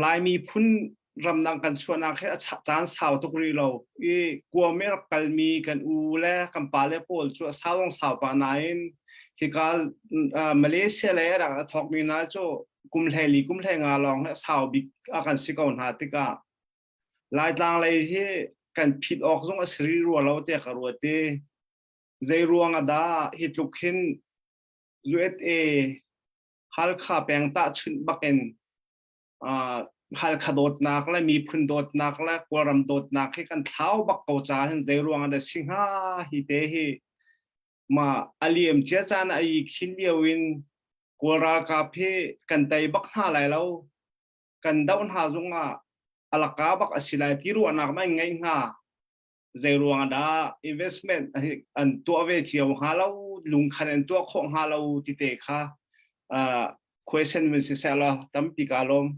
F: Laimi phun ramdang kan chuahnak hi a caan sau tuk rih lo i kuam i rak kalmi kan u le kan pa le pawl cu a sau ang sau pah nain hika Malaysia le rak a thawkmi hna cu kum hlei kum hlei nga lawng hi a sau bik a kan si ko hna tikah Laitlang lei hi kan phit awk zong a si rih rua lo tiah ka ruat i zei ruang ah dah hi tluk hin USA Halkha peng tahchunh bakin uh, Halkha dawtnak le miphun dawtnak le Kawlram dawtnak hi kan thlau bak ko ca hin zei ruang ah dah si hnga hi te hi ma aliam cia caan a i khin lio in Kawl ralkap hi kan tei bak hna lai lo kan doh hna zungah alaka bak a si lai ti ruahnak ma ngeih hnga zei ruang dah investment an tuah ve cio hnga lo lungkhan an tuah khawh hnga lo ti te kha question vun si seh law tampi ka lawm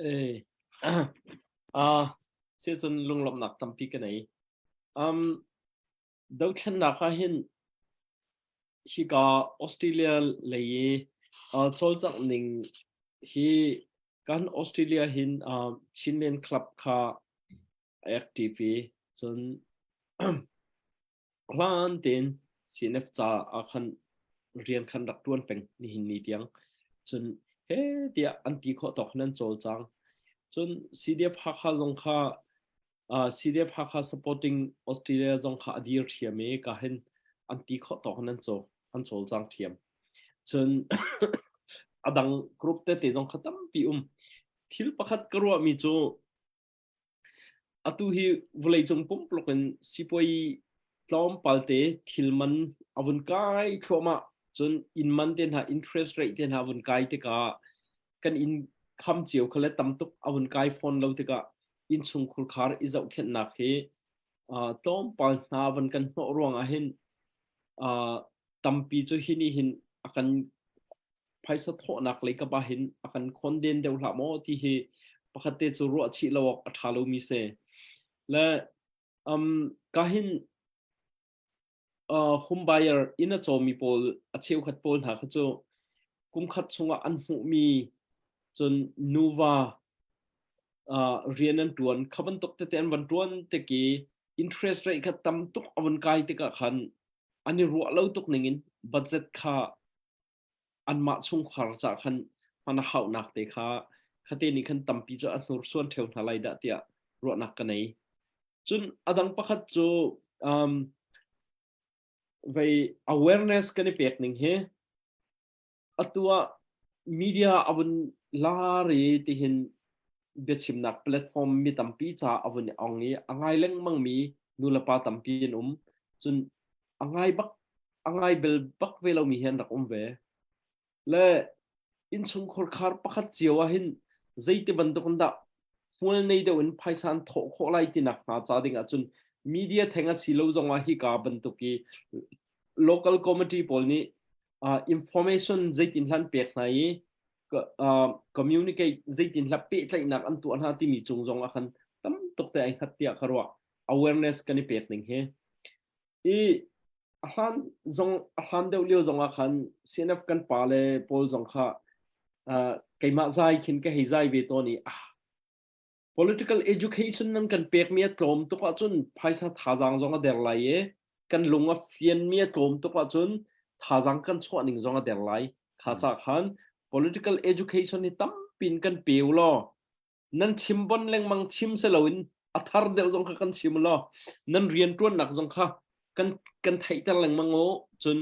B: Eh, ah, season lunglawmhnak tampi ka nei. Um, Dothlennak ah hin hika Australia lei i uh, cawlcangh ning hi kan Australia hin uh, Chinland Club kha active i cun hlan tein CNF ca ah khan rian khan rak tuan peng nihin ni tiang cun he tiah an ti khawh tawk nan cawlcang cun CDF Hakha zong kha. Uh, CDF Hakha supporting Australia zong kha a dir ṭhiam i ka hin an ti khawh tawk in an caw an cawlcang ṭhiam. Cun a dang group tete zong kha tampi um. Thil pakhat ka ruahmi cu atu hi vawleicung pumpuluk in sipuai tlawmpal te thil man a vun kai thluahmah cun inn man te hna interest rate te hna a vun kai tikah kan inn kham cio kha le tam tuk a vun kai fawn lo tikah innchung khurkhar i zohkhenhnak hi uh, tlawmpal hna van kan hnawh ruangah hin uh, tampi cu hi nih hin a kan phaisa thawhnak lei kap ah hin a kan khonden deuh hlah maw ti hi pakhat te cu ruah chih lo awk a ṭha lomi si. Le um, ka hin uh, home buyer inn a cawmi pawl a cheukhat pawl hna kha cu kumkhat chungah an hmuhmi cun nuva uh, rian an ṭuan kha bantuk tete an van ṭuan tik i interest rate kha tam tuk a vun kai tikah khan an i ruah lo tuk ningin budget kha anmah chungkhar ca khan hman a hauhnak te kha khate nih khan tampi cu a hnursuan ṭheo hna lai dah tiah ruahnak ka nei. Cun a dang pakhat cu um, vei awareness kan i pek ning hi atu ah media a vun lar i tihin biachimnak platform mi tampi ca a vun i ong i a ngai lengmang mi nulepa tampi an um. Cun a ngai bak a ngai bel bak ve lomi hi an rak um ve. Le innchungkhar khar pakhat cio ah hin zeiti bantuk in dah hmual nei deuh in phaisa an thawh khawh lai tinak hna ca ding ahcun media theng a si lo zong ah hika bantuk i local committee pawl nih uh, information zeitin hlan pek hna i uh, communicate zeitin hla pehtlaihnak an tuah hna timi cung zong ah khan tam tuk te ai hngat tiah ka ruah awareness kan i pek ning hi I a hlan zong a hlan deuh lio zong ah khan CNF kan pa le pawl zong kha uh, keimah zai khin ka hei zai ve tawn i ah political education nan kan pekmi a tlawm tuk ahcun phaisa thazaang zong a der lai i kan lung a fianmi a tlawm tuk ahcun thazaang kan chuah ning zong a der lai kha ca khan political education hi tampin kan pe u law nan chim bon lengmang chim si loin a thar deuh zong kha kan chim law nan rianṭuannak zong kha kan kan theihter lengmang u cun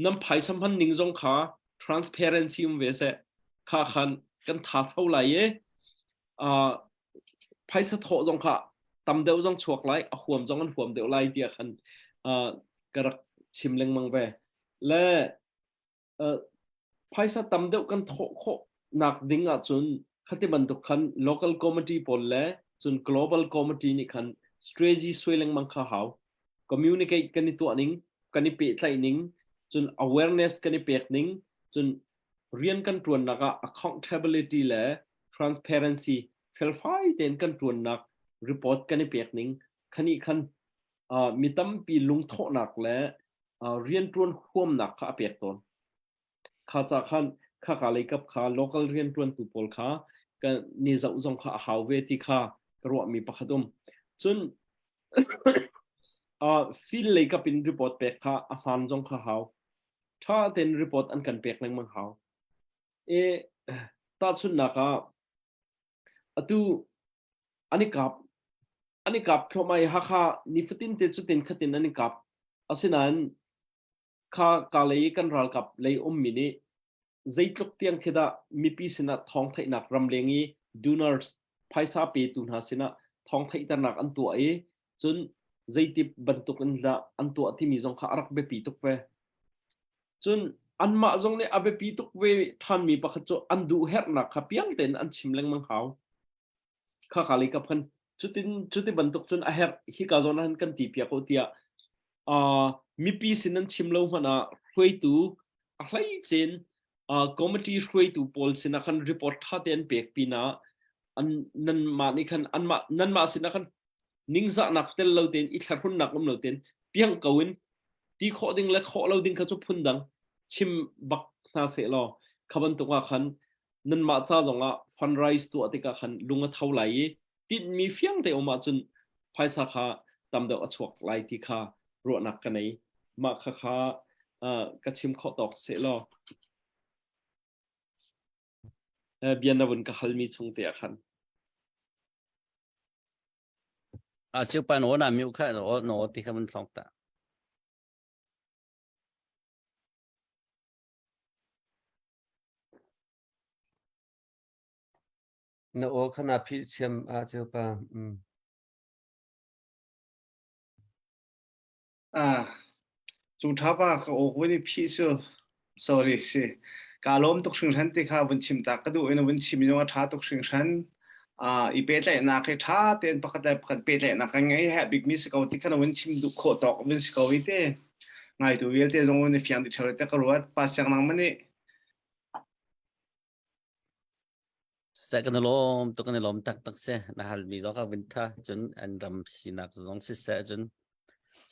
B: nan phaisa hman ning zong kha transparency um ve seh kha khan kan tha tho lai i uh, phaisa thawh zong kha tam deuh zong chuak lai a huam zong an huam deuh lai tiah khan uh, ka rak chim lengmang ve le phaisa tam deuh kan thawh khawh nak ding ahcun khati bantuk khan local committee pawl le cun global committee nih khan strategy suai lengmang kha hau communicate kan i tuah ning kan i pehtlaih ning cun awareness kan i pek ning cun rian kan tuannak ah accountability le transparency felfai tein kan tuannak report kan i pek ning khani khan uh, mi tampi lungthawhnak le rianṭuan huamnak kha a pek tawn. Kha ca khan khaka lei kap kha local rianṭuantu pawl kha kan ni zoh zong kha a hau ve ti kha ka ruahmi pakhat um. Cun uh, field lei kap in report pek kha a hmaan zong kha hau. Ṭha tein report an kan pek lengmang hau. E tahchunhnak ah atu an i kap an i kap thluahmah i Hakha nifatin te cutin khatin an i kap. Asinain kha ka lei i kan ralkap lei ummi nih zeitluk tiang khi dah mipi sinah thawng theihnak ramleng i donors phaisa petu hna sinah thawng theihternak an tuah i cun zeiti bantuk in dah an tuah timi zong kha a rak biapi tuk ve. Cun anmah zong nih a biapi tuk ve ṭhanmi pakhat cu an duh herhnak kha piang tein an chim lengmang hau. Khaka lei kap khan cutin cuti bantuk cun a herh hika zawn ah hin kan ti piak u tiah uh, mipi sin an chim lo hmanh ah hruaitu a hleicin uh, committee hruaitu pawl sinah khan report ṭha te an pek pinah an nanmah nih khan anmah nanmah sinah khan ningzahnak tel lo tein i thlarhunnak um lo tein piang ko in ti khawh ding le khawh lo ding kha cu phun dang chim bak hna seh law kha bantuk ah khan nanmah ca zongah fundraise tuah tikah khan lung a tho lai i tinhmi fiang te um ahcun phaisa kha tam deuh a chuak lai ti kha ruahnak ka nei mah kha kha uh, ka chim khawh tawk seh law bia na vun ka halmi chung te ah khan.
G: A chiu pa no na mute kha no no ti kha mun song ta.
A: Na aw kha na phih thiam a cheu pa.
F: Ah, cu tha pa ka awk vun i phih cu sorry si. Ka lawm tuk hringhran ti kha vun chim ta ka duh in vun chim in a tha tuk hringhran. Ah, i pehtlaihnak hi tha tein pakhat le pakhat pehtlaihnak kan ngei he bikmi si ko ti kha vun chim duh khawh tawk vun si ko i te. Ngaitu vialte zong vun i fiang dih ṭheo te ka ruat. Pa siang nang mani
G: Seh kan i lawm tuk kan i lawm taktak si. Na halmi zong kha vun tha cun an ram sinak zong siseh cun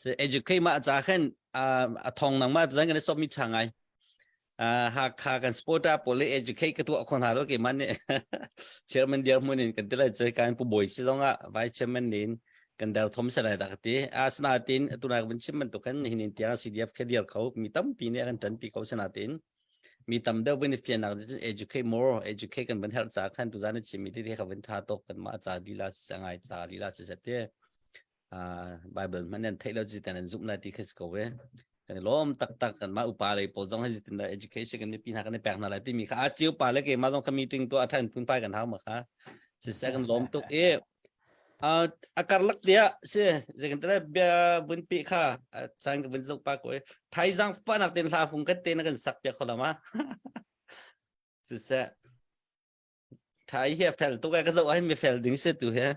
G: si educate mah ca khan a thong nang ma zan kan i sawm mi tha ngai. Hakha kan supporter pawl le educate ka tuah kho hna lo ke man nih chairman dir hmun in kan ti lai choi kan pu bawi si zong ah vice chairman nin kan der thom se lai da ka ti. Asinain tuna kan chim bantuk kan hinin tiang CDF khe dir kho mi tampi nih kan ṭanpi ko sinain mi tam deuh vun i fiannak cu educate more educate kan van herh ca khan tuzan na chimmi te kha van tha tok kan mah ca lila si ngai ca lila si te Bible hman nan theih lo ji tan an zum lai ti kha si ko ve kan i lawm taktak kan mah upa lei pawl zong hi zitin da education kan mipi hna kan i pek hna lai timi kha a chiu pa le ke ma zong kha meeting tu a than phun pai kan hau ma kha si se kan lawm tuk i a karlak tiah si zeikan tele bia vun pi kha chan ka vun zuk pa ko thaizang fa nak ten hla fung kan te na kan sak pia kholama si se thai hi fel tu ka ka zo ai mi fel ding se tu he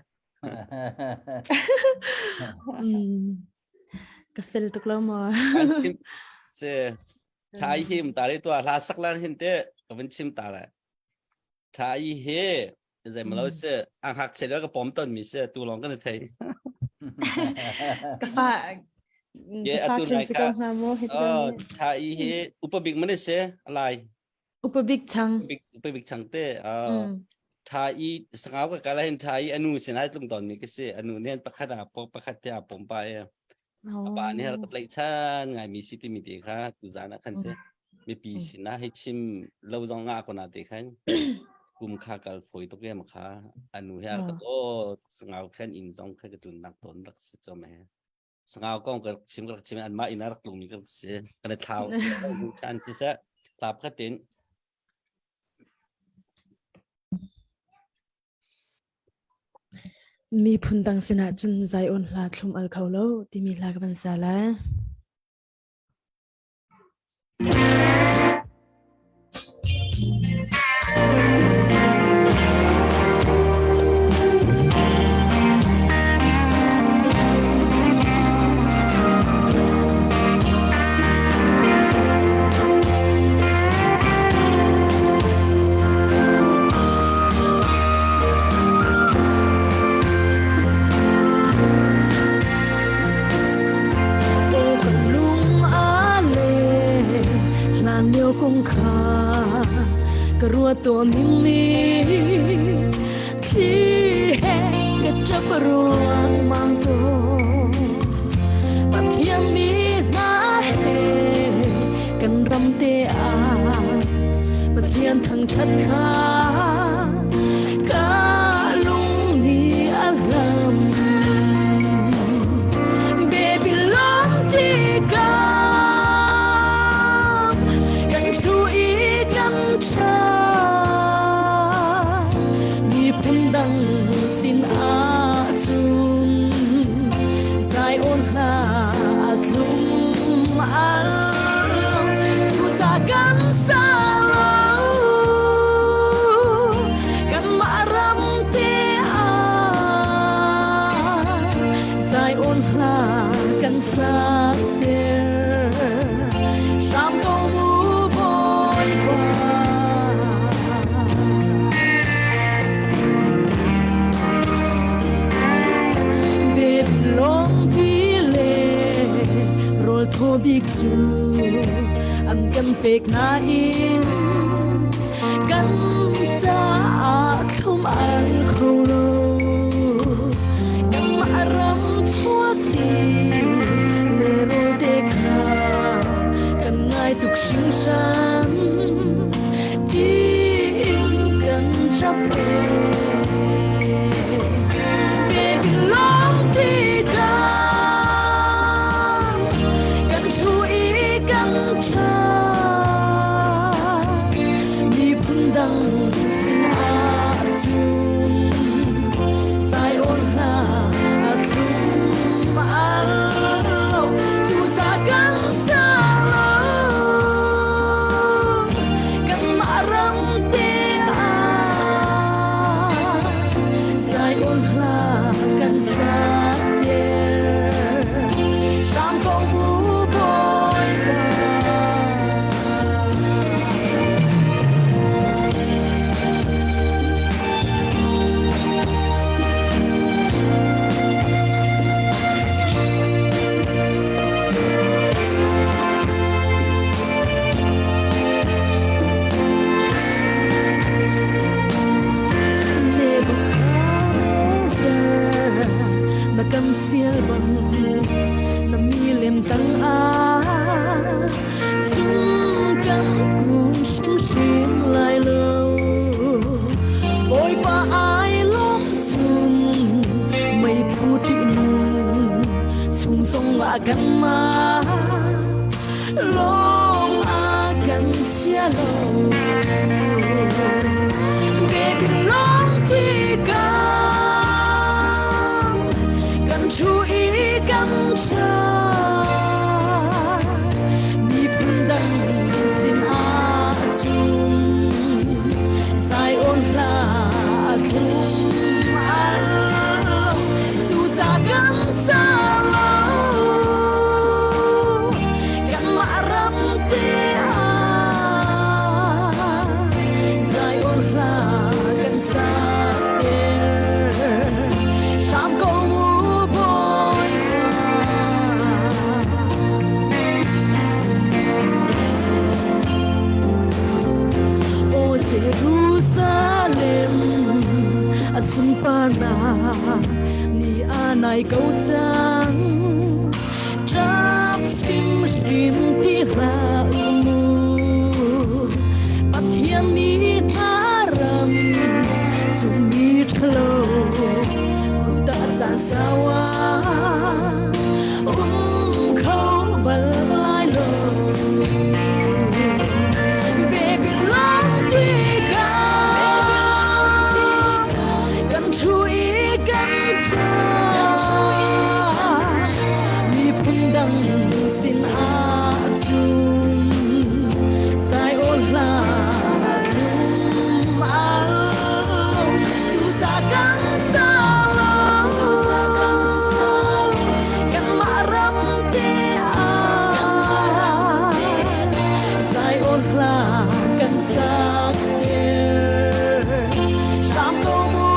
C: Ka fel tuk lo mo.
G: Se thai him ta le tua hla sak lan hin te ka vun chim ta le Tha i hi zeimalo si ang hak che ka pom ton mi si tu long kan thei.
C: Ka fa
G: Ye
C: ka fa
G: atu
C: khen
G: lai
C: si
G: ka
C: ko hnga mu hi
G: oh tha i hi upa bik man se alai
C: Upa bik chang.
G: bik upa bik chang te tha i sangau ka kala hin tha i anu sin hai tlung ton mi ka si anu nen pakhat a po pakhat te a pom pa e A pa nih a rak tlaihchan ngaimi si timi te kha tuzaan ah khan te mipi sinah hei chim lo zong ngah ko na te khan kum kha kal fawi tuk em kha anu he ka to sangau khan inn zong kha ka tun nak ton rak si chom he sangau kong ka chim ka chim an ma inn rak tlung mi ka si kan thlau than si se tlap khatin
C: Miphun dang sinah cun Zion hla thlum al kho lo timi hla ka van sa lai. Ka ruat tuan ning mi thli he ka ṭap ruang mang to Pathian mi hna he kan ram te ah Pathian thangṭhat kha ka lung nih a hlam. Baby lawm ti kam kan thu i kan ṭha miphun dang sin ahcun Zion hla a tlum al cuca kan sa lo kanmah ram te ah Zion hla kan sak ter hram ko mu Bawipa Lawngpi le rawl thaw bik cu an kan pek nain kan caah thlum an kho lo. Kanmah ram chuak i le rawl te kha kan ngai tuk hringhran tiin kan ṭap. Baby, long ti
I: Zong ah kan mah lawng a kan chia lo. Baby long ti kan kan thu i kan tha miphun dang sin ah cun Zion hla a thlum al cu ca kan sa lo kanmah ram te ah Zion hla kan sa ter hram ko mu Bawipa O Jerusalem a sunparnak ni a nai ko cang Ṭap hrimhrim ti hlah u mu. Pathian mi hna ram cu mi ṭhalo kut ah caan sau ah um kho bal lai lo. Babylon ti kan thu i kan Miphun dang sin ah cun Zion hla thlum al cuca kan sa lo kanmah ram te ah Zion hla kan sak ter hram ko mu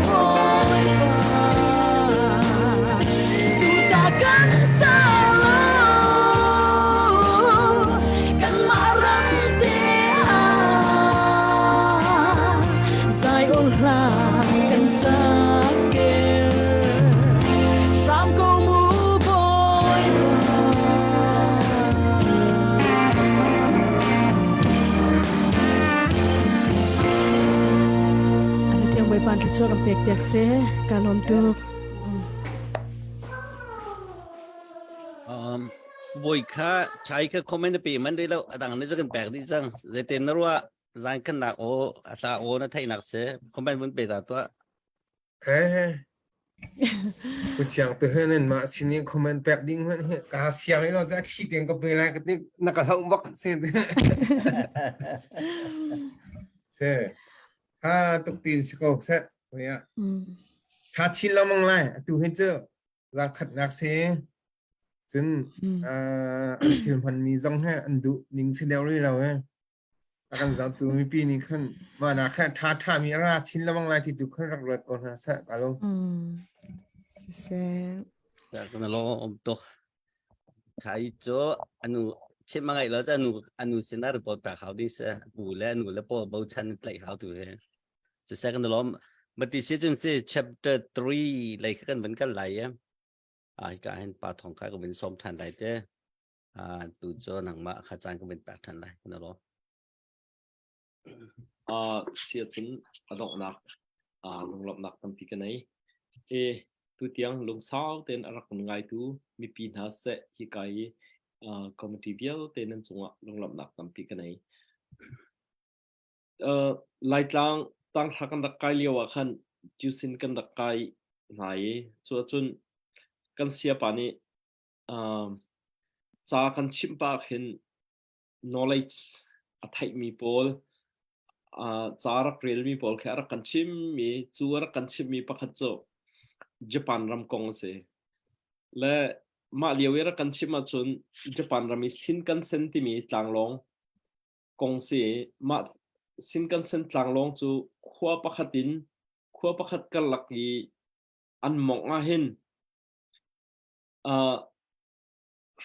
I: Bawipa Cuca kan sa lo kanmah ram te ah Zion hla kan sak ter hram ko mu Bawipa
C: Thiang Bawipa thluachuah kan pek piak seh. Ka lawm tuk.
G: Um, bawi kha chai kha comment na pe man dei lo adang ne kan pek dih cang zeiten na ruah zan kan nak o atla o na theih nak se comment vun pe ta to
J: Eh, ku siang tu hen ma sinin comment pek ding hen he ka siang ilo ta thi ten ka pe lai ka ti na ka hau bak se se ha tuk tin si ko se ya tha chin lengmang lai atu hin cu zakhatnak si cun an thil hmanmi zong he an duh ning si deuh rih lo he a kan zohtu mipi nih khan mah nak khan tha tha mi a ra chin lengmang lai ti tu khan rak ruat ko hna seh ka lo
C: Siseh.
G: Kan lo om tuk. Thai cu anu chim ngai lo anu anu sinah report pek hau ding si pu le anu le pawl bochan tlaih hau tu he. Si second lom mati si cun si chapter 3 lei kha kan van kal lai e. A hi ka hin pa thong kha ka vin som than lai te. A tu cu nangmah kha caan ka vin pek than lai. Kana lo.
B: Uh, siacun a donghnak uh, lunglawmhnak tampi ka nei. E tutiang lungsau tein a rak ngaitu mipi hna seh hika i uh, committee vialte nan cungah lunglawmhnak tampi ka nei. Uh, Laitlang tanghra kan rak kai lio ah khan tuition kan rak kai hna i cu ahcun kan siapa nih uh, ca kan chimh pah khin knowledge a theihmi pawl uh, ca rak relmi pawl khi a rak kan chimmi cu a rak kan chimmi pakhat cu Japan ram kong a si. Le mah lio i rak kan chim ahcun Japan ram i Shinkansen timi tlanglawng kong si mah Shinkansen tlanglawng cu khua pakhat in khua pakhat karlak i an mongh ah hin uh,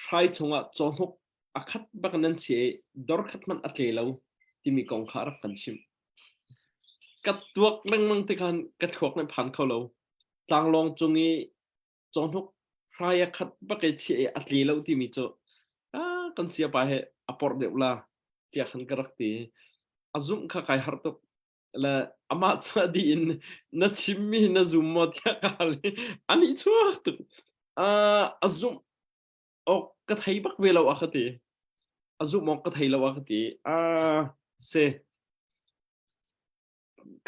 B: hrai chungah cawhnuk a khat bak nan si i dor khat hmanh a tle lo timi kong kha a rak kan chimh. Ka tuak lengmang ti khan ka thluak nih phan kho lo. Tlanglawng cung i cawhnuk hrai a khat bak i chiah i a tle lo timi cu ah, kan siapa he a porh deuh la tiah khan ka rak ti. A zumh kha kai harh tuk. Le amah cu a dih in na chimmi na zum maw tiah ka hal i a nih chuak tuk. Uh, a zumh. awk ka thei bak ve lo a ka ti. A zumh awk ka thei lo a ka ti. Ah, si.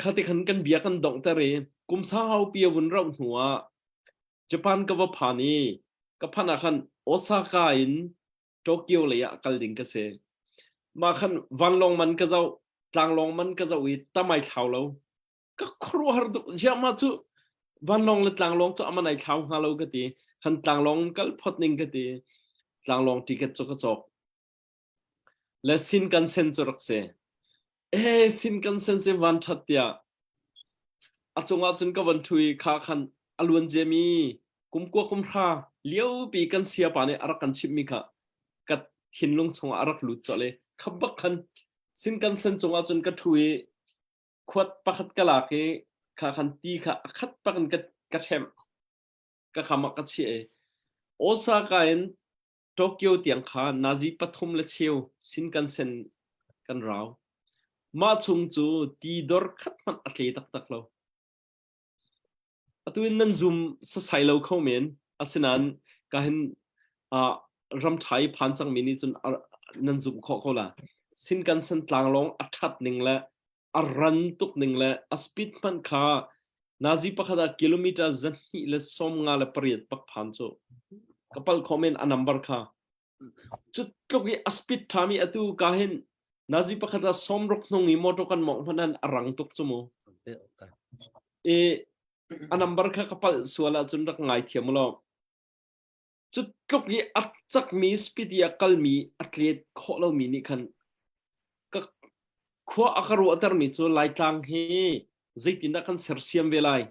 B: Kha ti khan kan bia kan donghter i kum saupi a vun rauh hnu ah Japan ka va phan i ka phanh ah khan Osaka in Tokyo lei ah kal ding ka si. Mah khan vanlawng man ka zoh, tlanglawng man ka zoh i tam ai thlau lo. Ka khuaruahhar tuk. Ziah mah cu vanlawng le tlanglawng cu aman ai thlau hnga lo ka ti. Khan tlanglawng in kal phot ning ka ti. Tlanglawng ticket cu ka cawk. Le Shinkansen cu rak si. Eh, Shinkansen si van ṭhat tiah a cungah cun ka van ṭhu i kha khan a luan ciami kum kua kum hra liopi kan siapa nih a rak kan chimhmi kha ka thinlung chungah a rak lut colh i kha bak khan Shinkansen cungah cun ka ṭhu i khuat pakhat ka lak i kha khan ti kha a khat bak in ka ka ṭhemh ka kham ah ka chiah i Osaka in Tokyo tiang kha nazi pathum le cheu Shinkansen kan rau. Mah chung cu ti dor khat hmanh a tle taktak lo. Atu in nan zum sasai lo kho men. Asinain ka hin uh, ram ṭha i phan cangmi nih cun nan zumh khawh ko la. Shinkansen tlanglawng a ṭhat ning le a ran tuk ning le a speed hmanh kha nazi pakhat ah kilometer 258 pak phan cu ka pal khawh men a number kha cu tluk i a speed ṭhami atu ka hin nazi pakhat ah sawmruk hnung i motor kan mawngh hmanh an a rang tuk cu mu i a number kha ka palh sual ahcun rak ngai thiam law Cu tluk i a cakmi speed i a kalmi a tlet khawh lomi nih khan ka khua a ka ruahtermi cu Laitlang hi zeitindah kan sersiam ve lai?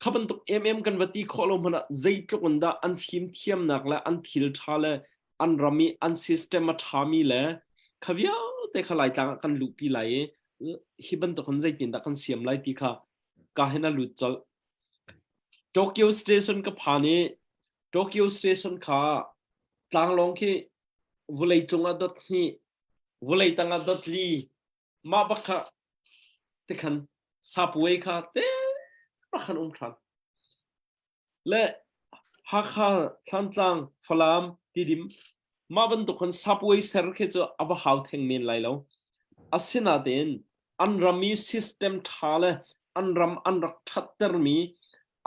B: Kha bantuk emem kan va ti khawh lo hmanh ah zeitluk in dah an fimthiamnak le an thil ṭha le an ram i an system a ṭhami le kha vialte kha Laitlang ah kan luhpi lai i hi bantuk in zeitindah kan siam lai ti kha ka hin a lut colh. Tokyo Station ka phan i Tokyo Station kha tlanglawng khi vulei cung ah dot hnih, vulei tang ah dot li, mah bak kha tikhan subway kha te bak khan um ṭhan. Le Hakha, Thlantlang, Falam, Tidim mah bantuk khan subway ser khi cu a va hau theng men lai lo. Asinain an ram i system ṭha le an ram an rak ṭhattermi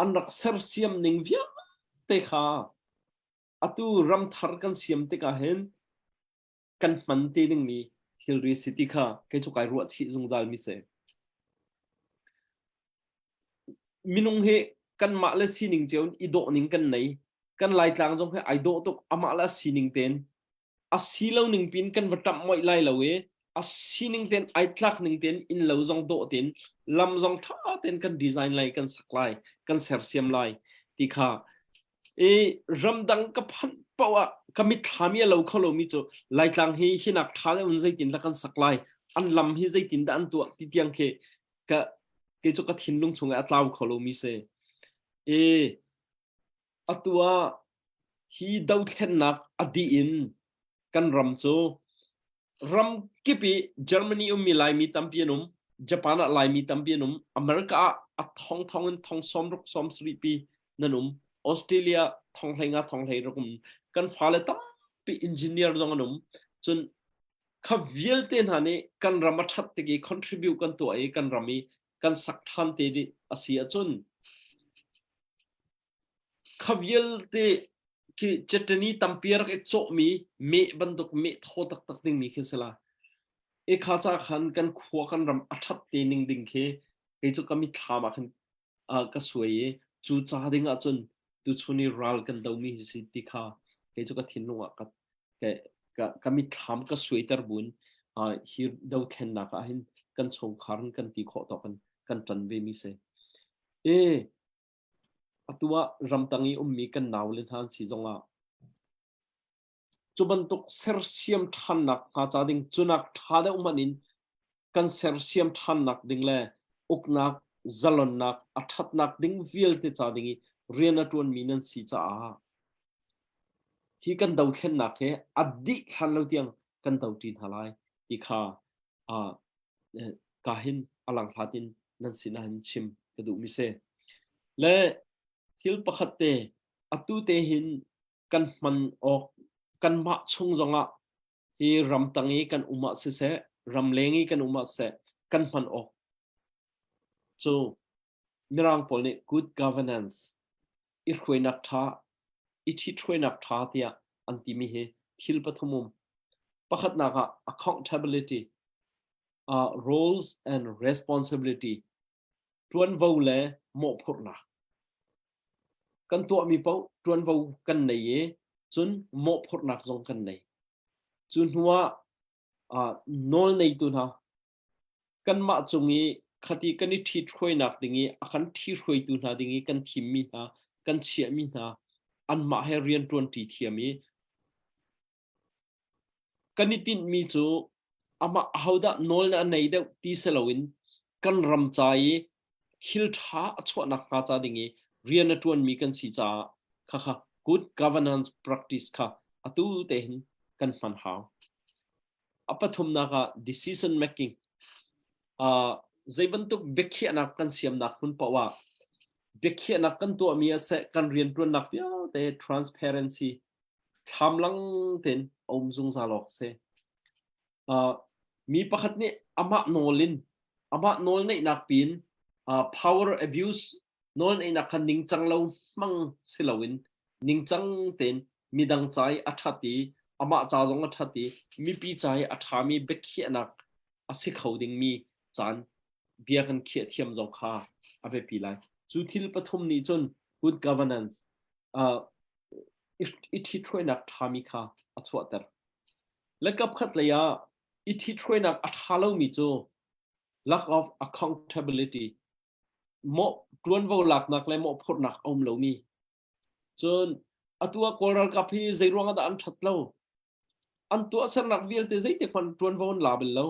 B: an rak sersiam ning vialte kha atu ram thar kan siam tikah hin kan hman te dingmi thilri si ti kha kei cu kai ruah chih zungzal mi si. Minung hi kanmah le sining cio in i dawh ning kan nei. Kan Laitlang zong hi ai dawh tuk amah le a sining tein a si lo ning pin kan va ṭamh moih lai lo i a sining tein ai tlak ning tein inn lo zong dawh tein lam zong ṭha tein kan design lai kan sak lai kan sersiam lai ti kha i ramdang ka phanh paoh ah ka mitthlam i a lo kho lomi cu Laitlang hi hinak ṭha deuh in zeitin dah kan sak lai an lam hi zeitin dah an tuah ti tiang khi ka kei cu ka thinlung chung i a tlau kho lomi si i Atu ah hi dothlennak a dih in kan ram cu ram kip i Germany ummi Laimi tampi an um, Japan ah Laimi tampi an um, America ah a thongthong in thong sawmruk sawmsarih pi nan um, Australia thong hlei nga thong hlei rak um. Kan fale tampi engineer zong an um. Cun kha vialte hna nih kan ram a ṭhat tik i contribute kan tuah i kan ram i kan sak ṭhan te dih a si ahcun Kha vialte khi cetani tampi a rak i cawhmi meh bantuk meh thaw taktak dingmi khi si la. I kha ca khan kan khua kan ram a ṭhat te ning ding khi kei cu ka mitthlam ah khan uh, ka suai i cu ca ding ah cun tuchun i ral kan domi hi si ti kha kei cu ka thinlung ah ka ka, ka, ka mitthlam ka suaiter buin uh, hi dothlennak ah hin kan chungkhar in kan ti khawh tawk in kan ṭan ve mi si. E Atu ah ramtang i ummi kan naule hna an si zongah cu bantuk sersiam ṭhannak hnga ca ding cunak ṭha deuh hmanh in kan sersiam ṭhannak ding le uknak zalonnak a ṭhatnak ding vialte ca ding i rian a ṭuanmi nan si caah hi kan dothlennak hi a dih hlan lo tiang kan doṭi hna lai ti kha uh, ka hin a langhlat in nan sinah hin chim ka duhmi si. Le thil pakhat te atu te hin. kan hman awk kanmah chung zongah hi ramtang i kan um ah siseh ramleng i kan um ah siseh kan hman awk cu mirang pawl nih good governance i hruainak ṭha i ṭhithruainak ṭha tiah an timi hi thil pathum um pakhatnak ah accountability uh, roles and responsibility ṭuanvo le mawhphurhnak. Kan tuahmi paoh ṭuanvo kan nei i cun mawhphurhnak zong kan nei. Cu hnuah uh, nawl neitu hna kanmah cung i khati kan i ṭhithruainak ding i a kan ṭhihruaitu hna ding i kan thimmi hna kan chiahmi hna anmah he rian ṭuanṭi thiam i Kan i tinhmi cu amah ahodah nawl a nei deuh ti si loin kan ram ca i thil ṭha a chuahnak hnga ca ding i rian a ṭuanmi kan si caah khakha good governance practice kha atu te hin kan hman hau. A pathumnak ah decision making. Uh, zei bantuk biakhiahnak kan siamnak hmun paoh ah biakhiahnak kan tuahmi ah seh kan rianṭuannak vialte transparency thlamlang tein a um zungzal awk a si. Uh, mi pakhat nih amah nawl in amah nawl neihnak pin uh, power abuse nawl neihnak kha ningcang lo hmang si loin ningcang tein midang ca i a ṭhat i amah ca zong a ṭhat i mipi ca i a ṭhami biakhiahnak a si kho dingmi caan bia kan khiah thiam zong kha a biapi lai. Cu thil pathum nih cun good governance uh, i ṭhithruainak ṭhami kha a chuahter. Le kapkhat lei ah i ṭhithruainak a ṭha lomi cu lack of accountability mawh ṭuanvo laknak le mawhphurhnak a um lomi. Cun atu ah Kawl ralkap hi zei ruang ah dah an ṭhat lo? An tuahsernak vialte zeitik hmanh ṭuanvo an la bal lo.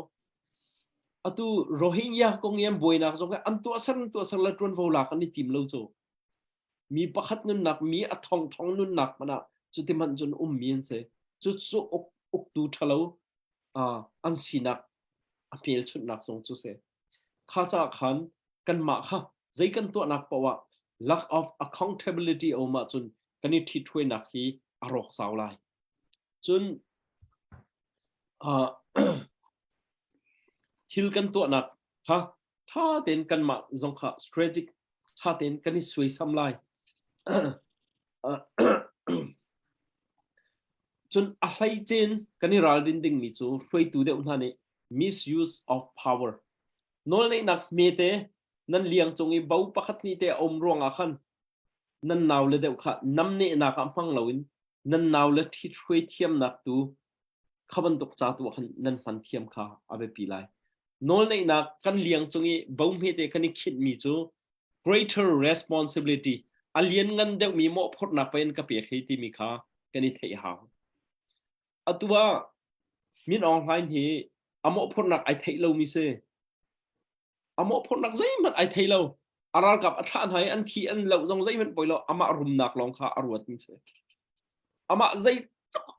B: Atu Rohingya kong i an buainak zong hi an tuahser an tuahser le ṭuanvo lak an i tim lo cu. Mi pakhat nunnak, mi a thongthong nunnak hmanh ah cuti hmanh cun ummi an si. Cucu uk, uktu ṭhalo uh, an sinak a hmelchunhnak zong cu si. Kha caah khan kanmah kha zei kan tuahnak paoh ah lack of accountability a um ahcun kan i ṭhithruainak hi a rawk zau lai. Cun uh, thil kan tuahnak kha ṭha tein kanmah zong kha strategic ṭha tein kan i suaisam lai. Cun a hleicin kan i ralrin dingmi cu hruaitu deuh hna nih misuse of power nawlneihnak hmete nan liang cung i bo pakhat hnih te a um ruangah khan nan naule deuh kha namnehnak ah hmang loin nan naule ṭhithruai thiamnak tu kha bantuk ca tu ah khan nan hman thiam kha a biapi lai. Nawlneihnak kan liang cung i bo hmete kan i khinhmi cu greater responsibility a lianngan deuhmi mawhphurhnak pei in ka pek hei timi kha kan i theih hau. Atu ah Min Aung Hlaing hi a mawhphurhnak ai theih lomi si. A mawhphurhnak zeihmanh ai thei lo. A ralkap a thlah hna i an thi an loh zong zeihmanh poi lo amah rumnak lawng kha a ruatmi si. Amah zei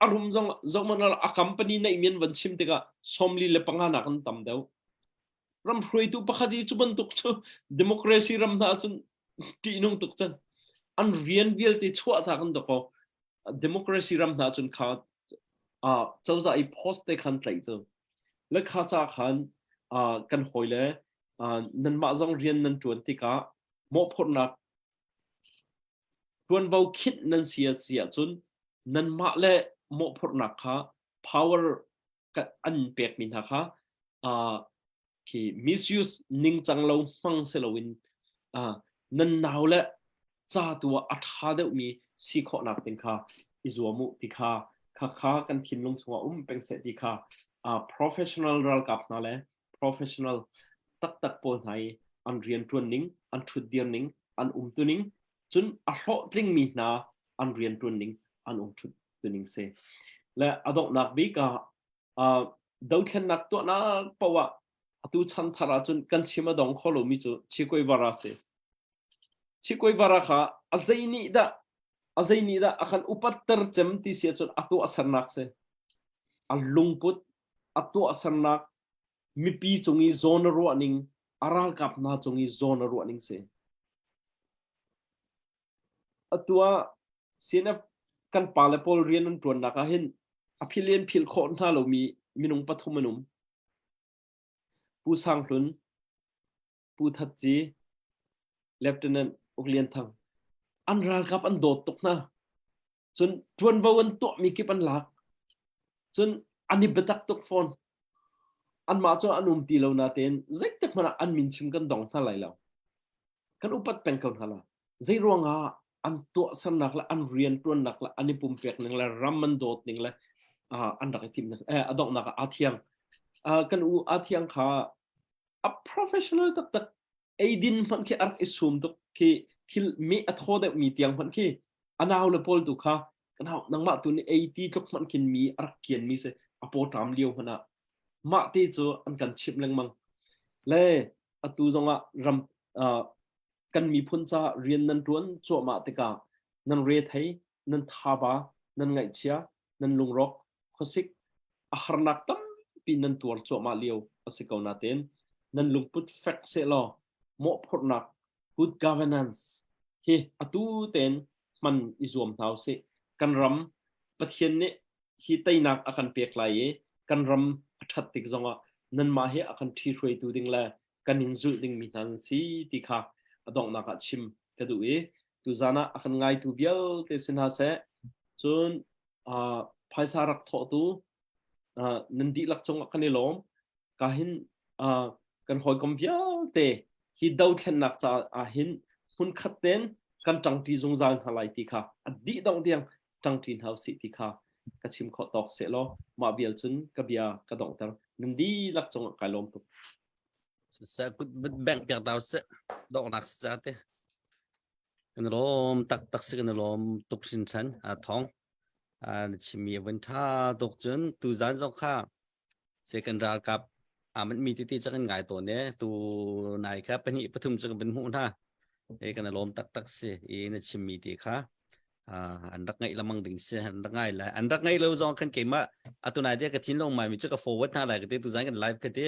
B: a rum zong zohmanh a company neihmi an van chim tikah 45 nak an tam deuh. Ram hruaitu pakhat i cu bantuk cu democracy ram hna cun ṭihnung tuk cun an rian vialte chuah tak an dakaw democracy ram hna cun kha uh, cozah i post te khan tlaih cu le kha ca khan uh, kan hawi le uh, nanmah zong rian nan ṭuan tikah mawhphurhnak ṭuanvo khinh nan si a si ahcun nanmah le mawhphurhnak kha power an pekmi hna kha uh, khi misuse ningcang lo hmang si loin uh, nan nau le ca tu ah a ṭha deuhmi si khawhnak ding kha i zuam u ti kha kha kha kan thinlung chungah um peng seh ti kha uh, professional ralkap hna le professional taktak pawl hna i an rian ṭuan ning an ṭhutdir ning an umtu ning cun a hlawhtlingmi hna an rian ṭuan ning an um ṭhut tuning si le a donghnak bik ah uh, dothlennak tuahnak paoh ah atu chan thar ahcun kan chim a dong kho lomi cu Che Guevara si. Che Guevara kha a zei nih dah a zei nih dah a kan upatter cem ti si ahcun a tuah sernak si. A lungput a tuah sernak mipi cung i zawn a ruah ning a ralkap hna cung i zawn a ruah ning si. Atu ah CNF. Kan pale pawl rian an ṭuannak ah hin a phil in philh khawh hna lomi minung pathum an um. Pu Sang Hlun, Pu That Ci, Lieutenant Uk Lian Thang. An ralkap an dawt tuk hna. Cun ṭuanvo an tuahmi kip an lak. Cun an i biatak tuk fawn. Anmah cu an um ti lo natein zeitik hmanh ah an min chim kan dong hna lai lo. Kan upat peng ko hna la. Zei ruangah an tuahsernak le an rianṭuannak le an i pumpek ning le ram an dawt ning le uh, an rak i timh eh, a donghnak ah aa thiang. Uh, kan u aa thiang kha a professional taktak eidin hmanh khi a rak i sum tuk khi thil mi a thaw deuh mi tiang hmanh khi a nau le pawl tu kha kanau nangmah tu nih ei ti tluk hmanh khin mi a rak kian mi si a paw ṭam lio hmanh ah mah te cu an kan chimh lengmang le atu zongah ram uh, kan miphun ca rian nan ṭuan cuahmah tikah nan re thei nan thaba nan ngaihchia nan lungrawk khuasik a harnak tampi nan tuar cuahmah lio a si ko natein nan lungput fek sehlaw mawhphurhnak good governance hi atu tein hman i zuam hna usih. Kan ram Pathian nih hi teinak a kan pek lai i kan ram a ṭhat tik zongah nanmah hi a kan ṭhihruaitu ding le kan in zulh dingmi hna nan si ti kha a donghnak ah chim ka duh i tuzan ah a kan ngaitu vialte si hna seh cun uh, phaisa rak thawhtu uh, nan dihlak cungah kan i lawm. Ka hin uh, kan hawikom vialte hi dothlennak caah hin hmunkhat ten kan ṭangṭi zungzal hna lai ti kha a dih dongh tiang ṭangṭi hna usih ti kha ka chim khawh tawk seh law mah vial cun ka bia ka donghter. Nan dihlak cungah kai lawm tuk.
G: Siseh kut bengh piak dau seh donghnak si ca te. Kan lawm taktak si kan lawm tuk hrinhran a thong. A na chimmi a vun ṭha tuk cun tuzan zong kha second ralkap aa mi tete cang in ngai tawn e tu nai kha pahnih pathum cu kan vun hmuh hna. E kan lawm taktak si i na chimmi te kha an rak ngaih lamang ding si an rak ngai lai an rak ngai lo zong khan keimah atu nai te ka thin long mai mi cu ka forward hna lai ka te tu zan kan live ka te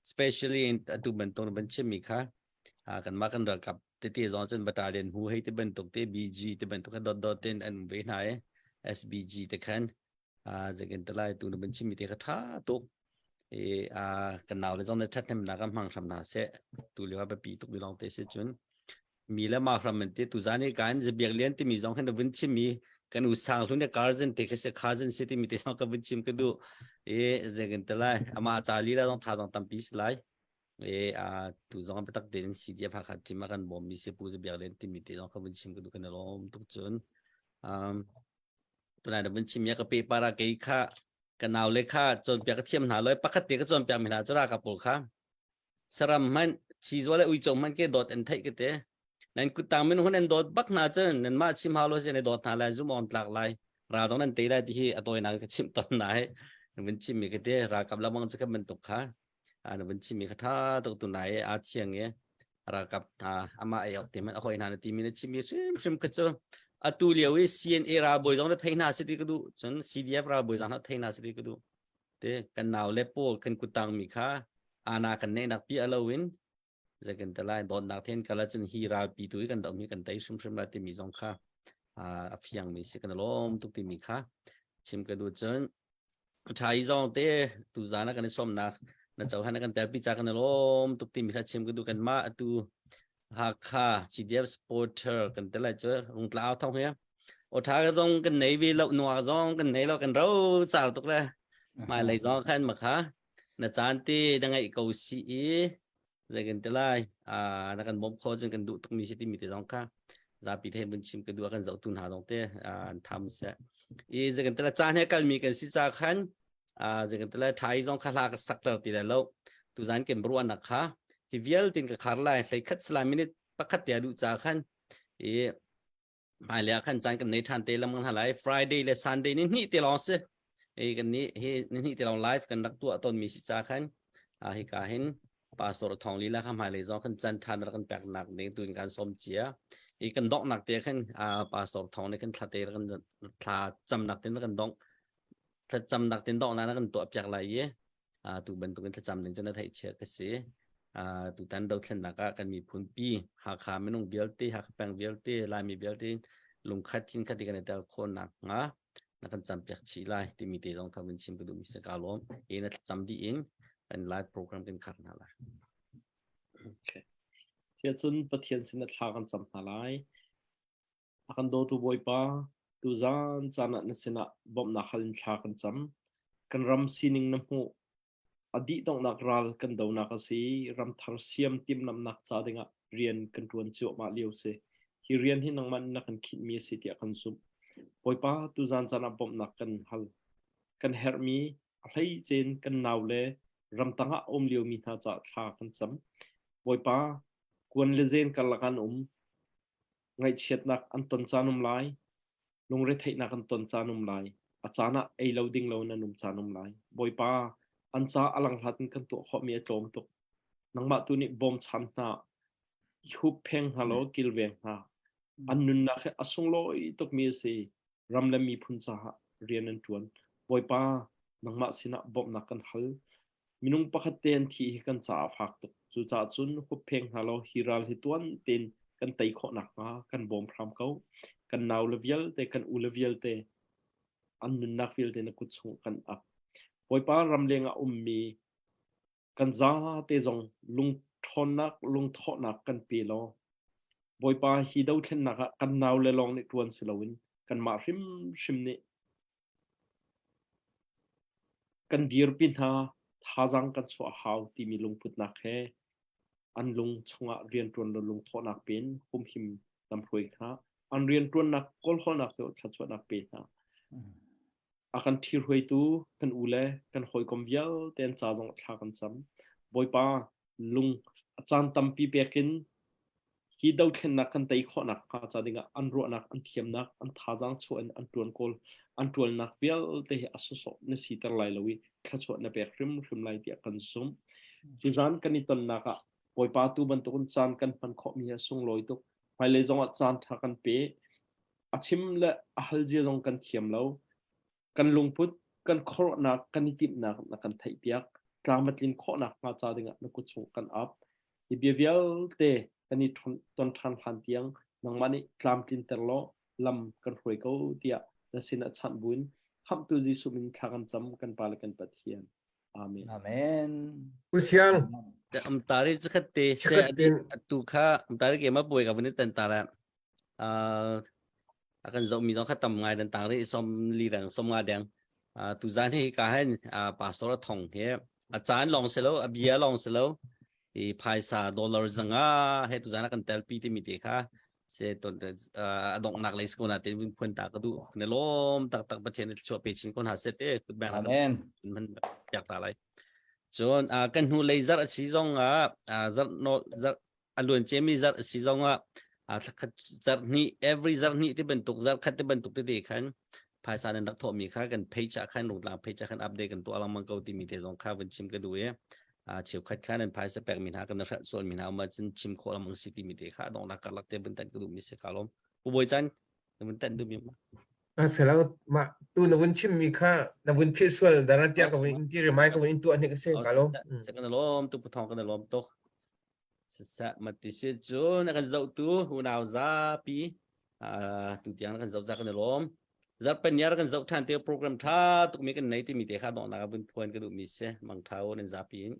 G: especially atu bantuk na ban chimmi kha kanmah kan ralkap tete zong cun battalion hu hei ti bantuk te BG ti bantuk dot dot ten an um ve hna i SBG te khan zekin talai tu na ban chimmi te kha tha tuk i kan nau le zong na thathnemnak kan hmang hram hna seh tu lio ah biapi tuk mi lawng te si cun mi le ma hram an ti tu zan i kan zabiak lian timi zong khan vun chim i kan u sang hlun le karzen te kha se khazen se timi te zong ka vun chim ka du i zekin talai ama cha li la zong tha zong tampi si lai E a tu zong biatak tein CDF Hakha team a kan bawmmi si Pu Zabiak Len timi te zong ka vun chim ka duh kan i lawm tuk cun. Um, tunai na vun chim ya ka pe para kei kha ka nau le kha cawnpiak ka thiam hna loi pakhat te ka cawnpiak mi hna cu ralkap pawl kha saram hmanh chizual le uico hmanh ke dawt an theih ka te Nan kuttang min hun an dawt bak hna cun nanmah chim hau lo si an dawt hna lai zum on tlak lai ra dong nan tei lai ti hi a tawinak ka chimh ton nai na vun chim mi ka te ralkap lamang cu kan bantuk kha na vun chim mi kha tha tuk tu nai a thiang e ralkap hna ama ei ok te man a hoi hna na ti mi na chim mi hrim hrim ka cu atu lio i CNA ralbawi zong na thei hna si ti ka duh cun CDF ralbawi zong na thei hna si ti ka duh te kan nau le pawl kan kuttang mi kha ana kan nei nak pi alo in zeikan te lai dawtnak then kala cun hi ralpi tu hi kan doh mi kan tei hrimhrim lai timi zong kha a fiang mi si kan lawm tuk timi kha chim ka duh cun tha i zong te tu zan ah kan i sawmnak na cohlan kan telpi ca kan lawm tuk timi kha chim ka duh kan mah atu Hakha CDF supporter kan te lai cu rungtlau thong hi o tha ka zong kan nei ve lo nuwa zong kan nei lo kan ro char tuk le mai lei zong khan ma kha na caan te na ngaih ko si i zei kan ti lai na kan bawmh kho cun kan duh tukmi si timi te zong kha zapi te vun chim ka duh kan zohtu hna zong te an tham seh i zei kan ti lai caan he kalmi kan si ca khan zei kan ti lai thai zong kha hla ka sakter ti lai lo tuzan kan ruahnak kha hi vialtin ka khar lai hlei khat salai minute pakhat te duh ca khan i hmailei ah khan caan kan nei ṭhan te lam kan lai Friday le Sunday ni hnih te lawng si hi kan ni hi ni hnih te lawng live kan rak tuah tawn mi si ca khan a hi ka hin pastor thong lila kha hmailei zong kan chan ṭhan rak kan pek nak ding tu in kan som cia i kan dok nak te khan a pastor thong ne kan thla te kan thla cam nak tin kan dong thla cam nak tin dok na kan tuah piak lai i tu bantukin thlacam ding cu na theihchiah ka si. Tutan dothlennak ah kan miphun pi Hakha minung vialte, Hakha peng vialte, Laimi vialte. Lungkhat thinkhat i kan i tel khawh nakhnga na kan campiak chih lai timi te zong kha vun chim ka duhmi si ka lawm. Hi na thlacam dih in kan live program kan khar hna lai.
B: Okay. Siacun Pathian sin thla kan cam hna lai. A kan dawtu Bawipa, tuzan caan ah na sinah bawmhnak hal in thla kan cam. Kan ram sining na hmuh. A dih donghnak ral kan donak a si. Ramthar siam timhlamhnak ca dingah rian kan ṭuan cuahmah lio si. Hi rian hi nangmah nih na kan khinhmi a si tiah kan zumh. Bawipa, tuzan caan ah bawmhnak kan hal. Kan herhmi a hleice in kan naule ramtang ah a um liomi hna caah thla kan cam. Bawipa, kuan le zen karlak ah an um. Ngaihchiatnak an ton caan um lai. Lungretheihnak an ton caan um lai. A caan ah ei lo ding lo in an um caan um lai. Bawipa, an ca a langhlat in kan tuah khawhmi a tlawm tuk. Nangmah tu nih bawmchan hna, i huppheng hna law kilveng hna. An nunnak hi a sunglawi tukmi a si. Ram le miphun caah rian an ṭuan. Bawipa, nangmah sinah bawmhnak kan hal. Minung pakhat te an thih hi kan caah a fak tuk. Cucaah cun huppheng hna law hi ral hi tuan tein kan tei khawh nakhnga kan bawm hram ko. Kan naule vialte, kan ule vialte, an nunnak vialte na kut chung kan ap. Bawipa ramleng ah ummi kan zate zong lungṭhawnnak, lungthawhnak kan pe law Bawipa hi dothlennak ah kan naule lawng nih ṭuan si loin kanmah hrimhrim nih Kan dirpi hna, thazaang kan chuah a hau timi lungputnak he an lung chungah rianṭuan le lungthawhnak pe in humhim lamhruai hna. An rianṭuannak kawlhawlnak cu thluachuahnak pe hna. A kan ṭhihruaitu kan u le kan hawikom vialte an ca zong thla kan cam. Bawipa lung a caan tampi pek in Hi dothlennak kan tei khawhnak hnga ca dingah an ruahnak, an thiamnak, an thazaang chuah in an ṭuan kawl, an ṭualnak vialte hi a sawsawh na siter lai lo i thluachuah na pek hrimhrim lai tiah kan zumh. Tuzaan kan i tonnak ah Bawipa tu bantukin caan kan hman khawhmi hi a sunglawi tuk. Hmailei zongah caan ṭha kan pe. A chim le a hal zia zong kan thiam lo. Kan lungput, kan khuaruahnak, kan i timhnak na kan theihpiak. Tlam a tlin khawhnak hnga ca dingah na kut chung kan ap. Hi bia vialte kan i ton ṭhan hlan tiang nangmah nih tlamtlinter law lam kan hruai ko tiah na sinah chanh buin Khamhtu Jesuh min thla kan cam kan Pa le kan Pathian. Amen.
E: Amen.
J: Pu Siang.
G: Am tari chu khat te se atu kha am tari ke ma puai ka vun tan ta la a kan zohmi zong kha tam ngai nan tang rih som li dang som nga deng tu zan hi ka hen pastor a thong hi a caan long se lo a bia long se lo i phaisa dollar zanga he tu zan kan tel pi ti mi te kha se ton a donghnak lei sko na te vun phun ta ka du ne lom tak tak pathian chuah pe chin kon ha se te kut bang
E: amen
G: man piak ta lai cun kan hnu lei zar a si zong ah zar no zar a luan ciami zarh a si zongah thlakhat zarh hnih every zarh hnih ti bantuk zarh khat ti bantuk tete khan phaisa nan rak thawhmi kha kan page ah khan rungtlang page ah khan update kan tuah lengmang ko timi te zong kha vun chim ka duh i cheukhat kha nan phaisa pekmi hna kan hrelh sualmi hna um cun chim khawh lengmang si timi te kha donghnak karlak te vun tan ka duhmi si ka lawm Pu Bawi Chan na vun tan duhmi ma
J: Asalo ma tu na vun chim mi kha na vun philh sual daran tia ka vun in ti rimai ka vun in tuah hnik se ka lawm
G: se kan lawm tu pu thong kan lawm tuk Siseh mati si cun a kan zohtu unau zapi tu tiang kan zoh za kan i lawm. Zarhpeniar kan zoh ṭhan te program ṭha tukmi kan nei timi te kha donghnak ah vun phuan ka duhmi si. Mangṭha u nan zapi in.